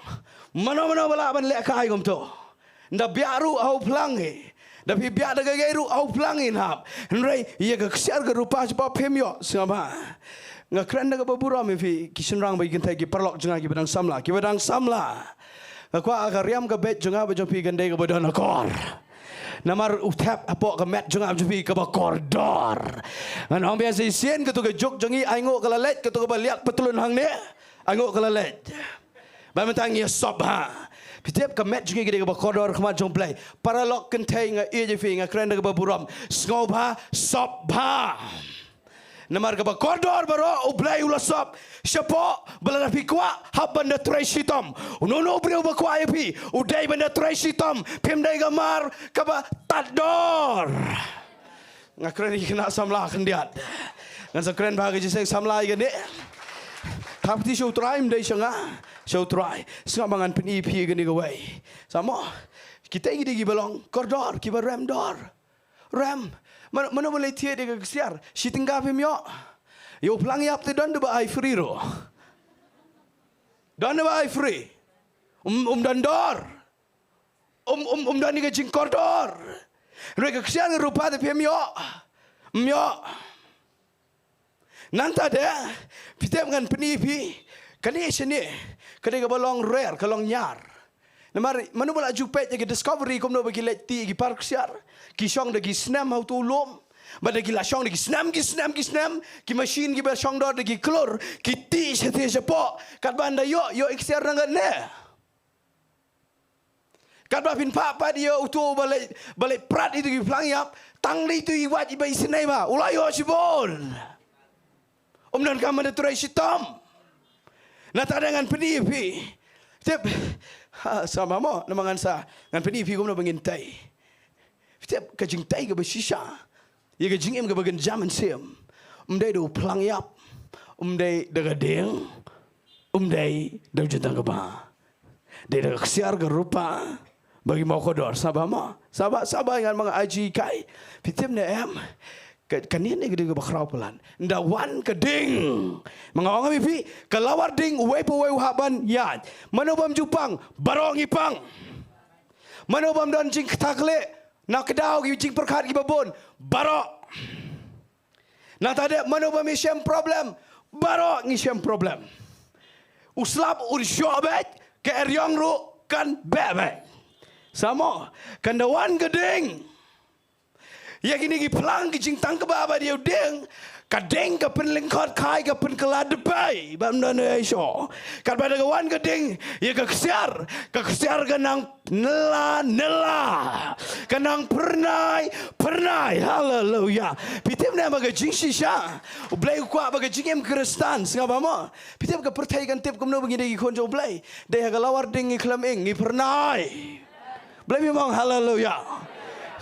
Mano mano ba lah ban leh kai kumto? Nda biah ruh ha u phlang hi. Da phi biah da ka gei ruh ha u phlang hi nap. Hynrei ïa ka ksiar ka rupa shu ba phim ïoh, sngap bha. Nga kren da kaba burom ïa phi ki shynrang bad ki kynthei, ki paralok jong nga kiba dang samla, kiba dang samla. Nga kwah ka riam ka beit jong nga bad jong phi kan dei kaba don akor. Namar u thep hapoh ka met jong nga jong phi kaba kordor. Ngan ong biang sa shisien, kato ka juk jong ngi ainguh ka la leit, kato kaba liat patlun hangne ainguh ka la leit. Ba mynta ngi sop bha. Phi tip ka met jong ngi ka dei kaba kordor ha khmat jong U Blei. Paralok kynthei, nga ïeit ïa phi, nga kren da kaba burom. Sngewbha sop bha. Namar kaba kordor baroh U Blei u la sop shapoh, ba lada phi kwah hap ban da trei shitom. Uno uno u briew ba kwah ïa phi u dei ban da trei shitom. Phim dei ka mar kaba tad dor. Nga kren ïa ki khynnah samla khyndiat. Ngan sa kren bha ka jingïaseng samla ïa kane. Thap kti sha U Trai, ym dei sha nga, sha U Trai. Sngap ba ngan pyni ïa phi ïa kane kawei. Sa mo, kita ki dei kiba long kordor, kiba rem dor. Rem. Mano, mano ba leit thied ïa ka ksiar? Shi tyngka phim ïoh. Ïa u phlang ïap te don da ba ai free ruh. Don da ba ai free. Um, um don dor. Um, um, um don ïa ka jingkordor. Hynrei ka ksiar ka rupa te phim ïoh. Ym ïoh. Nangta de, phi tip ngan pyni ïa phi, kane shane ka dei kaba long rare, ka long ñiar. Namar mano ba la ju peit ïa ki Discovery kumno ba ki leit tih ïa ki par ksiar, ki shong da ki snem ha uto u lum. Bad da ki la shong da ki snem, ki snem, ki snem, ki machine kiba shong dor da ki klur, ki tih shatei shapoh, katba ynda ïoh, ïoh ïa ka ksiar na ngan ne. Katba phin phah pat ïa uto ba leit, ba leit prat ïa uto ki phlang ïap, tang dei uto i wait iba isynei bha, u la ïoh shibun. Um donkam ban da trei shitom. Nangta de ngan pyni ïa phi. Tip. Ha, sa ma mo, namar ngan sa, ngan pyni ïa phi kumno ba ngin tei. Tip, ka jingtei kaba shisha ïa ka jingim kaba kynja mynsiem, ym dei da u phlang ïap, ym dei da ka dieng, ym dei da u jingtang kaba, dei da ka ksiar ka rupa ba ki mawkordor. Sa ba mo, sa ba, sa ba ngan ma nga aji kai. Phi tip ne em? Ka, kane ne ka ding kaba khraw palat. Ynda wan ka ding, ma nga ong ïa phi, ka lawar ding uwei pa uwei u hap ban ïaid. Mano bym ju pang, baroh ngi pang. Mano bym don jingkthah khleh, na kdaw ki jingpyrkhat kiba bun, baroh. Nangta de mano bym ïashem problem, baroh ngi shem problem. U slap un shoh beit, ka eriong ruh kan beh beit. Sa mo, kan da wan ka ding ïa kine ki phlang, ki jingtang kaba, bad ïa u dieng, ka ding ka pynlyngkot khai, ka pynkylla dpei, bym don ei ei shuh. Katba da ka wan ka ding ïa ka ksiar, ka ksiar ka nang nylla nylla, ka nang phyrnai phyrnai. Haleluya. Phi tip ne em ba ka jingshisha U Blei u kwah ba ka jingim Khristan, sngap ba mo, phi tip ka pyrthei kan tip kumno ba ngi dei ki khun jong U Blei? Dei ha ka lawar ding ngi khlem ing, ngi phyrnai. Blei, phi ong haleluya.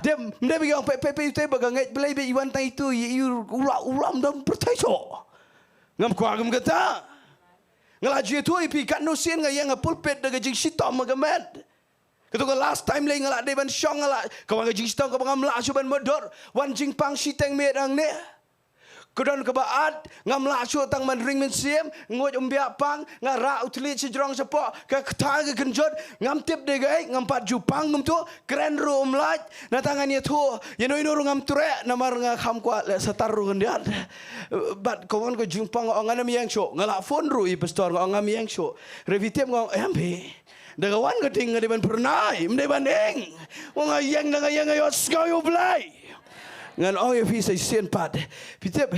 Dei, dei ba ki ong peit, peit, peit, peit ba ka ngeit Blei ba i wan tang itu, i, i, u la, u la ym don pyrthei shuh. Ngam kwah kum kata. Nga la ju ïathuh ïa phi katno sien nga ïeng ha pulpit da ka jingshitom ha ka met. Kato ka last time lei nga la dei ban shong, nga la, ka wan ka jingshitom kaba ngam lah shuh ban mutdur. Wan jingpang shiteng miet hangne. Ka don kaba ad, ngam lah shuh tang ban ring mynsiem, nguid ym biang pang, nga rah u thylliej shajrong shapoh, ka kata ka kynjut, ngam tip de kaei, ngam pat ju pang kumto, kren ruh ym lait. Nangta ngan ïathuh, ïano ïano ruh ngam treh, namar nga kham kwah leh satar ruh khyndiat. Bad ka wan ka jingpang, nga ong ngam ïeng shuh, nga la phone ruh ïa i pastor, nga ong ngam ïeng shuh. Hynrei phi tip, nga ong em phi. Da ka wan ka ding nga dei ban phyrnai, ym dei ban ing. Nga ong nga ïeng, da nga ïeng nga ïohsngew ïa U Blei. Ngan ong ïa phi sa shisien pat. Phi tip,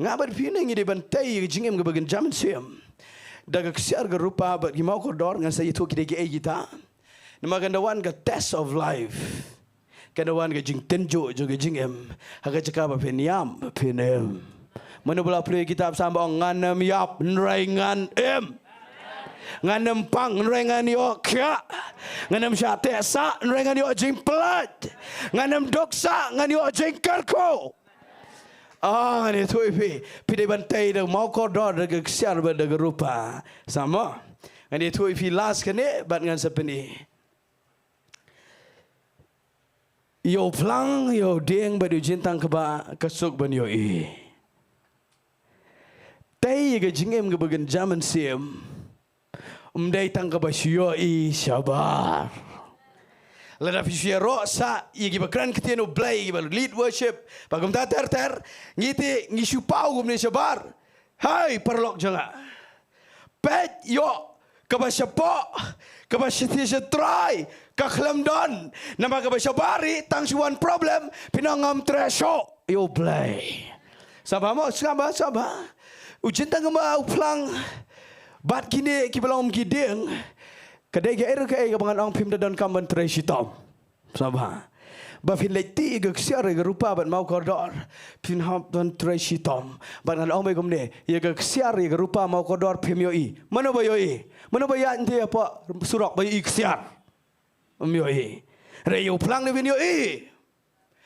nga bad phi ne ngi dei ban tei ïa ka jingim kaba kynja mynsiem da ka ksiar ka rupa bad ki mawkordor. Ngan sa ïathuh ki dei kiei kita. Namar kan da wan ka test of life, kan da wan ka jingtynjuh jong ka jingim, ha ka jaka ba phin ïap phin im. Mano ba la pule kitab Salm ba ong, ngan ym ïap hynrei ngan im. Ngan ym pang hynrei ngan ïoh khiah. Ngan ym shah teh sah hynrei ngan ïoh jingpyllait. Ngan ym duk sah, ngan ïoh jingkyrkhu. Ah, ngan ïathuh ïa phi, phi dei ban tei da ka mawkordor, da ka ksiar bad da ka rupa. Sa mo, ngan ïathuh ïa phi last kane bad ngan sa pyni. Ïa u phlang, ïa u dieng bad ïa u jingtang kaba, ka suk ban ïohi. Tei ïa ka jingim kaba kynja mynsiem, ym dei tang kaba shu ïohi shabar. Lada phi shu ïaroh sah ïa kiba kren ktien U Blei, kiba lead worship, bad kumta ter ter, ngi te ngi shu paw kumne shabar. Hai paralok jong nga, peit ïoh kaba shapoh, kaba shathie shatrai, ka khlem don. Namar kaba shabar hi, tang shu wan problem, phin ong ngam treh shuh ïa U Blei. Sngap bha mo, sngap bha, sngap bha. U jingtang ba u phlang bad kine kiba long ki dieng, ka dei kaei re kaei kaba ngan ong phim da donkam ban trei shitom. Sngap bha. Ba phin leit ti ïa ka ksiar ïa ka rupa bad maw kordor, phin hap ban trei shitom. Bad ngan ong beit kumne, ïa ka ksiar ïa ka rupa maw kordor phim ïohi. Mano ba ïohi? Mano ba ïaid hangtei hapoh surok ba ïohi ksiar? Ym ïohi. Hynrei ïa u phlang ne phin ïohi.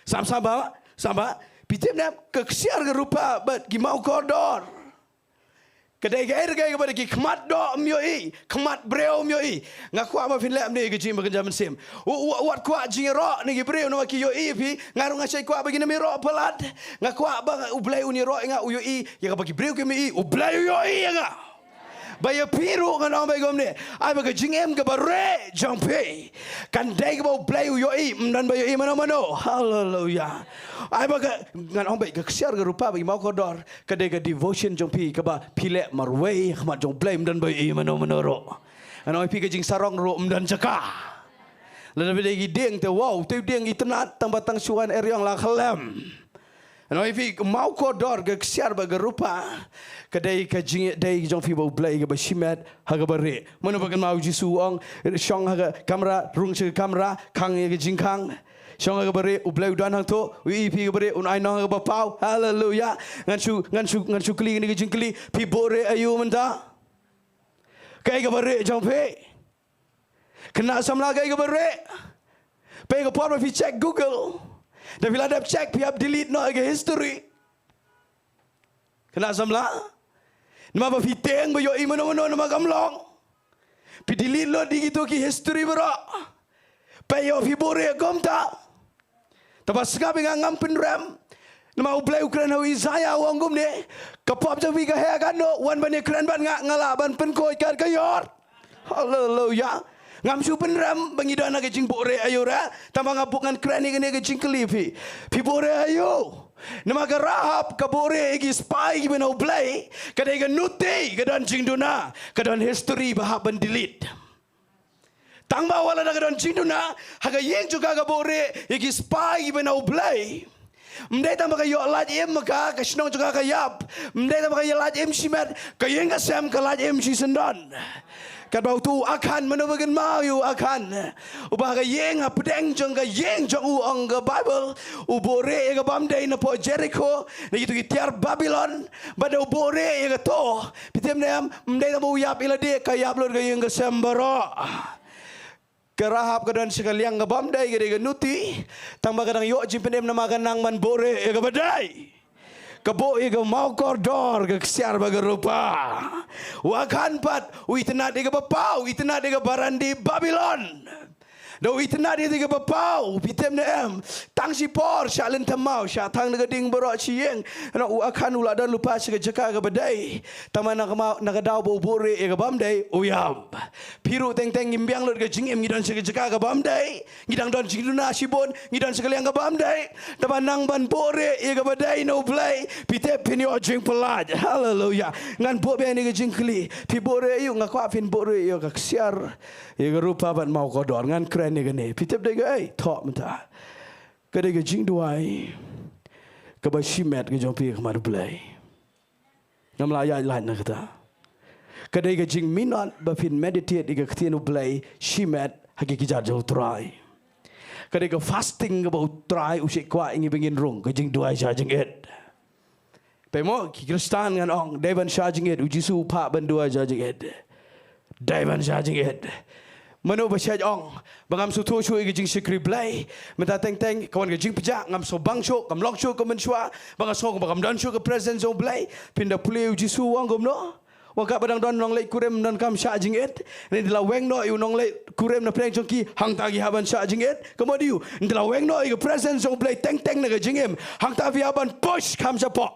Sngap, sngap bha, sngap bha. Phi tip ne em, ka ksiar ka rupa bad ki maw kordor, ka dei kaei re kaei kaba da ki khmat doh ym ïohi, khmat briew ym ïohi. Nga kwah ba phin leh kumne ïa ka jingim ba kynja mynsiem. U, u, wat kwah jingïaroh na ki briew namar ki ïohi ïa phi. Nga ruh nga shait kwah ba ngin ym ïaroh palat. Nga kwah ba U Blei un ïaroh ïa nga, u ïohi ïa kaba ki briew kim ïohi, U Blei u ïohi ïa nga. Ba ïa phi ruh ngan ong beit kumne, ai ba ka jingim kaba rieh jong phi kan dei kaba U Blei u ïohi, ym don ba ïohi mano mano. Haleluya. Ai ba ka, ngan ong beit, ka ksiar ka rupa bad ki maw kordor ka dei ka devotion jong phi kaba phi leh marwei ha khmat jong U Blei, ym don ba ïohi mano mano ruh. Ngan ong ïa phi, ka jingsarong ruh ym don jaka. Lada phi dei ki dieng te, wow, te u dieng itynnad, tang ba tang shu wan eriong la khlem. Ngan ong ïa phi, ka maw kordor, ka ksiar bad ka rupa, ka dei ka jingïadei jong phi bad U Blei kaba shimet ha kaba rieh. Mano ba kynmaw, U Jisu u ong, shong ha ka kamra, rung sha ka kamra, khang ïa ka jingkhang. Shong ha kaba rieh, U Blei u don hangto, u ïohi ïa phi ha kaba rieh, un ai nong ha kaba paw. Haleluya. Ngan shu, ngan shu, ngan shu kylli kane ka jingkylli, phi buhrieh aïu mynta? Kaei kaba rieh jong phi? Khynnah samla, kaei kaba rieh? Peit ka por ba phi check Google. Da phi la dep check, phi hap delete noh ïa ka history. Khynnah samla, namar ba phi tieng ba ïohi mano mano namar kam long. Phi delete lut ïa kito ki history baroh. Peit, ïoh phi buhrieh kumta. Te ba sngap ïa nga, ngam pynrem. Namar U Blei u kren ha u Isaiah, u ong kumne, ka pop jong phi ka heh katno, wan ban ïakren bad nga, nga lah ban pynkhuid kat ka ïor. Haleluya. Ngam shu pynrem ba ngi don ha ka jingbuhrieh aïu re, tang ba nga buh, ngan kren ïa kane ka jingkylli, phi, phi buhrieh aïu? Namar ka Rahab ka buhrieh ïa ki spy kiba na U Blei, ka dei ka nuti, ka don jingduna, ka don history ba hap ban delete. Tang ba wat lada ka don jingduna, ha ka ïing jong ka ka buhrieh ïa ki spy kiba na U Blei. Ym dei tang ba ka ïoh lait im ma ka, ka shnong jong ka ka ïap. Ym dei tang ba ka ïoh lait im shimet, ka ïing ka sem ka lait im shisyndon. Katba uto u Akhan, mano ba kynmaw ïa u Akhan, uba ha ka ïing, hapdeng jong ka ïing jong u, ong ka Baibl, u buhrieh ïa ka bym dei napoh Jerikho, na kito ki tiar Babilon. Bad da u buhrieh ïa kato, phi tip ne em, ym dei tang ba u ïap ïa lade, ka ïap lut ka ïing ka sem baroh. Ka Rahab ka don sha ka liang ka bym dei, ka dei ka nuti, tang ba ka dang ïoh jingpynim namar ka nang ban buhrieh ïa kaba dei. Ka buh ïa ka maw kordor, ka ksiar bad ka rupa. U Akhan pat u itynnad ïa kaba paw, u itynnad ïa ka barandi Babilon. Da u itynnad ïa kaba paw, phi tip ne em, tang shipor, shah lynthem maw, shah thang na ka ding baroh shi ïing. Ngan ong, u Akhan u la don lypa sha ka jaka kaba dei, tang ba na ka maw, na ka daw ba u buhrieh ïa ka bym dei, u ïap. Phi ruh teng teng ngim biang lut ka jingim, ngi don sha ka jaka ka bym dei, ngi dang don jingduna shibun, ngi don sha ka liang ka bym dei. Tang ba nang ban buhrieh ïa kaba dei na U Blei, phi tip phin ïoh jingpyllait. Haleluya. Ngan buh biang ïa ka jingkylli, phi buhrieh aïu? Nga kwah phin buhrieh ïa ka ksiar, ïa ka rupa bad maw kordor. Ngan kren ïa kane, phi tip dei kaei? Thoh mynta. Ka dei ka jingduwai kaba shimet ka jong phi ha khmat U Blei. Ngam lah ïaid lait na kata. Ka dei ka jingminot ba phin meditate ïa ka ktien U Blei shimet ha ki kjat jong U Trai. Ka dei ka fasting kaba U Trai u shait kwah ïa ngi ba ngin rung, ka jingduwai sha jingit. Peit mo, ki Khristan, ngan ong, dei ban sha jingit, U Jisu u phah ban duwai sha jingit. Dei ban sha jingit. Mano ba shait ong ba ngam sngewthuh shuh ïa ka jingshakri Blei? Mynta teng teng ka wan ka jingpjah, ngam sngewbang shuh, kam long shuh kum mynshuwa, ba nga sngew ba kam don shuh ka presence jong U Blei. Phin da pule, U Jisu u ong kumno? Wat katba dang don nongleit kurim, ym donkam sha jingit. Ngi la weng noh ïa u nongleit kurim na pdeng jong ki, hangta ki hap ban sha jingit. Ka mut aïu? Ngi la weng noh ïa ka presence jong U Blei teng teng na ka jingim, hangta phi hap ban push kham shapoh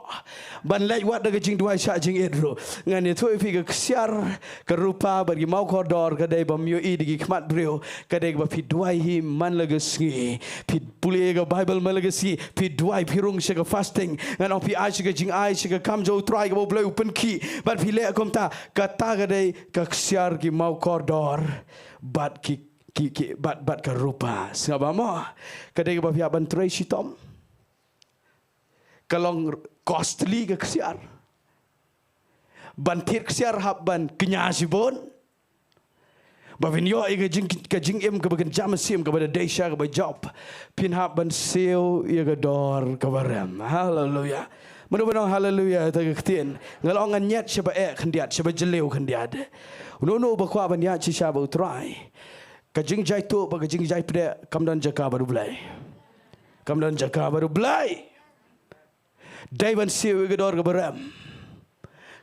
ban leit wad da ka jingduwai sha jingit ruh. Ngan ïathuh ïa phi, ka ksiar, ka rupa bad ki maw kordor ka dei bym ïohi da ki khmat briew. Ka dei kaba phi duwai hi man la ka sngi. Phi pule ïa ka Baibl man la ka sngi. Phi duwai, phi rung sha ka fasting. Ngan ong, phi ai sha ka jingai, sha ka kam jong U Trai kaba U Blei u pynkhih. Bad phi leh kum Ta, kata ka dei ka ksiar ki maw kordor bad ki, ki, ki, bad, bad ka rupa. Sngap ba mo? Ka dei kaba phi hap ban trei shitom. Ka long costly ka ksiar. Ban thied ksiar hap ban kñia shibun. Ba phin ïoh ïa ka jing, ka jingim kaba kynja mynsiem kaba da dei sha kaba jop. Phin hap ban siew ïa ka dor kaba rem. Haleluia. Mano ba ong haleluia ïa kata ka ktien? Nga la ong ngan ñiad sha ba eh khyndiat, sha ba jylliew khyndiat. Uno uno ba kwah ban ïaid shisha bad U Trai, ka jingjaituh bad ka jingjai pdeng kam don jaka bad U Blei. Kam don jaka bad U Blei. Dei ban siew ïa ka dor kaba rem.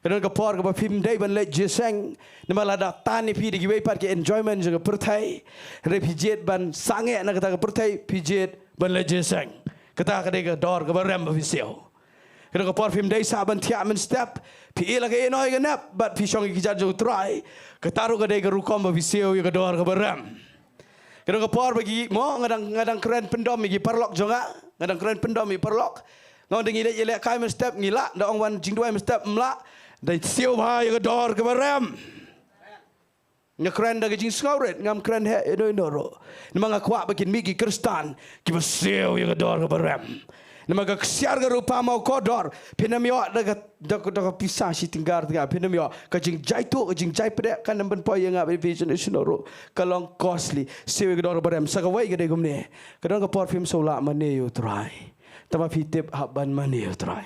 Ka don ka por kaba phim dei ban leit jingïaseng. Namar lada tan ïa phi da kiwei pat ki enjoyment jong ka pyrthei, hynrei phi jied ban sangeh na kata ka pyrthei, phi jied ban leit jingïaseng. Kata ka dei ka dor kaba rem ba phi siew. Ka don ka por phim dei sah ban thiah mynstep, phi ïeh la ka ïeh noh ïa ka nep bad phi shong ïa ki jar jong U Trai. Kata ruh ka dei ka rukom ba phi siew ïa ka dor kaba rem. Ka don ka por ba ki mo, nga dang, nga dang kren pyndom ïa ki paralok jong nga. Nga dang kren pyndom ïa ki paralok. Nga ong da ngi leit ïalehkai mynstep ngi lah, da ong wan jingduwai mynstep ym lah. Da siew bha ïa ka dor kaba rem. Nga kren da ka jingsngewrit, ngam kren heh ïano ïano ruh. Namar nga kwah ba kin mih ki Khristan kiba siew ïa ka dor kaba rem. Namar ka ksiar ka rupa maw kordor, phin ym ïoh da ka, da ka, da ka pisa shi tyngka ar tyngka, phin ym ïoh. Ka jingjaituh, ka jingjai pdeng, kan ym pynpoi ïa nga bad phi shano shano ruh. Ka long costly. Siew ïa ka dor kaba rem. Sa kawei ka dei kumne. Ka don ka por phim sngewlah mane ïa U Trai. Tangba phi tip hap ban mane ïa U Trai.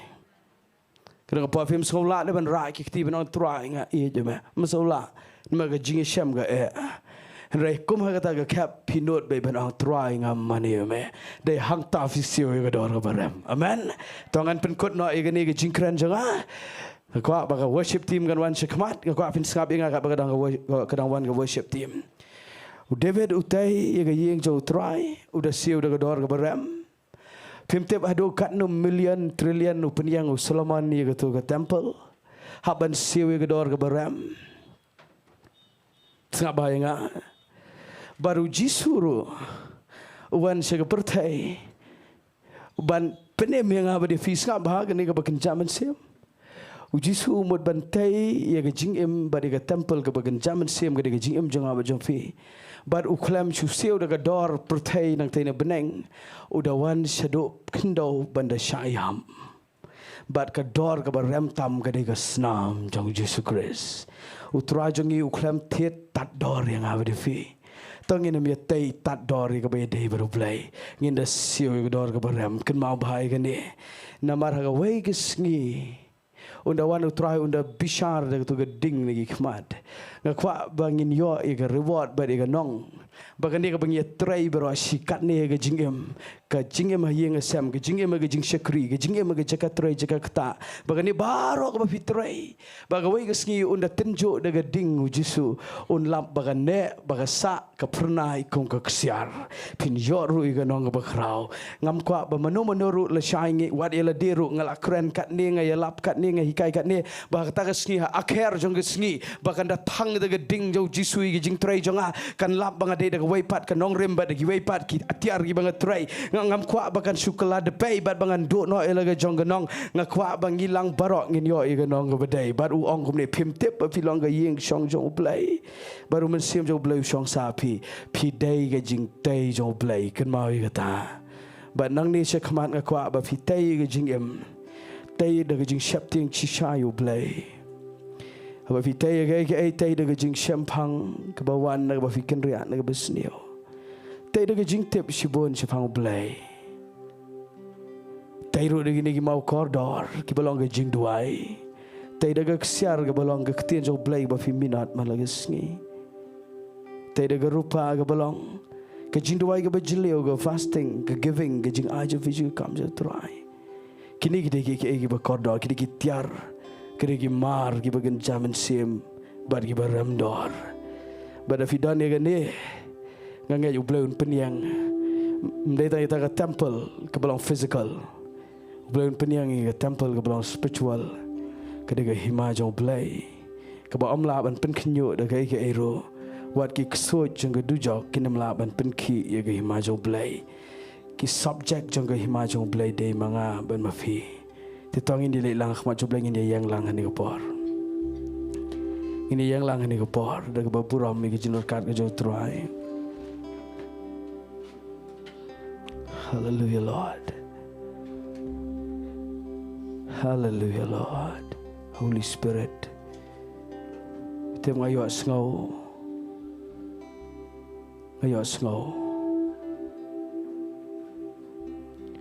Ka don ka por phim sngewlah de ban rah ki kti ban ong Trai nga ïeit ïa me. Ym sngewlah. Namar ka jingïashem ka eh. Hynrei kum ha kata ka khep phi nud beit ban ong Trai ngam mane ïa me. Dei hangta phi siew ïa ka dor kaba rem. Amen. To ngan pynkut noh ïa kane ka jingkren jong nga. Nga kwah ba ka worship team kan wan sha khmat. Nga kwah phin sngap ïa nga katba ka dang ka wor-, ka dang wan ka worship team. U David u tei ïa ka ïing jong U Trai, u da siew da ka dor kaba rem. Phim tip haduh katno million, trillion u pynïeng u Solomon ïa katu ka temple. Hap ban siew ïa ka dor kaba rem. Sngap bha ïa nga. Bad U Jisu ruh u wan sha ka pyrthei ban pynim ïa nga bad ïa phi, sngap bha kane kaba kynja mynsiem. U Jisu u mut ban tei ïa ka jingim bad ïa ka temple kaba kynja mynsiem, ka dei ka jingim jong nga bad jong phi. Bad u khlem shu siew da ka dor pyrthei nangtei na bneng. U da wan shaduh khyndew ban da shah ïam. Bad ka dor kaba rem tam ka dei ka snam jong U Jisu Khrist. U Trai jong ngi u khlem thied tad dor ïa nga bad ïa phi. To ngin ym ïatei tad dor ïa kaba ïadei bad U Blei. Ngin da siew ïa ka dor kaba rem, kynmaw bha ïa kane. Namar ha kawei ka sngi un da wan U Trai, un da bishar da katu ka ding na ki khmat. Nga kwah ba ngin ïoh ïa ka reward bad ïa ka nong. Ba kane kaba ngi ïatrei baroh shi katne ha ka jingim. Ka jingim ha ïing ha sem, ka jingim ha ka jingshakri, ka jingim ha ka jaka trei jaka ktah. Ba kane baroh kaba phi trei. Ba kawei ka sngi un da tynjuh da ka ding U Jisu. Un lap ba ka neh, ba ka sah, ka phyrnai kum ka ksiar. Phin ïoh ruh ïa ka nong kaba khraw. Ngam kwah ba mano mano ruh lashai ngi, wat ïa lade ruh, nga la kren katne, nga ïalap katne, nga hikai katne. Ba kata ka sngi ha akher jong ka sngi, ba kan da thang da ka ding jong U Jisu ïa ka jingtrei jong nga. Kan lap ba nga dei da kawei pat ka nongrim bad da kiwei pat ki atiar kiba nga trei. Nga ngam kwah ba kan shu kylla dpei bad ba ngan duh noh ïa la ka jong ka nong. Nga kwah ba ngi lang baroh ngin ïoh ïa ka nong kaba dei. Bad u ong kumne, phim tip ba phi long ka ïing shong jong U Blei. Bad U Mynsiem jong U Blei u shong sha phi. Phi dei ka jingtei jong U Blei. Kynmaw ïa kata. Bad nangne sha khmat nga kwah ba phi tei ïa ka jingim. Tei da ka jingsheptieng shisha ïa U Blei. Haba phi tei ïa kaei kaei, tei da ka jingshemphang kaba wan na kaba phi kynriah na kaba sniew. Tei da ka jingtip shibun shaphang U Blei. Tei ruh da kine ki maw kordor kiba long ka jingduwai. Tei da ka ksiar kaba long ka ktien jong U Blei ba phi minot man la ka sngi. Tei da ka rupa kaba long ka jingduwai kaba jylliew, ka fasting, ka giving, ka jingai jong phi sha ka kam jong U Trai. Kine ki dei ki, ki, kiba kordor, ki dei ki tiar, ki dei ki mar kiba kynja mynsiem bad kiba rem dor. Bad da phi don ïa kane, nga ngeit U Blei un pynïeng. Ym dei tang ïa kata ka temple kaba long physical. U Blei un pynïeng ïa ka temple kaba long spiritual. Ka dei ka hima jong U Blei kaba ym lah ban pynkhynñiuh da kaei kaei ruh. Wat ki ksuid jong ka dujok kin ym lah ban pynkhih ïa ka hima jong U Blei. Ki subject jong ka hima jong U Blei dei ma nga bad ma phi. Te to ngin ïa leit lang ha khmat jong U Blei, ngin ïa ïeng lang ha kane ka por. Ngin ïeng lang ha kane ka por da kaba burom ïa ka jingdonkam ka jong U Trai. Hallelujah, Lord. Hallelujah, Lord. Holy Spirit. Te nga ïohsngew. Nga ïohsngew.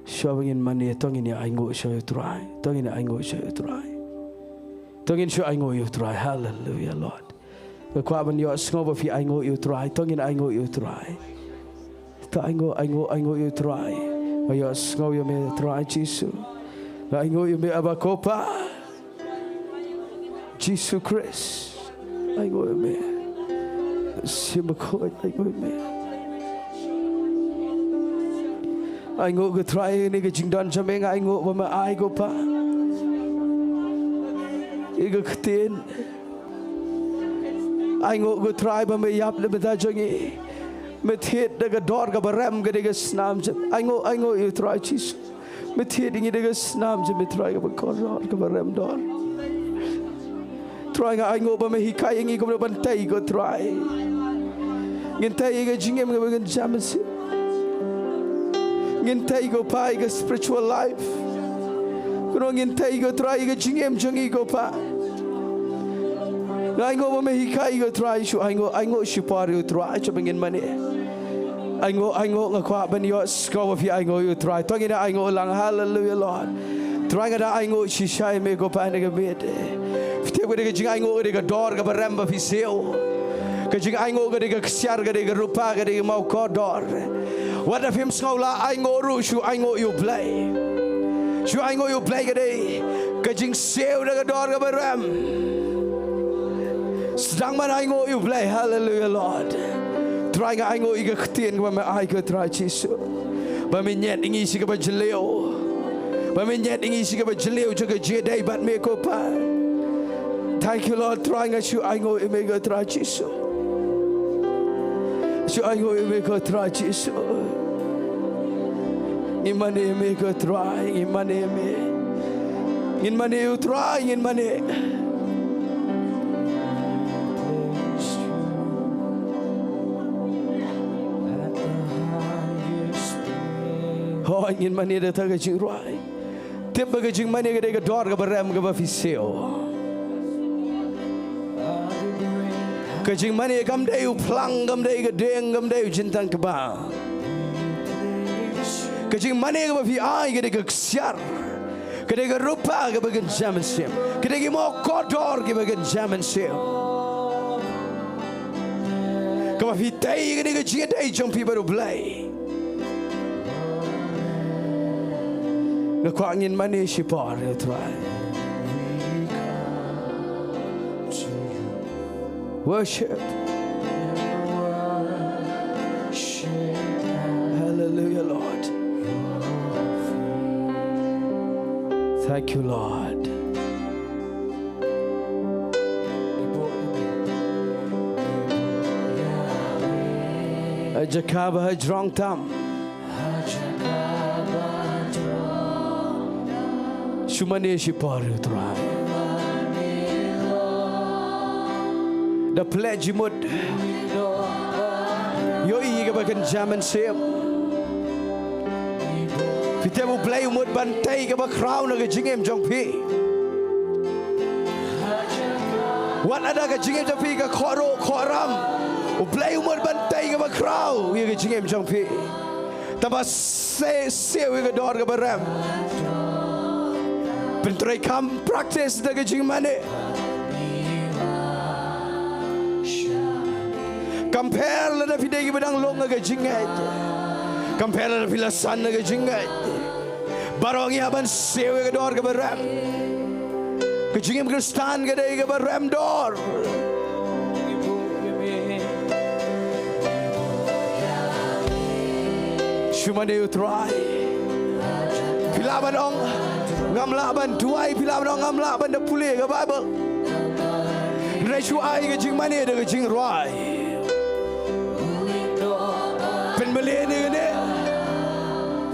Shuwa ba ngin mane, to ngin ïa ainguh sha U Trai. To ngin ïa ainguh sha U Trai. To ngin shu ainguh ïa U Trai. Hallelujah, Lord. Nga kwah ban ïohsngew ba phi ainguh ïa U Trai. To ngin ainguh ïa U Trai. To ainguh, ainguh, ainguh ïa U Trai. Nga ïohsngew ïa me Trai Jisu. Nga ainguh ïa me Aba Ko Pa. Jisu Khrist, ainguh ïa me. Siem bakhuid, ainguh ïa me. Ainguh ko Trai ïa kane ka jingdon jong me, nga ainguh ba me ai ko Pa ïa ka ktien. Ainguh ko Trai ba me ïap na ka bynta jong ngi. Me thied da ka dor kaba rem ka dei ka snam jong. Ainguh, ainguh ïa U Trai Jisu. Me thied ïa ngi da ka snam jong me Trai kaba kordor, kaba rem dor. Trai nga ainguh ba me hikai ïa ngi kumno ban tei ko Trai. Ngin tei ïa ka jingim kaba kynja mynsiem. Ngin tei ko Pa ïa ka spiritual life. Kumno ngin tei ko Trai ïa ka jingim jong ngi ko Pa. Nga ainguh ba me hikai ko Trai shu ainguh, ainguh shipor ïa U Trai shuwa ba ngin mane. Ainguh, ainguh nga kwah ban ïohsngew ba phi ainguh ïa U Trai. To ngin ïa ainguh lang, hallelujah Lord. Trai nga da ainguh shisha ïa me ko Pa ha kane ka miet. Phi tip ka dei ka jingainguh ka dei ka dor kaba rem ba phi siew. Ka jingainguh ka dei ka ksiar, ka dei ka rupa, ka dei ka mawkor dor. Wat la phim sngew la ainguh ruh shu ainguh ïa U Blei. Shu ainguh ïa U Blei ka dei ka jingsiew da ka dor kaba rem. Sdang ban ainguh ïa U Blei, hallelujah Lord. Trai nga ainguh ïa ka ktien kaba me ai ko Trai Jisu. Ba me ñiad ïa ngi sha kaba jylliew. Ba me ñiad ïa ngi sha kaba jylliew jong ka jingïadei bad me ko Pa. Thank you Lord, Trai nga shu ainguh ïa me ko Trai Jisu. Shu ainguh ïa me ko Trai Jisu. Ngin mane ïa me ko Trai, ngin mane ïa me. Ngin mane ïa U Trai, ngin mane. Hooid ngin mane da kata ka jingrwai. Tip ba ka jingmane ka dei ka dor kaba rem kaba phi siew. Ka jingmane kam dei u phlang, kam dei ka dieng, kam dei u jingtang kaba. Ka jingmane kaba phi ai ka dei ka ksiar. Ka dei ka rupa kaba kynja mynsiem. Ka dei ki mawkor dor kiba kynja mynsiem. Kaba phi tei ka dei ka jingïadei jong phi bad U Blei. Nga kwah ngin mane shipor ïa U Trai. Worship. Hallelujah, Lord. Thank you, Lord. Ha jaka ba ha jrong tam. Shu mane shipor ïa U Trai. Da pynleit jingmut. Ïohi ïa kaba kynja mynsiem. Phi tip U Blei u mut ban tei kaba khraw na ka jingim jong phi. Wat lada ka jingim jong phi ka khohruh khohram, U Blei u mut ban tei kaba khraw ïa ka jingim jong phi. Tangba siew, siew ïa ka dor kaba rem. Pyntreikam, practice da ka jingmane. Kam pher lada phi dei kiba dang long ha ka jingngeit. Kam pher lada phi la san ha ka jingngeit. Baroh ngi hap ban siew ïa ka dor kaba rem. Ka jingim Khristan ka dei kaba rem dor. Shu mane ïa U Trai. Phi lah ban ong ngam lah ban duwai, phi lah ban ong ngam lah ban da pule ka Baibl. Hynrei shu ai ka jingmane da ka jingrwai. Pynmlien ïa kane.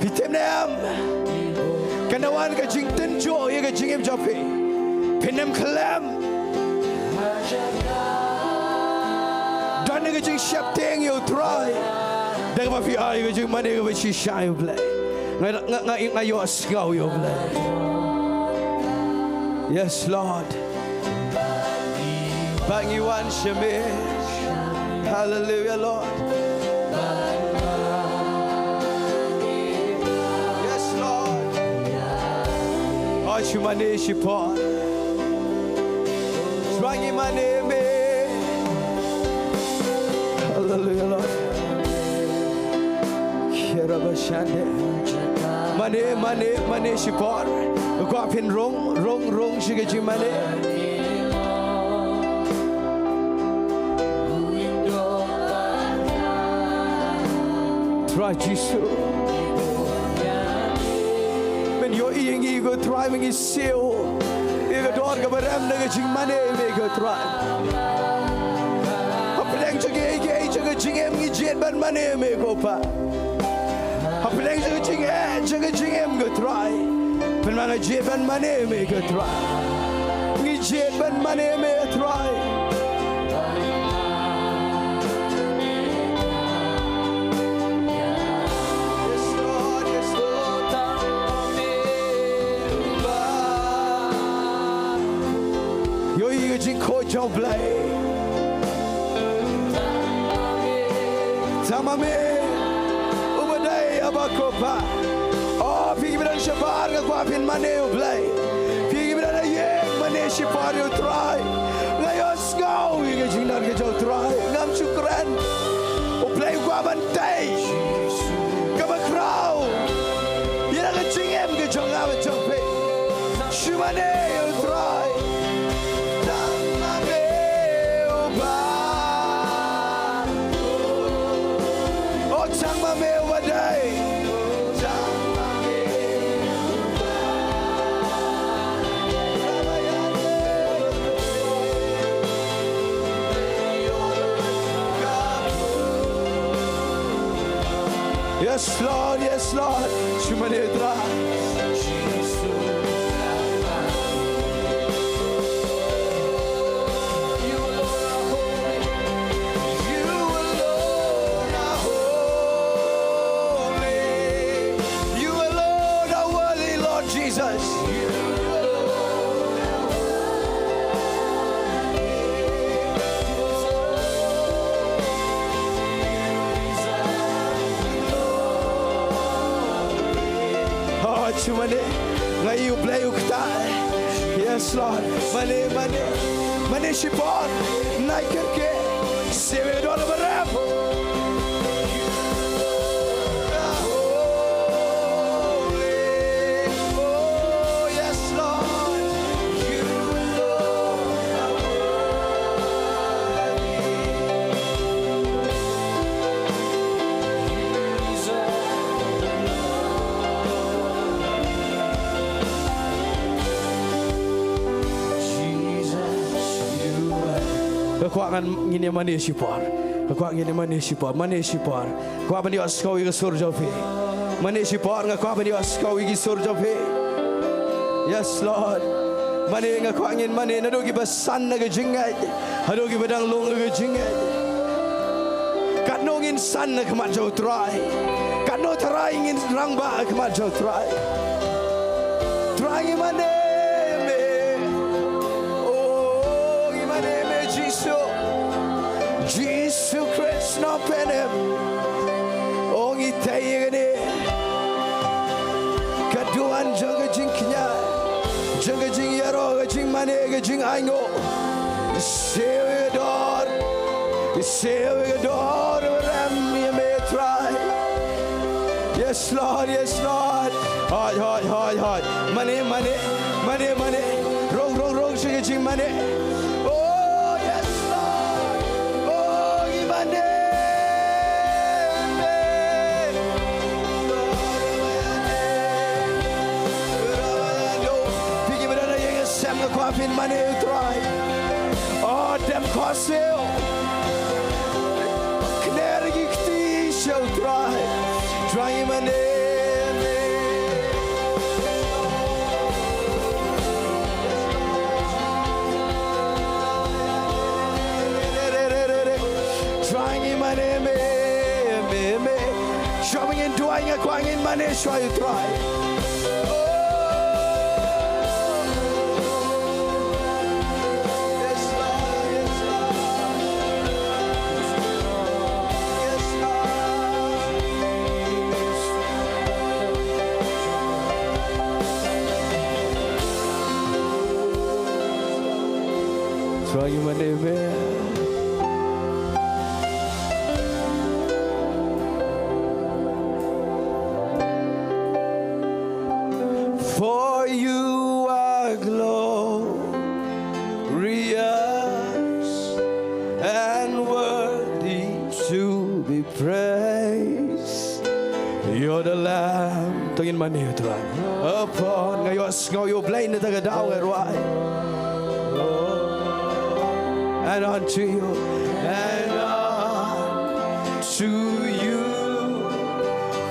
Phi tip ne em? Kan da wan ka jingtynjuh ïa ka jingim jong phi. Phin ym khlem. Don ka jingsheptieng ïa u Trai. Da kaba phi ai ka jingmane kaba shisha ïa u Blei. Nga, nga, nga, nga ïohsngew ïa u Blei. Yes, Lord. Ba ngi wan sha me. Hallelujah, Lord. Yes, Lord. Oh, shu mane shipor. Shu mane me. Hallelujah, Lord. Kira bashande. Mane, mane, mane shipor. Kwah phin rung, rung, rung sha ka jingmane. Trai Jisu. Men ïohi ïa ngi ko Trai, men ngi siew ïa ka dor kaba rem na ka jingmane me ko Trai. Hapdeng jong kiei kiei jong ka jingim ngi jied ban mane me ko Pa. Hapdeng jong ka jingeh jong ka jingim ko Trai, pynban ngi jied ban mane me ko Trai. Ngi jied ban mane me Trai. Yes, Lord, yes, Lord. Ïohi ka jingkhot jong u Blei. Tang ma me uba dei, Aba ko Pa. Oh, phi kiba don shabar, nga kwah phin mane ïa u Blei. Phi kiba don ha ïing, mane shipor ïa u Trai. Nga ïohsngew ïa ka jingdon ka jong u Trai. Ngam shu kren. U Blei u kwah ban tei kaba khraw ïa ka jingim ka jong nga bad jong phi. Shu mane ïa u Trai. Tang ma me uba. Oh, tang ma me uba dei. Tang ma me uba. Yes, Lord, yes, Lord. Shu mane Trai. You alone are holy. You alone are worthy, Lord Jesus. Oh, shu mane, nga ïohi u Blei u ktah. Yes, Lord. Mane, mane, mane shipor. Nai kyrkieh. Siew ïa ka dor ba rem. Oh, yes, Lord. You alone are worthy. You deserve the glory. Jesus, you are. Nga kwah ngan ngin ïa mane shipor. Nga kwah ngin ïa mane shipor. Mane shipor. Kwah ban ïohsngew ïa ka sur jong phi. Mane shipor, nga kwah ban ïohsngew ïa ki sur jong phi. Yes, Lord. Mane, nga kwah ngin mane naduh kiba san na ka jingngeit haduh kiba dang long ka jingngeit. Katno ngin san ha khmat jong u Trai? Katno tharai ngin rangbah ha khmat jong u Trai? Trai, ngi mane me. Oh, ngi mane me Jisu. Jisu Khrist, Nongpynim. Oh, ngi tei ïa kane ka duwan jong ka jingkñia, jong ka jingïaroh, ka jingmane, ka jingainguh. Siew ïa ka dor, siew ïa ka dor ba rem ïa me Trai. Yes, Lord, yes, Lord. Hoi, hoi, hoi, hoi. Mane, mane, mane, mane. Rung, rung, rung sha ka jingmane. Oh, yes, Lord. Oh, ngi mane me. Phi kiba don ha ïing ha sem, nga kwah phin mane ïa u Trai. Oh, dem khohsiew. Kner ki kti sha u Trai. Trai, ngi mane me. Amen, amen, amen. Shuwa ba ngin duwai nga kwah ngin mane shuwa ïa u Trai. Oh, yes, Lord, yes, Lord. Yes, Lord. Shuwa ngin mane, amen. For you are glorious and worthy to be praised. You're the Lamb. To ngin mane ïa u Trai. Upon, nga ïohsngew ïa u Blei na kata ka daw nga rwai. And unto you, and unto you,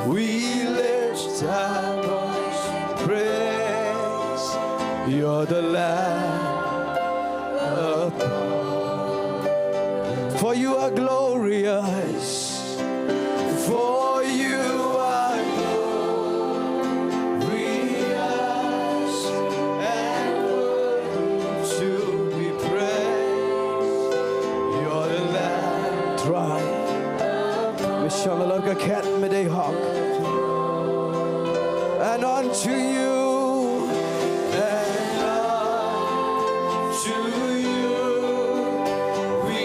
we lift our voice, praise. You're the Lamb upon. For you are glorious. For you are glorious and worthy to be praised. You're the Lamb. Trai. Me shong halor ka khet me dei hok. And unto you, and unto you, we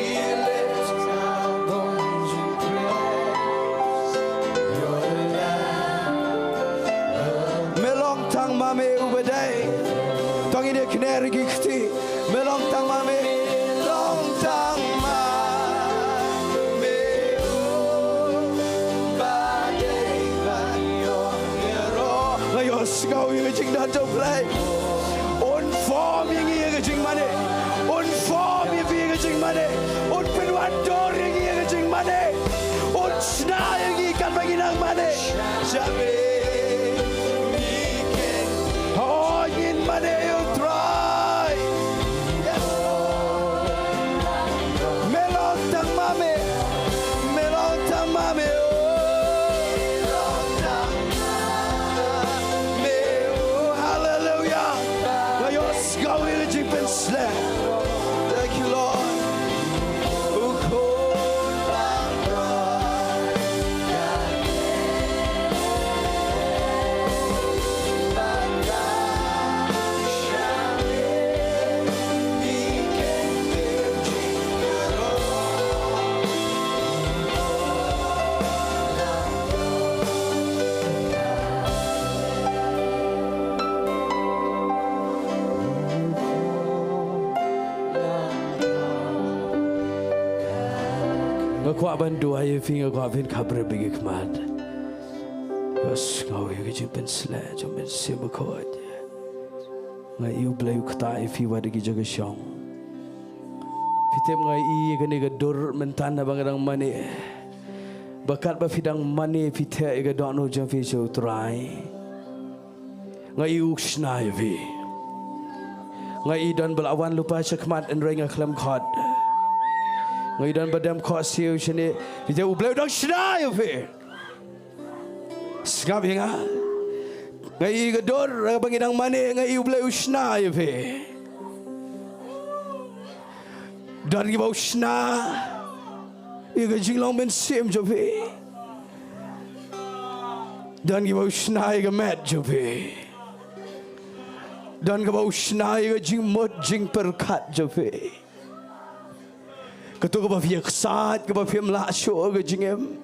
lift our voice in praise. You're the Lamb. Me long tang ma me uba dei. To ngin ïa kner ki kti. Me long tang ma me, long tang ma me, u ba dei ban ïoh ïaroh. Nga ïohsngew ïa ka jingdon jong u Blei. Un form ïa ngi ïa ka jingmane. Un form ïa phi ïa ka jingmane. Un pynwandur ïa ngi ïa ka jingmane. Un shna ïa ngi katba ngi nang mane. Sha me ngi kyrpad. Oh, ngin mane ïa u Trai. Yes, Lord. Me long tang ma me. Me long tang ma me. Oh, long tang ma me. Oh, hallelujah. Nga ïohsngew ïa ka jingpynshlur. Thank you, Lord. Nga kwah ban duwai ïa phi, nga kwah phin khapbrip ïa ki khmat. Ïohsngew ïa ka jingpynshlur jong u Mynsiem Bakhuid. Nga ïohi u Blei u ktah ïa phi wat ïa ki jaka shong. Phi tip, nga ïohi ïa kane ka dur mynta na ba nga dang mane. Ba katba phi dang mane phi theh ïa ka dohnud jong phi sha u Trai. Nga ïohi u shna ïa phi. Nga ïohi don ba la wan lypa sha khmat hynrei nga khlem khot. Nga ïohi don ba dem khohsiew shane. Phi tip, u Blei u dang shna ïa phi. Sngap ïa nga. Nga ïohi ka dur ba ngi dang mane, nga ïohi u Blei u shna ïa phi. Don kiba u shna ïa ka jinglong mynsiem jong phi. Don kiba u shna ïa ka met jong phi. Don kiba u shna ïa ka jingmut jingpyrkhat jong phi. Kato kaba phi ïaksaid, kaba phim lah shuh ka jingim.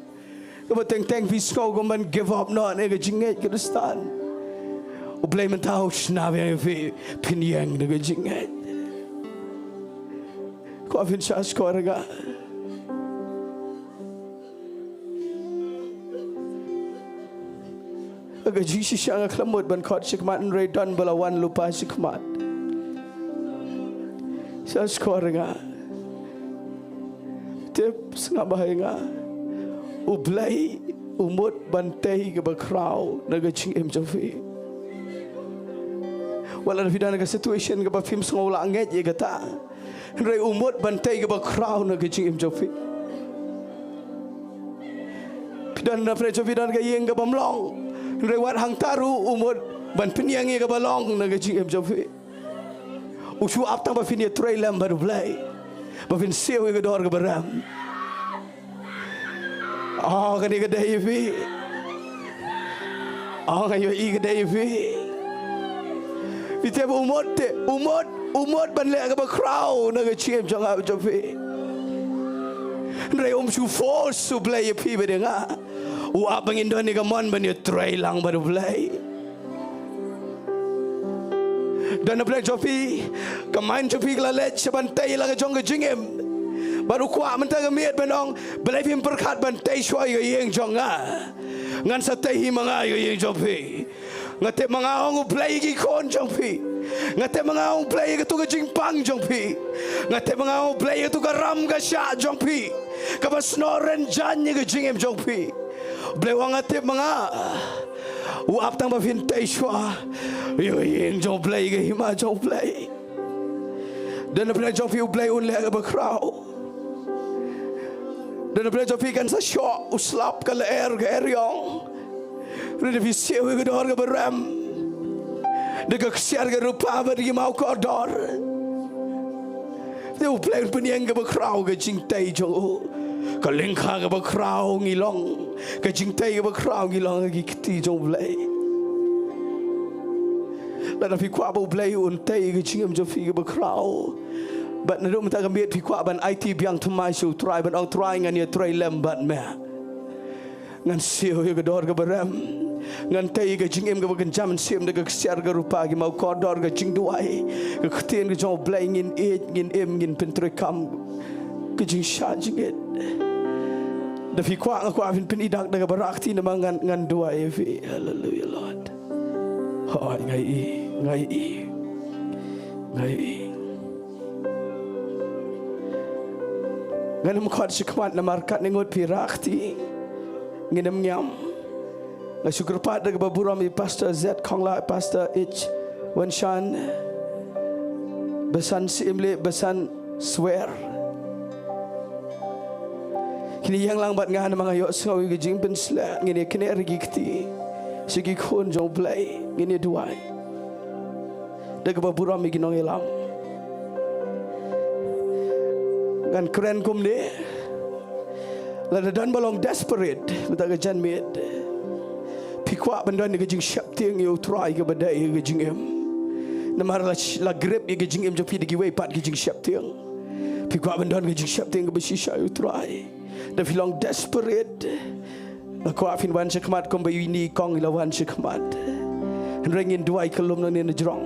Kaba teng teng phi sngew kum ban give up noh ïa ka jingngeit Khristan. U Blei mynta u shna biang ïa phi, phin ïeng da ka jingngeit. Kwah phin sngap shuwa ïa nga. Ka jingshisha nga khlem mut ban khot shakhmat hynrei don ba la wan lypa shakhmat. Sngap shuwa ïa nga. Tip, sngap bha ïa nga. U Blei u mut ban tei kaba khraw na ka jingim jong phi. Wat la phi don ha ka situation kaba phim sngew lah ngeit ïa kata. Hynrei u mut ban tei kaba khraw na ka jingim jong phi. Phi don na pyrthei jong phi don ka ïing kaba ym long. Hynrei wat hangta ruh u mut ban pynïeng ïa kaba long na ka jingim jong phi. U shu ap tang ba phin ïatrei lem bad U Blei, ba phin siew ïa ka dor kaba rem. Oh, kane ka dei ïa phi. Oh, nga ïohi ka dei ïa phi. Phi tip u mut te, u mut, u mut ban leh kaba khraw na ka jingim jong nga jong phi. Hynrei um shu force U Blei ïa phi bad ïa nga. U ap ba ngin don ïa ka mon ban ïatrei lang bad U Blei. Don na pdeng jong phi, ka mind jong phi ka la leit sha ban tei la ka jong ka jingim. Bad u kwah mynta ka miet ban ong, balei phim pyrkhat ban tei shuwa ïa ka ïing jong nga? Ngan sa tei hi ma nga ïa ka ïing jong phi. Nga tip ma nga ong U Blei ïa ki khun jong phi. Nga tip ma nga ong U Blei ïa katu ka jingpang jong phi. Nga tip ma nga ong U Blei ïa katu ka ram ka shah jong phi, kaba snoh rynjang ïa ka jingim jong phi. Blei u ong nga tip ma nga. U ap tang ba phin tei shuwa ïa ka ïing jong U Blei, ïa ka hima jong U Blei. Don na pdeng jong phi U Blei un leh kaba khraw. Don na pdeng jong phi kan sa shoh u slap ka lyer ka eriong. Hynrei lada phi siew ïa ka dor kaba rem da ka ksiar ka rupa bad ki maw kordor, te U Blei un pynïeng kaba khraw ka jingtei jong u. Ka lyngkha kaba khraw ngi long, ka jingtei kaba khraw ngi long ha ki kti jong U Blei. Lada phi kwah ba U Blei un tei ka jingim jong phi kaba khraw, bad naduh mynta ka miet phi kwah ban aiti biang thymmai sha U Trai ban ong, Trai, ngan ïatrei lem bad me. Ngan siew ïa ka dor kaba rem. Ngan tei ïa ka jingim kaba kynja mynsiem da ka ksiar ka rupa, ki maw kordor, ka jingduwai, ka ktien ka jong U Blei, ngin ïeit, ngin im, ngin pyntreikam. Ka jingshah jingit. Da phi kwah, nga kwah phin pyni dak da kaba rakti namar ngan, ngan duwai ïa phi. Hallelujah, Lord. Hooid, nga ïohi, nga ïohi, nga ïohi. Ngan ym khot shakhmat namar katne ngut phi rakti. Ngin ym ngiam. Nga shu kyrpad da kaba burom ïa Pastor Z Khongla, Pastor H Wenshan, Basan Syiemlieh, Basan Swer. Kin ïeng lang bad nga namar nga ïohsngew ïa ka jingpynshlur, ngin ïa kner ïa ki kti sha ki khun jong U Blei, ngin ïa duwai. Da kaba burom ïa ki nongïalam. Ngan kren kumne. Lada don ba long desperate mynta ka janmiet, phi kwah ban don ïa ka jingsheptieng ïa U Trai kaba dei ïa ka jingim. Namar la, la grip ïa ka jingim jong phi da kiwei pat ki jingsheptieng. Phi kwah ban don ka jingsheptieng kaba shisha ïa U Trai. Da phi long desperate, nga kwah phin wan shakhmat kumba ine i kong i la wan shakhmat. Hynrei ngin duwai kyllum nangne na jrong.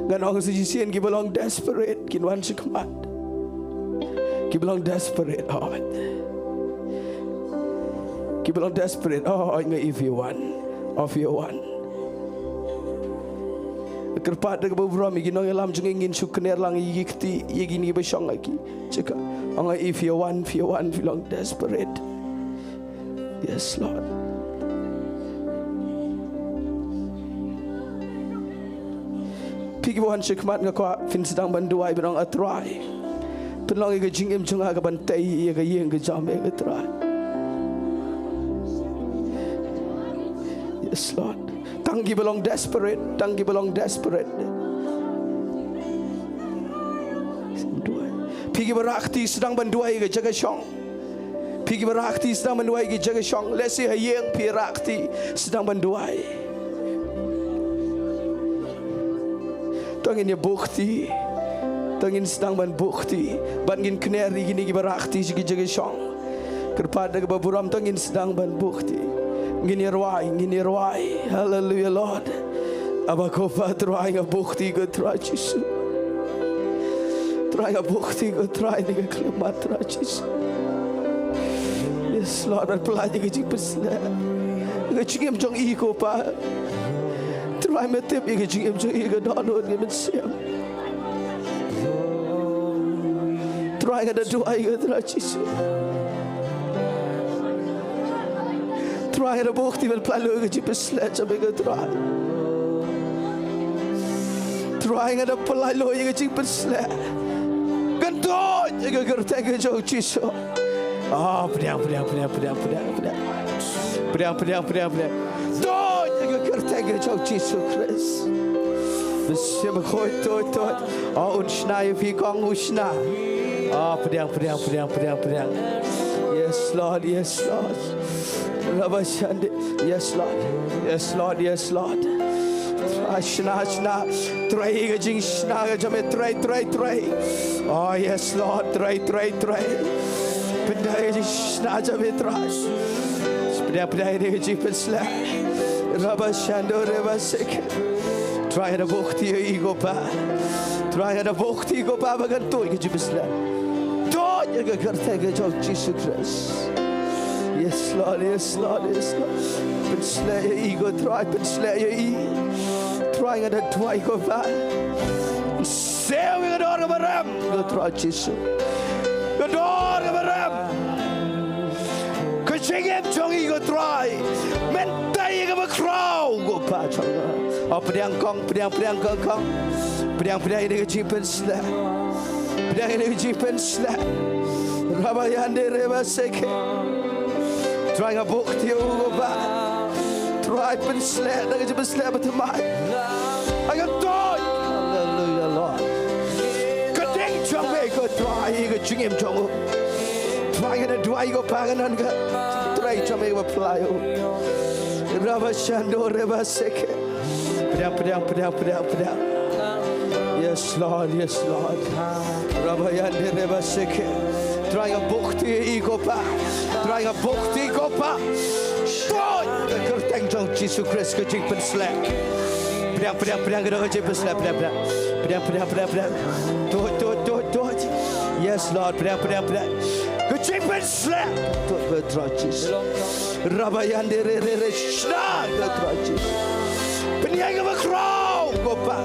Ngan ong sa shisien, kiba long desperate kin wan shakhmat. Kiba long desperate, oh. Kiba long desperate, oh, nga ïohi phi wan. Oh, phi wan. Kyrpad da kaba burom ïa ki nongïalam jong ngi, ngin shu kner lang ïa ki kti, ïa kine kiba shong ha ki jaka. Oh, nga ïohi phi wan, phi wan, phi long desperate. Yes, Lord. Phi kiba wan shakhmat, nga kwah phin sdang ban duwai, ban ong, A Trai, pynlong ïa ka jingim jong nga ka ban tei ïa ka ïing ka jam, A Trai. Yes, Lord. Tang kiba long desperate, tang kiba long desperate. Phi kiba rakti, sdang ban duwai ïa ka jaka shong. Phi kiba rakti, sdang ban duwai ïa ka jaka shong. Lehse ha ïing phi rakti, sdang ban duwai. To ngin ïa buh kti. To ngin sdang ban buh kti. Bad ngin kner ïa kine kiba rakti sha ki jaka shong. Kyrpad da kaba burom, to ngin sdang ban buh kti. Ngin ïa rwai, ngin ïa rwai. Hallelujah, Lord. Aba ko Pa, Trai, nga buh kti ko Trai Jisu. Trai, nga buh kti ko Trai, ïa kane ka khyllipmat Trai Jisu. Yes, Lord, ban pyllait ïa ka jingpynshlur. Ka jingim jong i ko Pa. Trai, me tip ïa ka jingim jong i, ka dohnud ka mynsiem. Trai, nga da duwai ko Trai Jisu. Trai, nga da buh kti ban pyllait lut ïa ka jingpynshlur jong me ko Trai. Trai, nga da pyllait lut ïa ka jingpynshlur. Ngan duh ïa ka kyrteng ka jong u Jisu. Oh, pdiang, pdiang, pdiang, pdiang, pdiang, pdiang. Pdiang, pdiang, pdiang, pdiang. Tuid ïa ka kyrteng ka jong u Jisu Khrist. Mynsiem Bakhuid, tuid, tuid. Oh, un shna ïa phi kong, un shna. Oh, pdiang, pdiang, pdiang, pdiang, pdiang. Yes, Lord, yes, Lord. Rabashande. Yes, Lord. Yes, Lord. Yes, Lord. Trai, shna, shna. Trai ka jingshna ka jong me, Trai, Trai, Trai. Oh, yes, Lord. Trai, Trai, Trai. Pyndonkam ka jingshna jong me, Trai. Pyndonkam, pyndonkam ka jingpynshlur. Rabashando, rabasek. Trai, nga buh ïa i ko Pa. Trai, nga buh ïa i ko Pa, ba kan tuid ka jingpynshlur. Tuid ïa ka kyrteng ka jong u Jisu Khrist. Yes, Lord, yes, Lord, yes, Lord. Pynshlur ïa i ko Trai, pynshlur ïa i. Trai, nga duwai ko Pa. Siew ïa ka dor kaba rem, ko Trai Jisu. Ka dor kaba rem. Ka jingim jong i ko Trai. Men tei ïa kaba khraw ko Pa jong nga. Oh, pdiang kong, pdiang, pdiang kong, kong. Pdiang, pdiang ïa ka jingpynshlur. Pdiang ïa ka jingpynshlur. Rabayande rebasek. Trai, nga buh ïa u ko Pa. Trai, pynshlur da ka jingpynshlur bathymmai. Ai ka tuid. Hallelujah, Lord. Ka ding jong me ko Trai, ka jingim jong u. Trai, nga duwai ko Pa, nga nang ka. Trai, jong me ba pynlait u. Rabashando rebasek. Pdiang, pdiang, pdiang, pdiang, pdiang. Yes, Lord, yes, Lord. Rabayande rebasek. Trai, nga buh ïa i ko Pa. Trai, nga buh ïa i ko Pa. Tuid ka kyrteng jong u Jisu Khrist ka jingpynshlur. Pdiang, pdiang, pdiang ka dor ka jingpynshlur, pdiang, pdiang. Pdiang, pdiang, pdiang, pdiang. Tuid, tuid, tuid, tuid. Yes, Lord, pdiang, pdiang, pdiang. Ka jingpynshlur. Tuid, tuid, tuid, Jisu. Rabayande re re re shna ko Trai Jisu. Pynïaid kaba khraw ko Pa.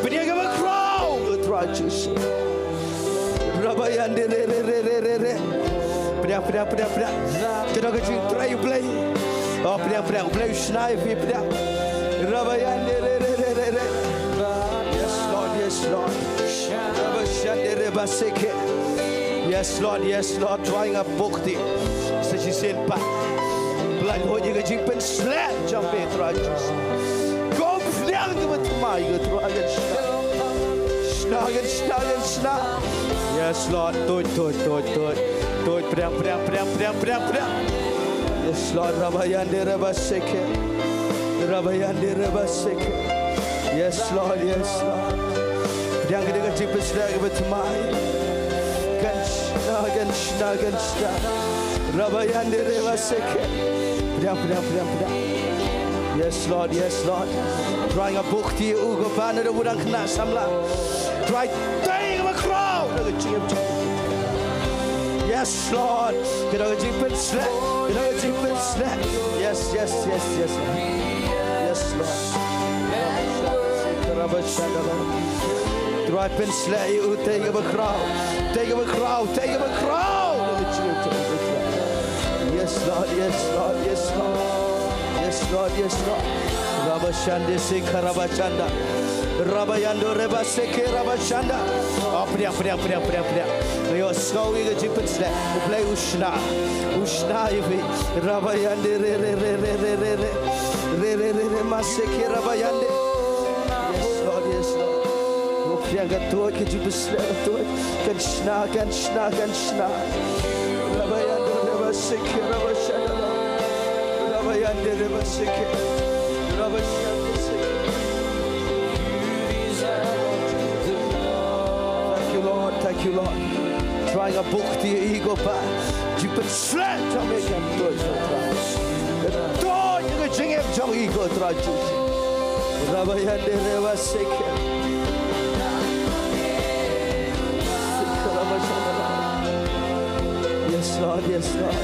Pynïaid kaba khraw ko Trai Jisu. Rabayande re re re re re re. Pdiang, pdiang, pdiang, pdiang. Ka dor ka jingtrei U Blei. Oh, pdiang, pdiang, U Blei u shna ïa phi, pdiang. Rabayande re re re re re. Yes, Lord, yes, Lord. Rabashande rebasek. Yes, Lord, yes, Lord. Trai, nga buh ïa i. Sa shisien pat. Pynlait ïa ka jingpynshlur jong me Trai Jisu. Ko pdiang ka bathymmai ko Trai, kan shna. Shna, kan shna, kan shna. Yes, Lord. Tuid, tuid, tuid, tuid. Tuid, pdiang, pdiang, pdiang, pdiang, pdiang, pdiang. Yes, Lord. Rabayande rebasek. Rabayande rebasek. Yes, Lord. Yes, Lord. Pdiang ka ding ka jingpynshlur ka bathymmai. Kan shna, kan shna, kan shna. Rabayande rebasek. Pdiang, pdiang, pdiang, pdiang. Yes, Lord, yes, Lord. Trai, nga buh ïa u ko Pa, na da u dang khynnah samla. Trai, tei kaba khraw na ka jingim jong u. Yes, Lord. Ka dor ka jingpynshlur. Ka dor ka jingpynshlur. Yes, yes, yes, yes. Yes, Lord. Trai, pynshlur ïa u, tei kaba khraw. Tei kaba khraw. Tei kaba khraw. Yes, Lord. Yes, Lord. Yes, Lord. Yes, Lord. Yes, Lord. Rabashande seka rabashanda. Rabayando rebasek rabashanda. Oh, pdiang, pdiang, pdiang, pdiang, pdiang. Ïohsngew ïa ka jingpynshlur. U Blei u shna. U shna ïa phi. Rabayande re re re re re re re. Re re re re masek rabayande. Yes, Lord, yes, Lord. Pdiang, ka tuid ka jingpynshlur, ka tuid. Kan shna, kan shna, kan shna. Rabayande rebasek rabashanda. Rabayande rebasek. Rabashande sek. Thank you, Lord. Thank you, Lord. Trai, nga buh ïa i ko Pa. Jingpynshlur jong me kan tuid, Trai. Kan tuid ïa ka jingim jong i ko Trai Jisu. Rabayande rebasek. Yes, Lord, yes, Lord.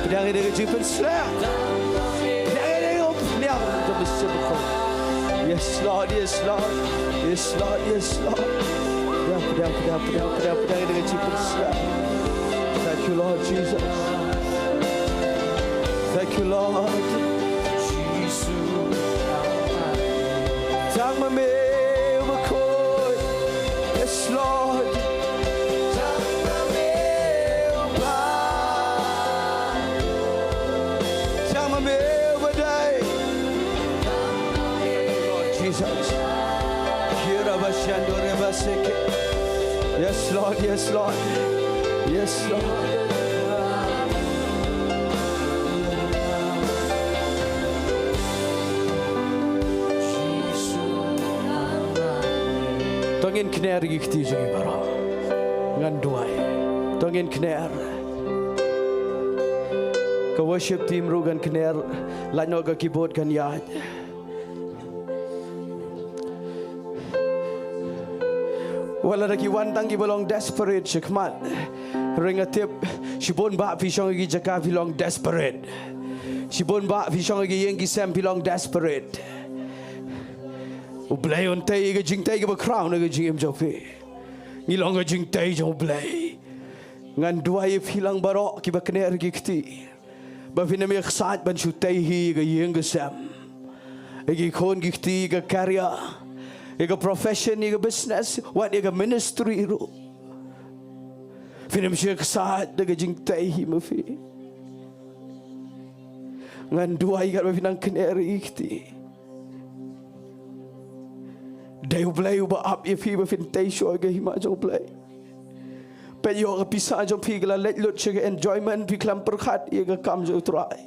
Pdiang ïa ka jingpynshlur. Pdiang ïa ka jingpynshlur. Yes, Lord, yes, Lord. Yes, Lord, yes, Lord. Pdiang, pdiang, pdiang, pdiang, pdiang, pdiang ïa ka jingpynshlur. Thank you, Lord Jesus. Thank you, Lord. Tang ma me Bakhuid. Yes, Lord. Tang ma me Bakhuid. Yes, Lord, yes, Lord. Yes, Lord. To ngin kner ïa ki kti jong ngi baroh. Ngan duwai. To ngin kner. Ka worship team ruh kan kner. Lait noh ka keyboard kan ïaid. Wat la da ki wan tang kiba long desperate shakhmat. Hynrei nga tip shibun bah phi shong ha ki jaka phi long desperate. Shibun bah phi shong ha ki ïing ki sem phi long desperate. U Blei un tei ïa ka jingtei kaba khraw na ka jingim jong phi. Ngi long ka jingtei jong U Blei. Ngan duwai ïa phi lang baroh kiba kner ki kti. Ba phin ym ïa ksaid ban shu tei hi ïa ka ïing ka sem, ïa ki khun ki kti, ïa ka career, ïa ka profession, ïa ka business, wat ïa ka ministry ruh. Phin ym shu ïa ksaid da ka jingtei hi ma phi. Ngan duwai katba phi nang kner ïa ki kti. Dei U Blei uba ap ïa phi ba phin tei shuh ïa ka hima jong U Blei. Peit ïa ka pisa jong phi ka la leit lut sha ka enjoyment, phi khlem pyrkhat ïa ka kam jong U Trai.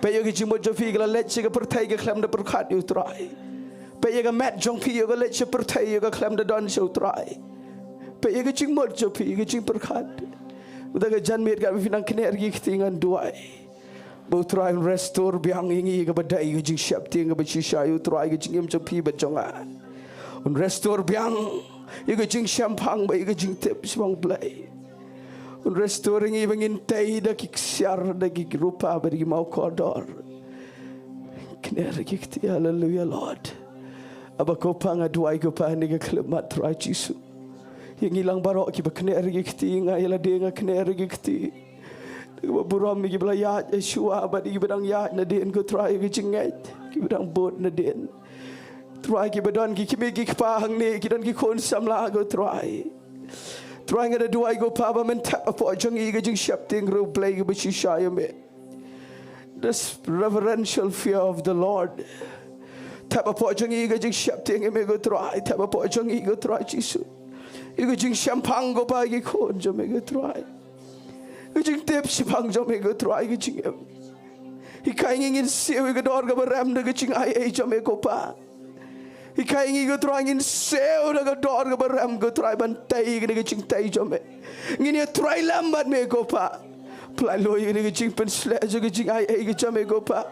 Peit ïa ka jingmut jong phi ka la leit sha ka pyrthei, ka khlem da pyrkhat ïa U Trai. Peit ïa ka met jong phi ïa ka leit sha pyrthei, ïa ka khlem da don sha U Trai. Peit ïa ka jingmut jong phi, ïa ka jingpyrkhat. Mynta ka janmiet katba phi nang kner ïa ki kti, ngan duwai ba U Trai un restore biang ïa ngi ïa kaba dei ka jingsheptieng kaba shisha ïa U Trai ha ka jingim jong phi bad jong nga. Un restore biang ïa ka jingshemphang bad ïa ka jingtip shaphang U Blei. Un restore ïa ngi ba ngin tei da ki ksiar, da ki rupa bad da ki mawkordor. Kner ïa ki kti, hallelujah Lord. Aba ko Pa, nga duwai ko Pa ha kane ka khyllipmat Trai Jisu. Ïa ngi lang baroh kiba kner ïa ki kti, nga ïa lade nga kner ïa ki kti. Da kaba burom ïa kiba la ïaid shuwa bad ïa kiba dang ïaid nadien ko Trai, ïa ki jingngeit kiba dang bud nadien. Trai, kiba don ki kmie ki kpa hangne, ki don ki khun samla ko Trai. Trai, nga da duwai ko Pa ba men thep hapoh jong ngi ka jingsheptieng ruh Blei kaba shisha ïa me. This reverential fear of the Lord. Thep hapoh jong ngi ka jingsheptieng ïa me ko Trai, thep hapoh jong ngi ko Trai Jisu. Ïa ka jingshemphang ko Pa ïa ki khun jong me ko Trai. Ka jingtip shaphang jong me ko Trai, ka jingim. Hikai ngi ngin siew ïa ka dor kaba rem da ka jingaiei jong me ko Pa. Hikai ngi ko Trai ngin siew da ka dor kaba rem ko Trai ban tei ïa ka jingtei jong me. Ngin ïa trai lem bad me ko Pa. Pynlait lut ïa ka jingpynsleh jong ka jingaiei ka jong me ko Pa.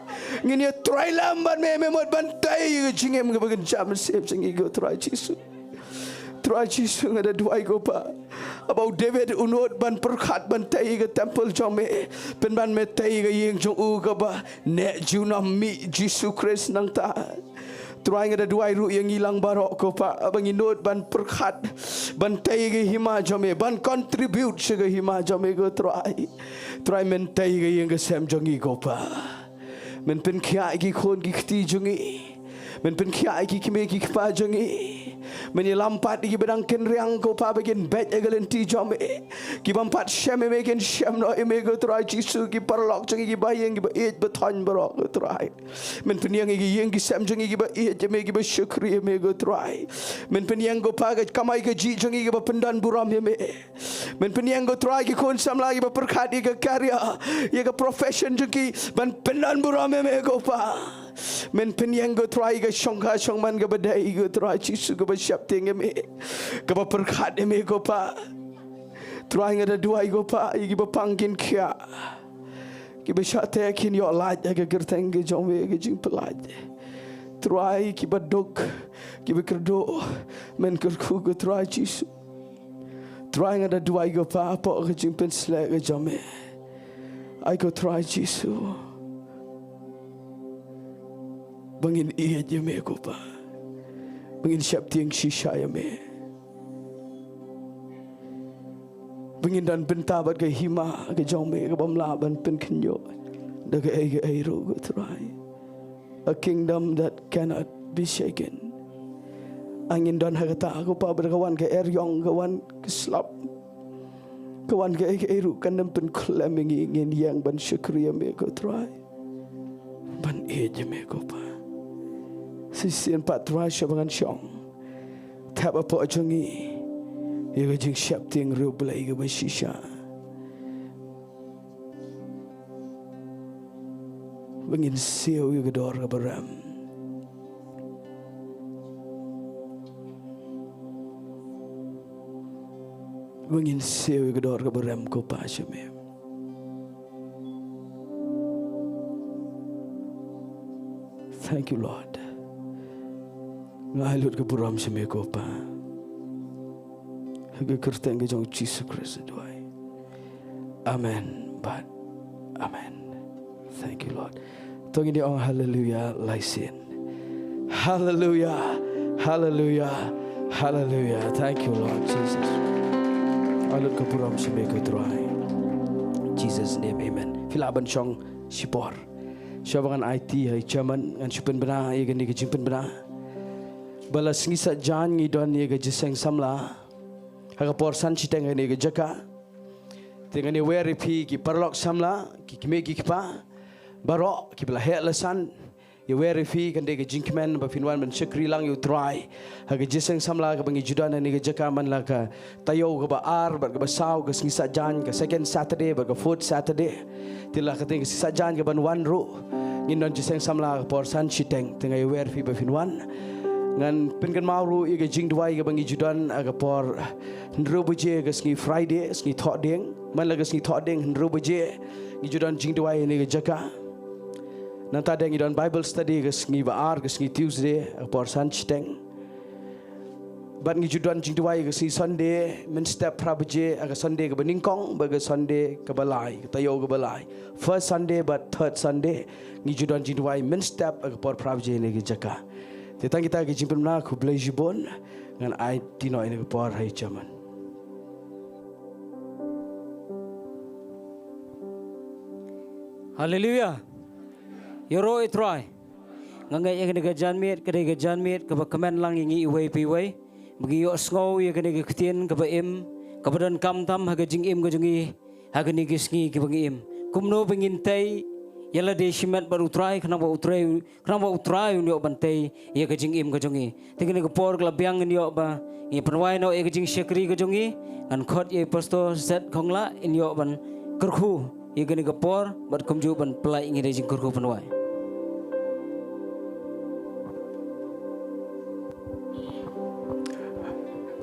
Ngin ïa trai lem bad me, me mut ban tei ïa ka jingim kaba kynja mynsiem jong ngi ko Trai Jisu. Trai Jisu, nga da duwai ko Pa, haba u David u nud ban pyrkhat ban tei ïa ka temple jong me, pynban me tei ïa ka ïing jong u kaba neh junom mih Jisu Khrist nangta. Trai, nga da duwai ruh ïa ngi lang baroh ko Pa, haba ngi nud ban pyrkhat ban tei ïa ka hima jong me, ban contribute sha ka hima jong me ko Trai. Trai, men tei ïa ka ïing ka sem jong ngi ko Pa. Men pynkhiah ïa ki khun ki kti jong ngi. Men pynkhiah ïa ki kmie ki kpa jong ngi. Men ïalam pat ïa kiba dang kynriang ko Pa ba kin beit ha ka lynti jong me. Ki bym pat shem ïa me kin shem noh ïa me ko Trai Jisu. Ki paralok jong ngi, ki bahaïing, kiba ïeit ba thoiñ baroh ko Trai. Men pynïeng ïa ki ïing ki sem jong ngi kiba ïeit ïa me, kiba shakri ïa me ko Trai. Men pynïeng ko Pa ka kamai kajih jong ngi kaba pyndon burom ïa me. Men pynïeng ko Trai ki khun samla kiba pyrkhat ïa ka career, ïa ka profession jong ki, ban pyndon burom ïa me ko Pa. Men pynïeng ko Trai ka shongkha shongman kaba dei ko Trai Jisu, kaba sheptieng ïa me, kaba pyrkhat ïa me ko Pa. Trai, nga da duwai ko Pa ïa kiba pang kin khiah, kiba shah teh kin ïoh lait ha ka kyrteng ka jong me, ka jingpyllait. Trai, kiba duk, kiba kyrduh, men kyrkhu ko Trai Jisu. Trai, nga da duwai ko Pa hapoh ka jingpynsleh ka jong me. Ai ko Trai Jisu, ba ngin ïeit ïa me ko Pa, ba ngin sheptieng shisha ïa me, ba ngin don bynta bad ka hima ka jong me kabym lah ban pynkynjoh da kaei kaei ruh ko Trai. A kingdom that cannot be shaken. Ai ngin don ha kata ko Pa, ba da ka wan ka eriong, ka wan ka slap, ka wan kaei kaei ruh, kan ym pynkhlem ïa ngi, ngin ïeng ban shakri ïa me ko Trai, ban ïeit ïa me ko Pa. Shisien pat Trai, sha ba ngan shong, thep hapoh jong ngi ïa ka jingsheptieng riewblei kaba shisha, ba ngin siew ïa ka dor kaba rem, ba ngin siew ïa ka dor kaba rem, ko Pa, sha me. Thank you, Lord. Nga ai lut ka burom sha me, ko Pa. Ha ka kyrteng ka jong Jisu Khrist nga duwai. Amen. Bad amen. Thank you, Lord. To ngin ïa ong haleluya lai sien. Haleluya. Haleluya. Haleluya. Thank you, Lord Jesus. Ai lut ka burom sha me, ko Trai. Jesus name, amen. Phi lah ban shong shipor. Shuwa ba ngan aiti ha i chairman, ngan shu pynbna ïa kane ka jingpynbna ba la sngi Saitjaiñ ngi don ïa ka jingïaseng samla ha ka por san shiteng ha kane ka jaka. Te ngan ïawer ïa phi ki paralok samla, ki kmie ki kpa baroh kiba la heh la san, ïawer ïa phi, kan dei ka jingkmen ba phin wan ban shakri lang ïa u Trai ha ka jingïaseng samla kaba ngi ju don ha kane ka jaka, man la ka taïew kaba ar bad kaba saw, ka sngi Saitjaiñ, ka second Saturday bad ka fourth Saturday. Te la ka teng ka sngi Saitjaiñ kaban wan ruh ngin don jingïaseng samla ha ka por san shiteng. Te nga ïawer ïa phi ba phin wan. Ngan pynkynmaw ruh ïa ka jingduwai kaba ngi ju don ha ka por hynriew baje ka sngi Friday, sngi Thohdieng. Man la ka sngi Thohdieng hynriew baje ngi ju don jingduwai ha kane ka jaka. Nangta de ngi don Bible study ka sngi ba ar, ka sngi Tuesday, ha ka por san shiteng. Bad ngi ju don jingduwai ka sngi Sunday mynstep phra baje, ha ka Sunday kaba nyngkong bad ka Sunday kaba lai, ka taïew kaba lai. First Sunday bad third Sunday ngi ju don jingduwai mynstep ha ka por phra baje ha kane ka jaka. Te tang kita ki jingpynbna, khublei shibun. Ngan aiti noh ïa kane ka por ha i chairman. Haleluya. Ïaroh ïa u Trai. Nga ngeit ïa kane ka janmiet ka dei ka janmiet kaba kmen lang ïa ngi iwei pa iwei ba ngi ïohsngew ïa kane ka ktien kaba im, kaba donkam tam ha ka jingim ka jong ngi ha kine ki sngi kiba ngi im. Kumno ba ngin tei ïa lade shimet bad u Trai, khnang ba u Trai, khnang ba u Trai un ïoh ban tei ïa ka jingim ka jong ngi. Te kane ka por ka la biang, ngin ïoh ba ngin pynwai noh ïa ka jingshakri ka jong ngi. Ngan khot ïa i Pastor Zed Khongla in ïoh ban kyrkhu ïa kane ka por bad kumjuh ban pynlait ïa ngi da ka jingkyrkhu pynwai.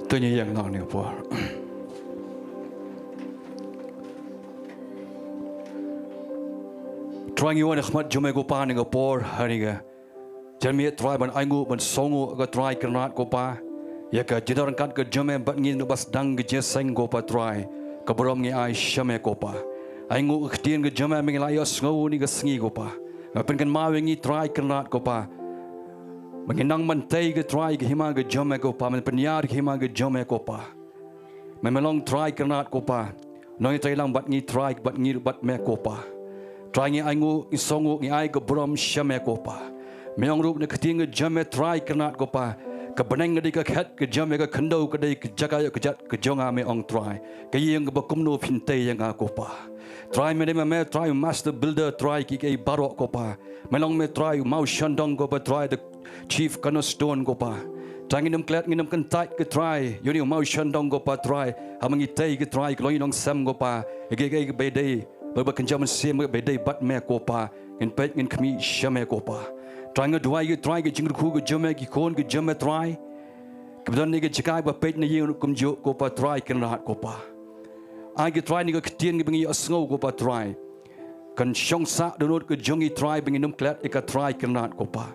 To ngin ïeng noh ha kane ka por. Trai, ngi wan ha khmat jong me ko Pa ha kane ka por, ha kane ka janmiet Trai, ban ainguh ban sngewnguh ko Trai Kynrad ko Pa ïa ka jingdon ryngkat ka jong me bad ngi naduh ba sdang ka jingïaseng ko Pa Trai. Ka burom ngi ai sha me ko Pa. Ainguh ka ktien ka jong me ba ngi la ïohsngew ha kane ka sngi ko Pa. Me pynkynmaw ïa ngi Trai Kynrad ko Pa ba ngin nang ban tei ko Trai ha ka hima ka jong me ko Pa, ban pynïar ha ka hima ka jong me ko Pa. Me, me long Trai Kynrad ko Pa. Nonghikai lang bad ngi Trai, bad ngi bad me ko Pa. Trai, ngi ainguh, ngi sngewnguh, ngi ai ka burom sha me ko Pa. Me ong ruh na ka ktien ka jong me Trai Kynrad ko Pa, ka bneng ka dei ka khet ka jong me, ka khyndew ka dei ka jaka ïoh kjat ka jong nga, me ong Trai. Ka ïing kaba kumno phin tei ïa nga ko Pa. Trai, me dei ma me Trai u master builder Trai, ki, ki baroh ko Pa. Me long me Trai u maw shandong ko Pa Trai, the chief cornerstone ko Pa. Trai, ngin ym klet, ngin ym kyntait ko Trai ïa une u maw shandong ko Pa Trai, haba ngi tei ko Trai, ka long ïa ngi nongsem ko Pa. Ïa kiei kiei kiba dei, ba, ba kynja mynsiem kiba dei bad me ko Pa, ngin peit ngin khmih sha me ko Pa. Trai, nga duwai ko Trai ka jingkyrkhu ka jong me, ki khun ka jong me Trai, kiba don ha kane ka jaka ba peit na ïing ruh kumjuh ko Pa Trai Kynrad ko Pa. Ai ko Trai kane ka ktien kaba ngi ïohsngew ko Pa Trai, kan shong sah dohnud ka jong ngi Trai, ba ngin ym klet ïa ka Trai Kynrad ko Pa.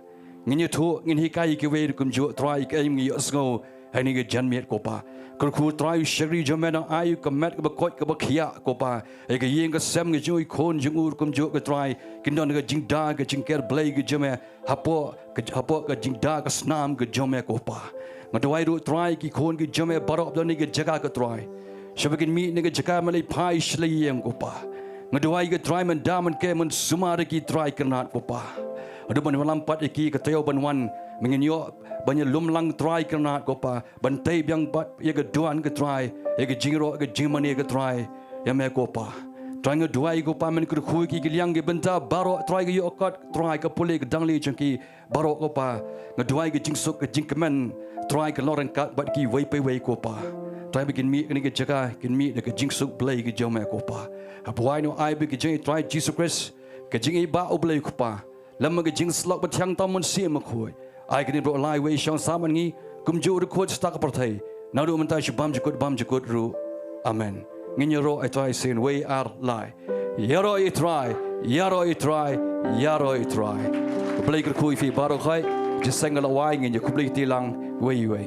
Ngin ïathuh, ngin hikai ïa kiwei ruh kumjuh Trai, ïa kaei ba ngi ïohsngew ha kane ka janmiet ko Pa. Kyrkhu Trai u shakri jong me nang ai u ka met kaba koit kaba khiah ko Pa, ïa ka ïing ka sem ka jong u, ki khun jong u ruh kumjuh ko Trai, kin don ka jingda ka jingker Blei ka jong me hapoh ka, hapoh ka jingda ka snam ka jong me ko Pa. Nga duwai ruh Trai ki khun ki jong me baroh ba don ha kane ka jaka ko Trai, sha ba kin mih na kane ka jaka me la phai shlei ïing ko Pa. Nga duwai ko Trai men da men keh men sumar ïa ki Trai Kynrad ko Pa. Haduh ban wallam pat ïa ki ka taïew ban wan, me ngin ïoh ban ïalum lang Trai Kynrad ko Pa, ban tei biang bad ïa ka duwan ko Trai, ïa ka jingïaroh ka jingmane ko Trai ïa me ko Pa. Trai nga duwai ko Pa men kyrkhu ïa ki, ki liang ki bynta baroh Trai ka ïoh kot, Trai ka pule ka dang lieh jong ki baroh ko Pa. Nga duwai ka jingsuk ka jingkmen Trai ka long ryngkat bad kiwei pa kiwei ko Pa. Trai ba kin mih kane ka jaka kin mih da ka jingsuk Blei ka jong me ko Pa. Haba wai noh ai ba ka jong i Trai Jisu Khrist, ka jingïeit ba U Blei ko Pa, lem bad ka jingsyllok bathiang tam Mynsiem Bakhuid. Ai kane baroh lai wei shong samar ngi, kumjuh ruh khuid sha ka pyrthei, naduh mynta sha bymjukut bymjukut ruh. Amen. Ngin ïaroh ai Trai sien, wei ar lai. Ïaroh ai Trai, ïaroh ai Trai, ïaroh ai Trai. Blei kyrkhu ïa phi baroh khoit. Jingïaseng ka la wai, ngin ïakhublei kti lang wei wei.